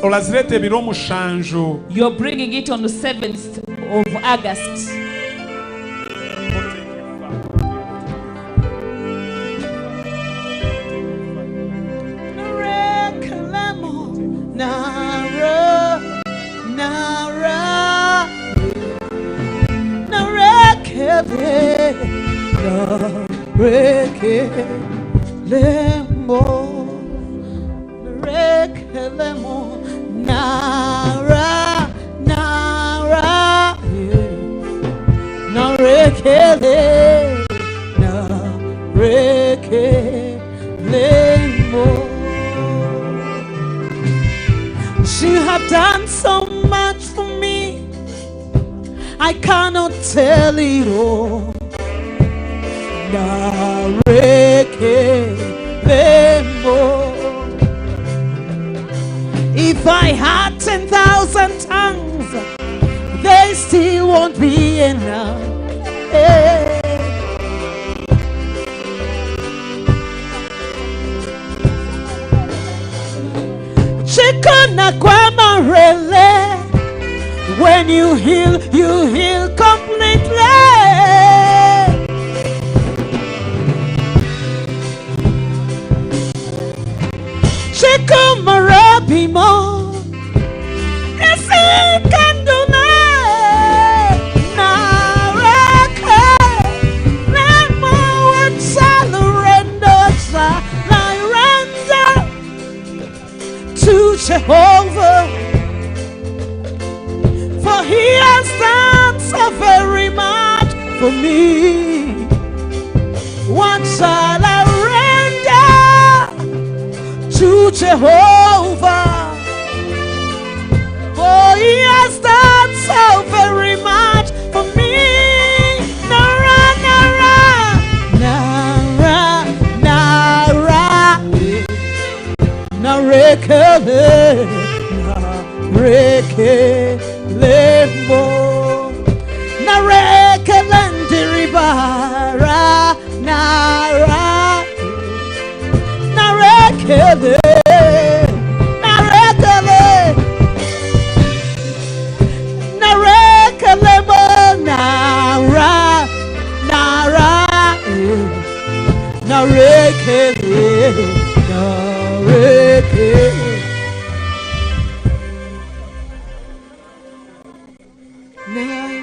Orazireta ebiro 7. You're bringing it on the 7th of August. Nara, Nara, Narekele, Narekelemo, Narekelemo, Nara, Nara, Narekele, Narekelemo. You have done so much for me, I cannot tell it all. Narekelemo. If I had 10,000 tongues, they still won't be enough. Hey. Chikona kwa marele. When you heal, you heal completely. Chikomarabimo. Esikandule. Nareke. Nemo surrender. Surrender to Jehovah, for he has done so very much for me. What shall I render? Jehovah, for he has done so very much for me. Nara, nara, nara, nara, narekele, narekele mo, narekele ndiribara, nara, narekele, narekele, narekele mo, nara, nara, narekele, narekele. Na-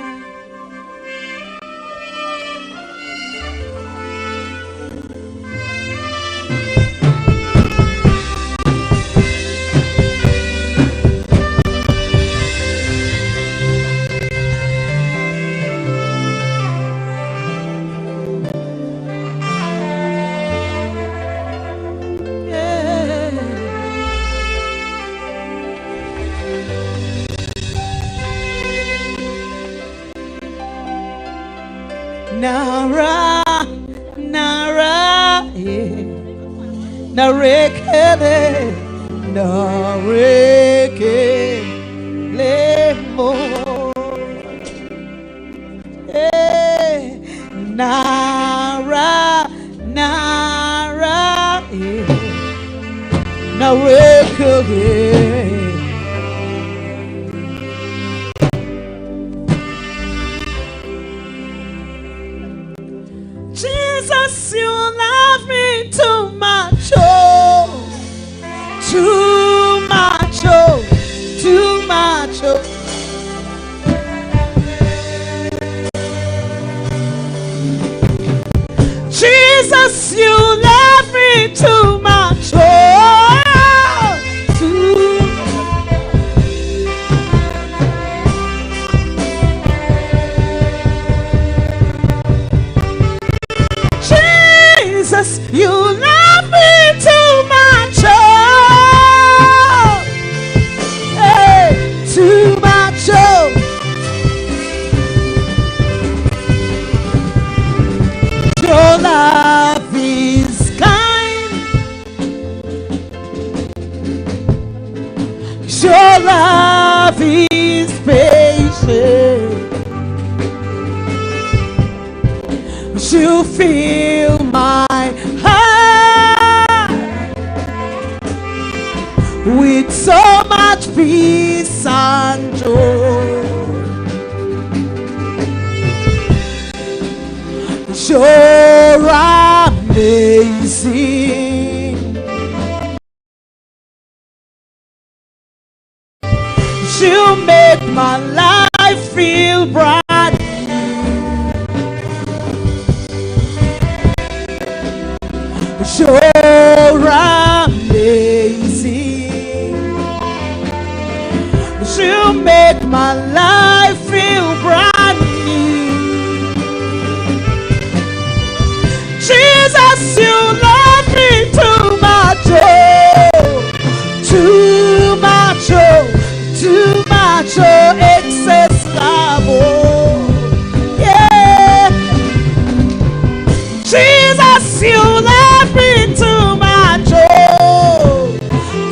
Nara, Nara, eh. Narekele, Narekele mo. Eh, Nara, Nara, eh. Narekele. Jesus, you love me too much, oh, too much, oh, too much, oh. Jesus, you love me too much, oh, too. Jesus, you love me too much, oh, hey, too much, oh. Your love is kind. Your love is patient. You fill my heart with so much peace and joy. You're amazing. You make my life feel bright. You're amazing. You make my life feel brand new. Jesus, you love me too much, oh, too much, oh, too much, oh, excess love, oh, yeah. Jesus, you love me too much, oh,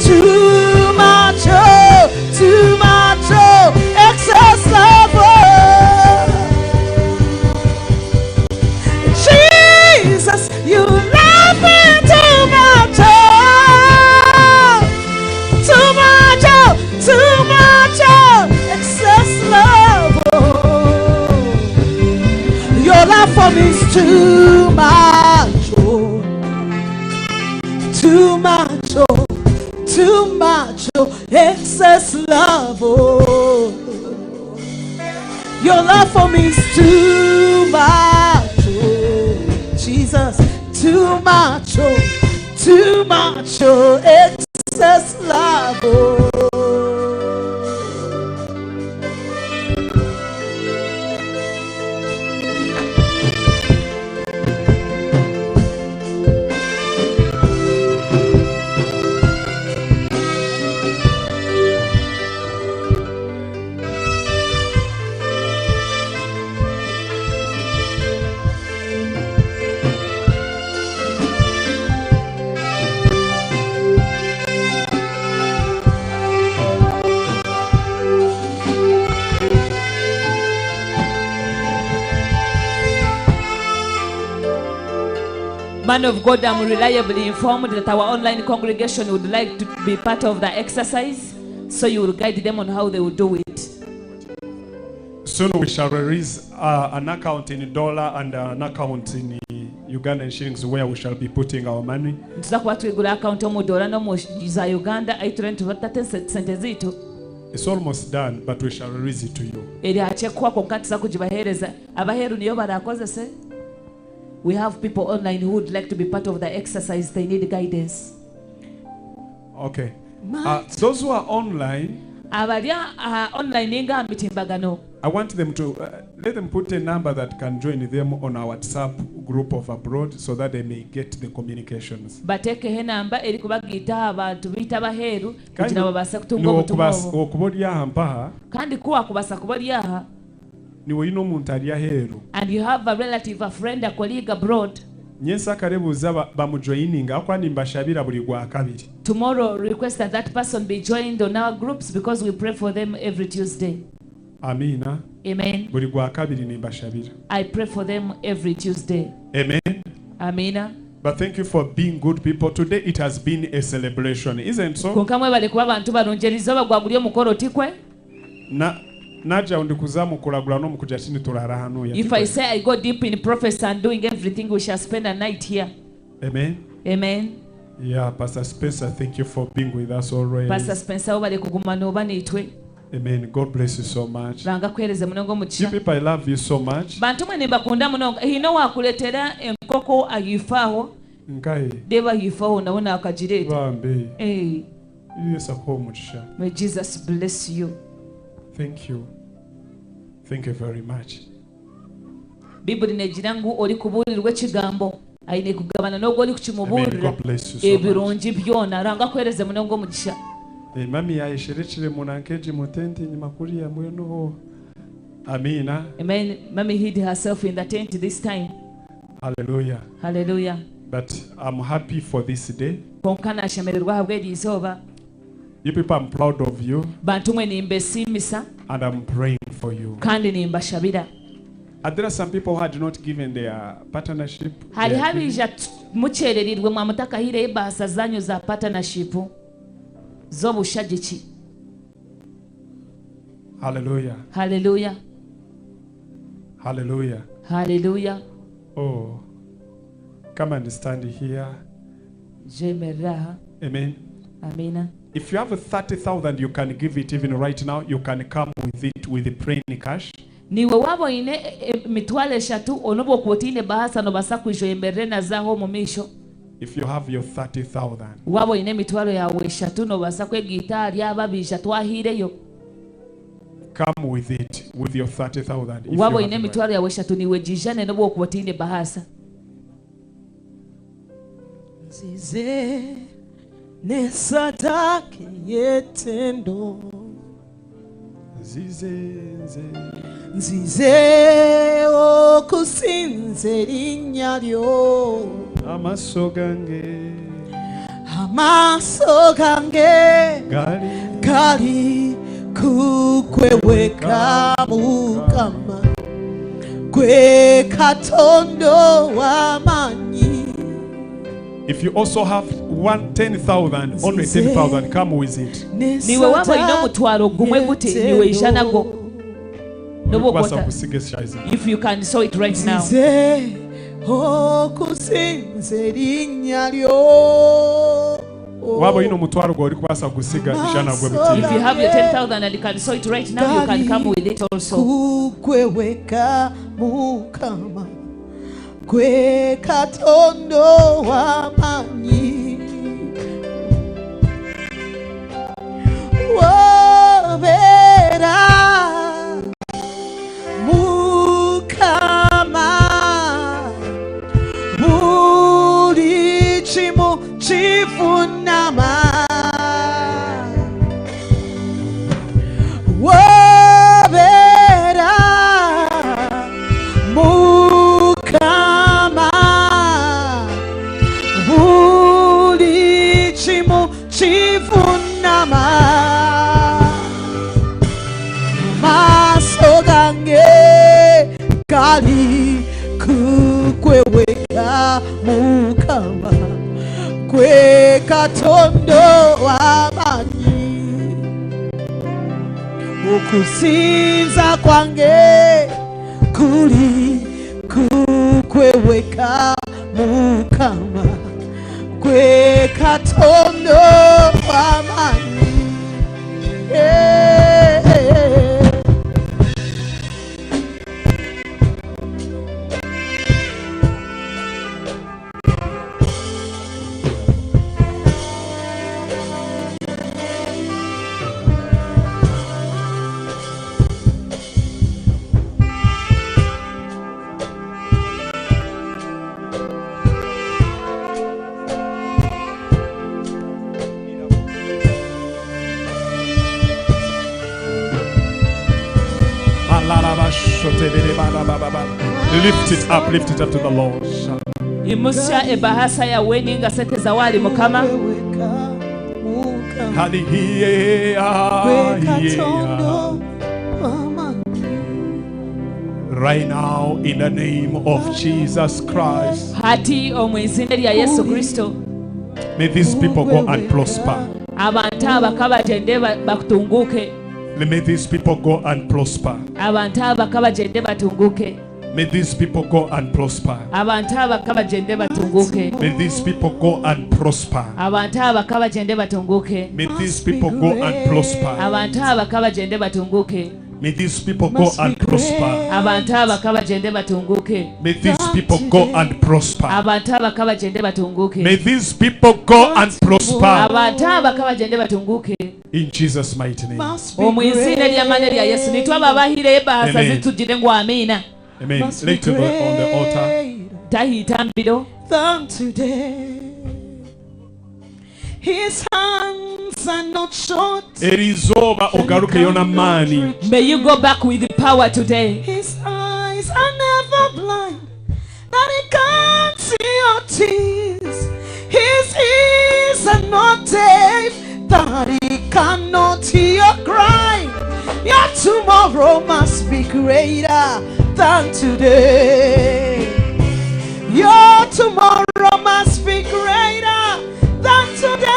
too much, oh, too much, oh, excess love, oh. Jesus, you love me too much, oh, too much, oh, too much, oh, excess love, oh. Your love for me is too much, oh, too much, oh, too much, oh, excess love, oh. Your love for me is too much, oh, Jesus, too much, oh, too much, oh, excess love, oh. Man of God, I'm reliably informed that our online congregation would like to be part of the exercise, so you will guide them on how they will do it. Soon we shall release an account in dollar and an account in Ugandan shillings where we shall be putting our money. Nituza kuba twigura akawunti omu dola n'omu za Uganda ahi turiyo nituta sente zaitu. It's almost done, but we shall release it to you. Eri hakye kuhwa kwonka nituza kugibaheereza. Abaheeru niyo baraakozese. We have people online who would like to be part of the exercise, they need guidance. Okay. Those who are online, Abari aha online ninga aha mitimbagano. I want them to let them put a number that can join them on our WhatsApp group of abroad so that they may get the communications. Bateekeho enamba erikubagiita aha bantu baitu ab'aheeru Kandi kugira ngu babaase kutunga obutumwa obu. Okuba ori aha mpaha. Kandi ku waakubaasa kuba ori aha. Niiwe oine omuntu ari aheeru. And you have a relative, a friend, a colleague abroad. Nyensyakare buuza bamujoininge ahakuba nimbashabira buri Gwakabiri. Tomorrow request that that person be joined on our groups because we pray for them every Tuesday. Amiina. Amen. Buri Gwakabiri nimbashabira. I pray for them every Tuesday. Amen. Amiina. But thank you for being good people. Today it has been a celebration, isn't so? Kwonka mwebare kuba abantu barungi. Erizooba gwaba guri omukoro, tikwe? Na nagira ngu ndikuza omu kuragura n'omu kugira ki nituraara hanuya, If I tikwe? say I go deep in prophecy and doing everything we shall spend a night here. Amen. Amen. Yeah, Pastor Spencer, thank you for being with us always. Pastor Spencer webare kuguma nooba naitwe. Amen. God bless you so much. Ruhanga akuhereze munonga You omugisha. people, I love you so much. Bantu mwe nimbakunda munonga. Haine owakuretera enkoko ahaifo aho. Nkahe? Reeba ahaifo aho nawe naakagireeta. Bambi. Eh. Yesu akuhe omugisha. May Jesus bless you. Thank you. Thank you very much. Baiburi negira ngu orikubuurirwa ekigambo aine kugabana n'ogwo Amen. orikukimubuurira God bless you so much. ebirungi byona. Ruhanga akuheereze munonga omugisha. Eh, mami yayesherekire muna nk'egi mu tenti enyima kuriya mbwenu ho. Amiina. Amen. Mummy hid herself in the tent this time. Hallelujah. Hallelujah. But I'm happy for this day. Kwonka nashemererwa ahabw'eri izooba. You people, I'm proud of you. Bantu mwe nimbesiimisa. And I'm praying for you. Kandi nimbashabira. And there are some people who had not given their partnership. Hariho their giving. abaija mukyererirwe mwamutakahaireyo ebaasa zanyu za partnership z'obushagiki. Hallelujah. Hallelujah. Hallelujah. Hallelujah. Oh, come and stand here. Jemerera aha. Amen. Amina. If you have 30,000, you can give it even right now. You can come with it with the plain cash. Niiwe waaba oine emitwaro eshatu n'obu okuba otaine baasa noobaasa kwija oyemerere nazo aho omu maisho. If you have your 30,000. Waaba oine emitwaro yaawe eshatu noobaasa kwegaita ahari abo abaija twahaireyo. Come with it, with your 30,000. If you Waaba have oine it right. emitwaro yaawe eshatu niiwe giijane n'obu okuba otaine baasa. Nzize nesadaka yetendo. Nzize nze. Nzize okusinza erinnya lyo. Amaaso gange. Amaaso gange. Gali. Gali kukweweka Mukama. Gwe Katonda w'amaanyi. If you also have one ten thousand, only 10,000, come with it. Niiwe waaba oine omutwaro gumwe guti, niiwe ija nagwo. N'obu Orikubaasa okuba ota- kusiga eshaaha If you can sow it right now. Nzize okusinza erinnya lyo. Waaba oine omutwaro gwawe orikubaasa kugusiga, ija nagwo butini. If you have your 10,000 and you can sow it right now, you can come with it also. Kukweweka Mukama. Gwe Katonda w'amaanyi. Wobeera Mukama. Buli kimu kifunama. Wobeera Mukama. Buli kimu kifunama. Maaso gange gali kukweweka. kukweweka mukama gwe katondo w'amaanyi okusinza kwange kuli kukweweka mukama gwe katondo w'amaanyi Eh, eh, eh. Lift it up, lift it up to the Lord. Imusya ebahasa yawe ninga sente zawali mukama. Hallelujah. Right now, in the name of Jesus Christ, Hati omu izina lya Yesu Kristo may these people go and prosper. abantu aba kabagyende batunguke. May these people go and prosper. Abantu aba kabagyende batunguke. May these people go and prosper. Abantu aba kabagyende batunguke. May these people go and prosper. Abantu aba kabagyende batunguke. May these people go and prosper. Abantu aba kabagyende batunguke. May these people go and prosper. Abantu aba kabagyende batunguke. May these people go and prosper. Abantu aba kabagyende batunguke. May these people go and prosper. Abantu aba kabagyende batunguke. In Jesus' mighty name. Omu izina ly'amaanyi lya Yesu nitwe ababahire ebahasa Amen. zitugire ngu amiina. Amen. Lay to the, on the altar. Tahitambiro. Than today. His hands are not short. Erizoba ogarukeyo n'amaanyi. May you go back with the power today. His eyes are never blind, that he can't see your tears. His ears are not deaf, that he cannot hear your cry. Your tomorrow must be greater than today. Your tomorrow must be greater than today.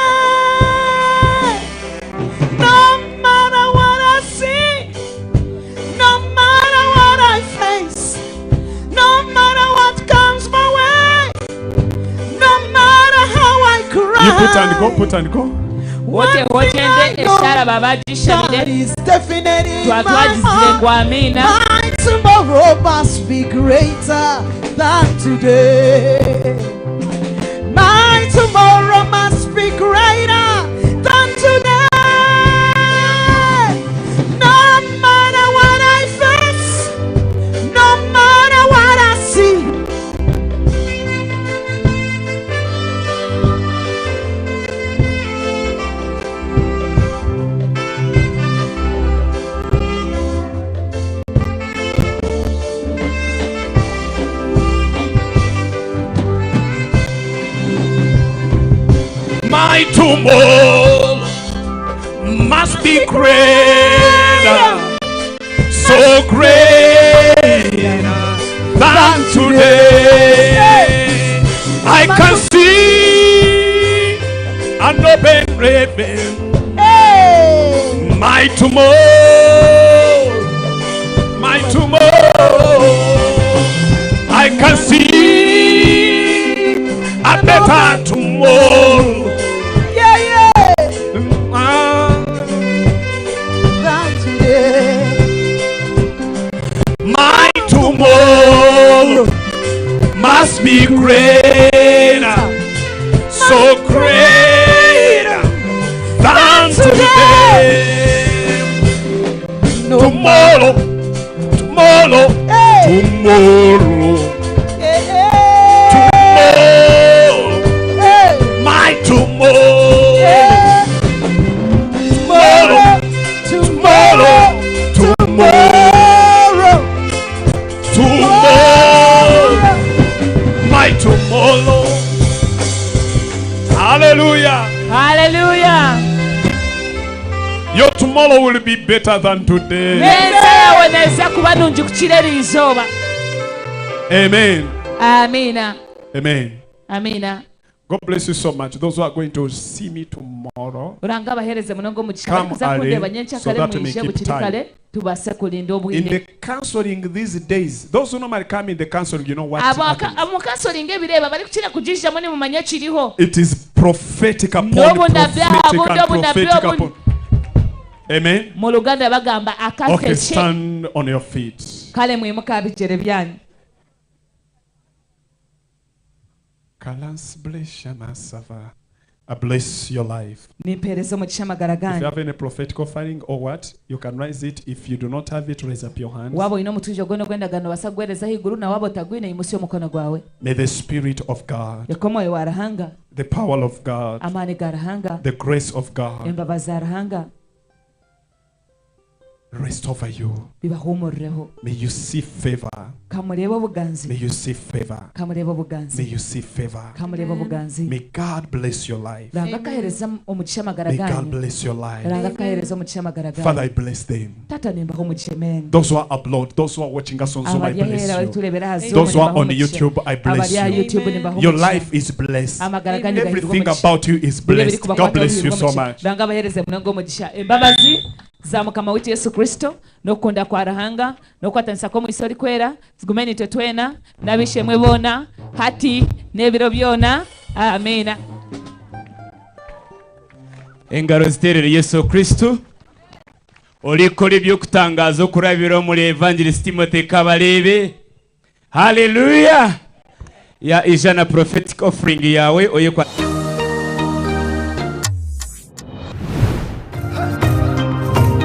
No matter what I see, no matter what I face, no matter what comes my way, no matter how I cry. You put and go, put and go. Wote wokyende eshara babagishabire. Twatwagizire ngu amiina. My tomorrow must be greater than today. My tomorrow must be greater than today. No matter what I face, no matter what I see. My tomorrow must be greater, so greater than today. I can see an open heaven. My tomorrow, my tomorrow, I can see a better tomorrow. Yeah, yeah. Ah. Than today. My tomorrow must be greater, so greater than today. Tomorrow, tomorrow, tomorrow, tomorrow, my tomorrow, tomorrow, tomorrow, tomorrow, tomorrow, my tomorrow. Hallelujah. Hallelujah. Your tomorrow will be better than today. N'ensi yawe neeza kuba nungi kukira eriizooba. Amen. Amiina. Amen. Amiina. God bless you so much. Those who are going to see me tomorrow, Ruhanga abaheereze munonga omugisha. Come Abarikuza kundeeba early nyenkya so kare that we may mwije keep bukiri time. kare tubaase kurinda In obwire. the counseling these days, those who normally come in the counseling, you know what Abo happens. abo kansolinga ebireba barikukira kugijamu nimumanya ekiriho. It is prophetic upon N'obunabi prophetic abo, and n'obunabi prophetic obu- upon. Amen. Mu Luganda bagamba Okay, akakeke. stand on your feet. Kale mwimuke aha bigyere byanyu. Kalans bless Shamasava. I bless your life. Nimpeereza omugisha amagara If you ganyu. have any prophetic offering or what, you can raise it. If you do not have it, raise up your hands. Waaba oine omutwijo gwona ogw'endagaano obaasa kuguheereza ahaiguru na waaba otagwine yimutsya omukono gwawe. May the Spirit of God, Reka omwoyo wa Ruhanga, the power of God, amaani ga Ruhanga, the grace of God embabazi za Ruhanga rest over you. bibahumurireho. May you see favor. Kamurebe obuganzi. May you see favor. Kamurebe May obuganzi. you see favor. Kamurebe obuganzi. May God bless your life. Ruhanga akaheereza omugisha amagara May God ganyu. bless your life. Ruhanga akaheereza omugisha amagara Father, I ganyu. bless them. Tata nimbaha omugisha amen. Those who are abroad, those who are watching us on Zoom, I Abari aheera bless you. baritureebera aha Zoom Those who are nimbaha on omugisha. YouTube, I bless Abari aha YouTube you. nimbaha Your omugisha. life is blessed. Amagara ganyu gahirwe Everything omugisha. about you is Buri blessed. ebirikubakwataho God bless you bihirwe so omugisha. much. Ruhanga abaheereze munonga omugisha. Embabazi za Mukama waitu Yesu Kristo n'okukunda kwa Ruhanga n'okukwatanisa kw'omwisi orikwera zigume nitwe twena n'ab'eishemwe boona hati n'ebiro byona. Amiina. Engaro ziterere Yesu Kristo olikora ebyokutangaza okurabira omuri Evangelist Timothy Kabarebe. Haleluya. Ya ijana prophetic offering yawe oyekwa.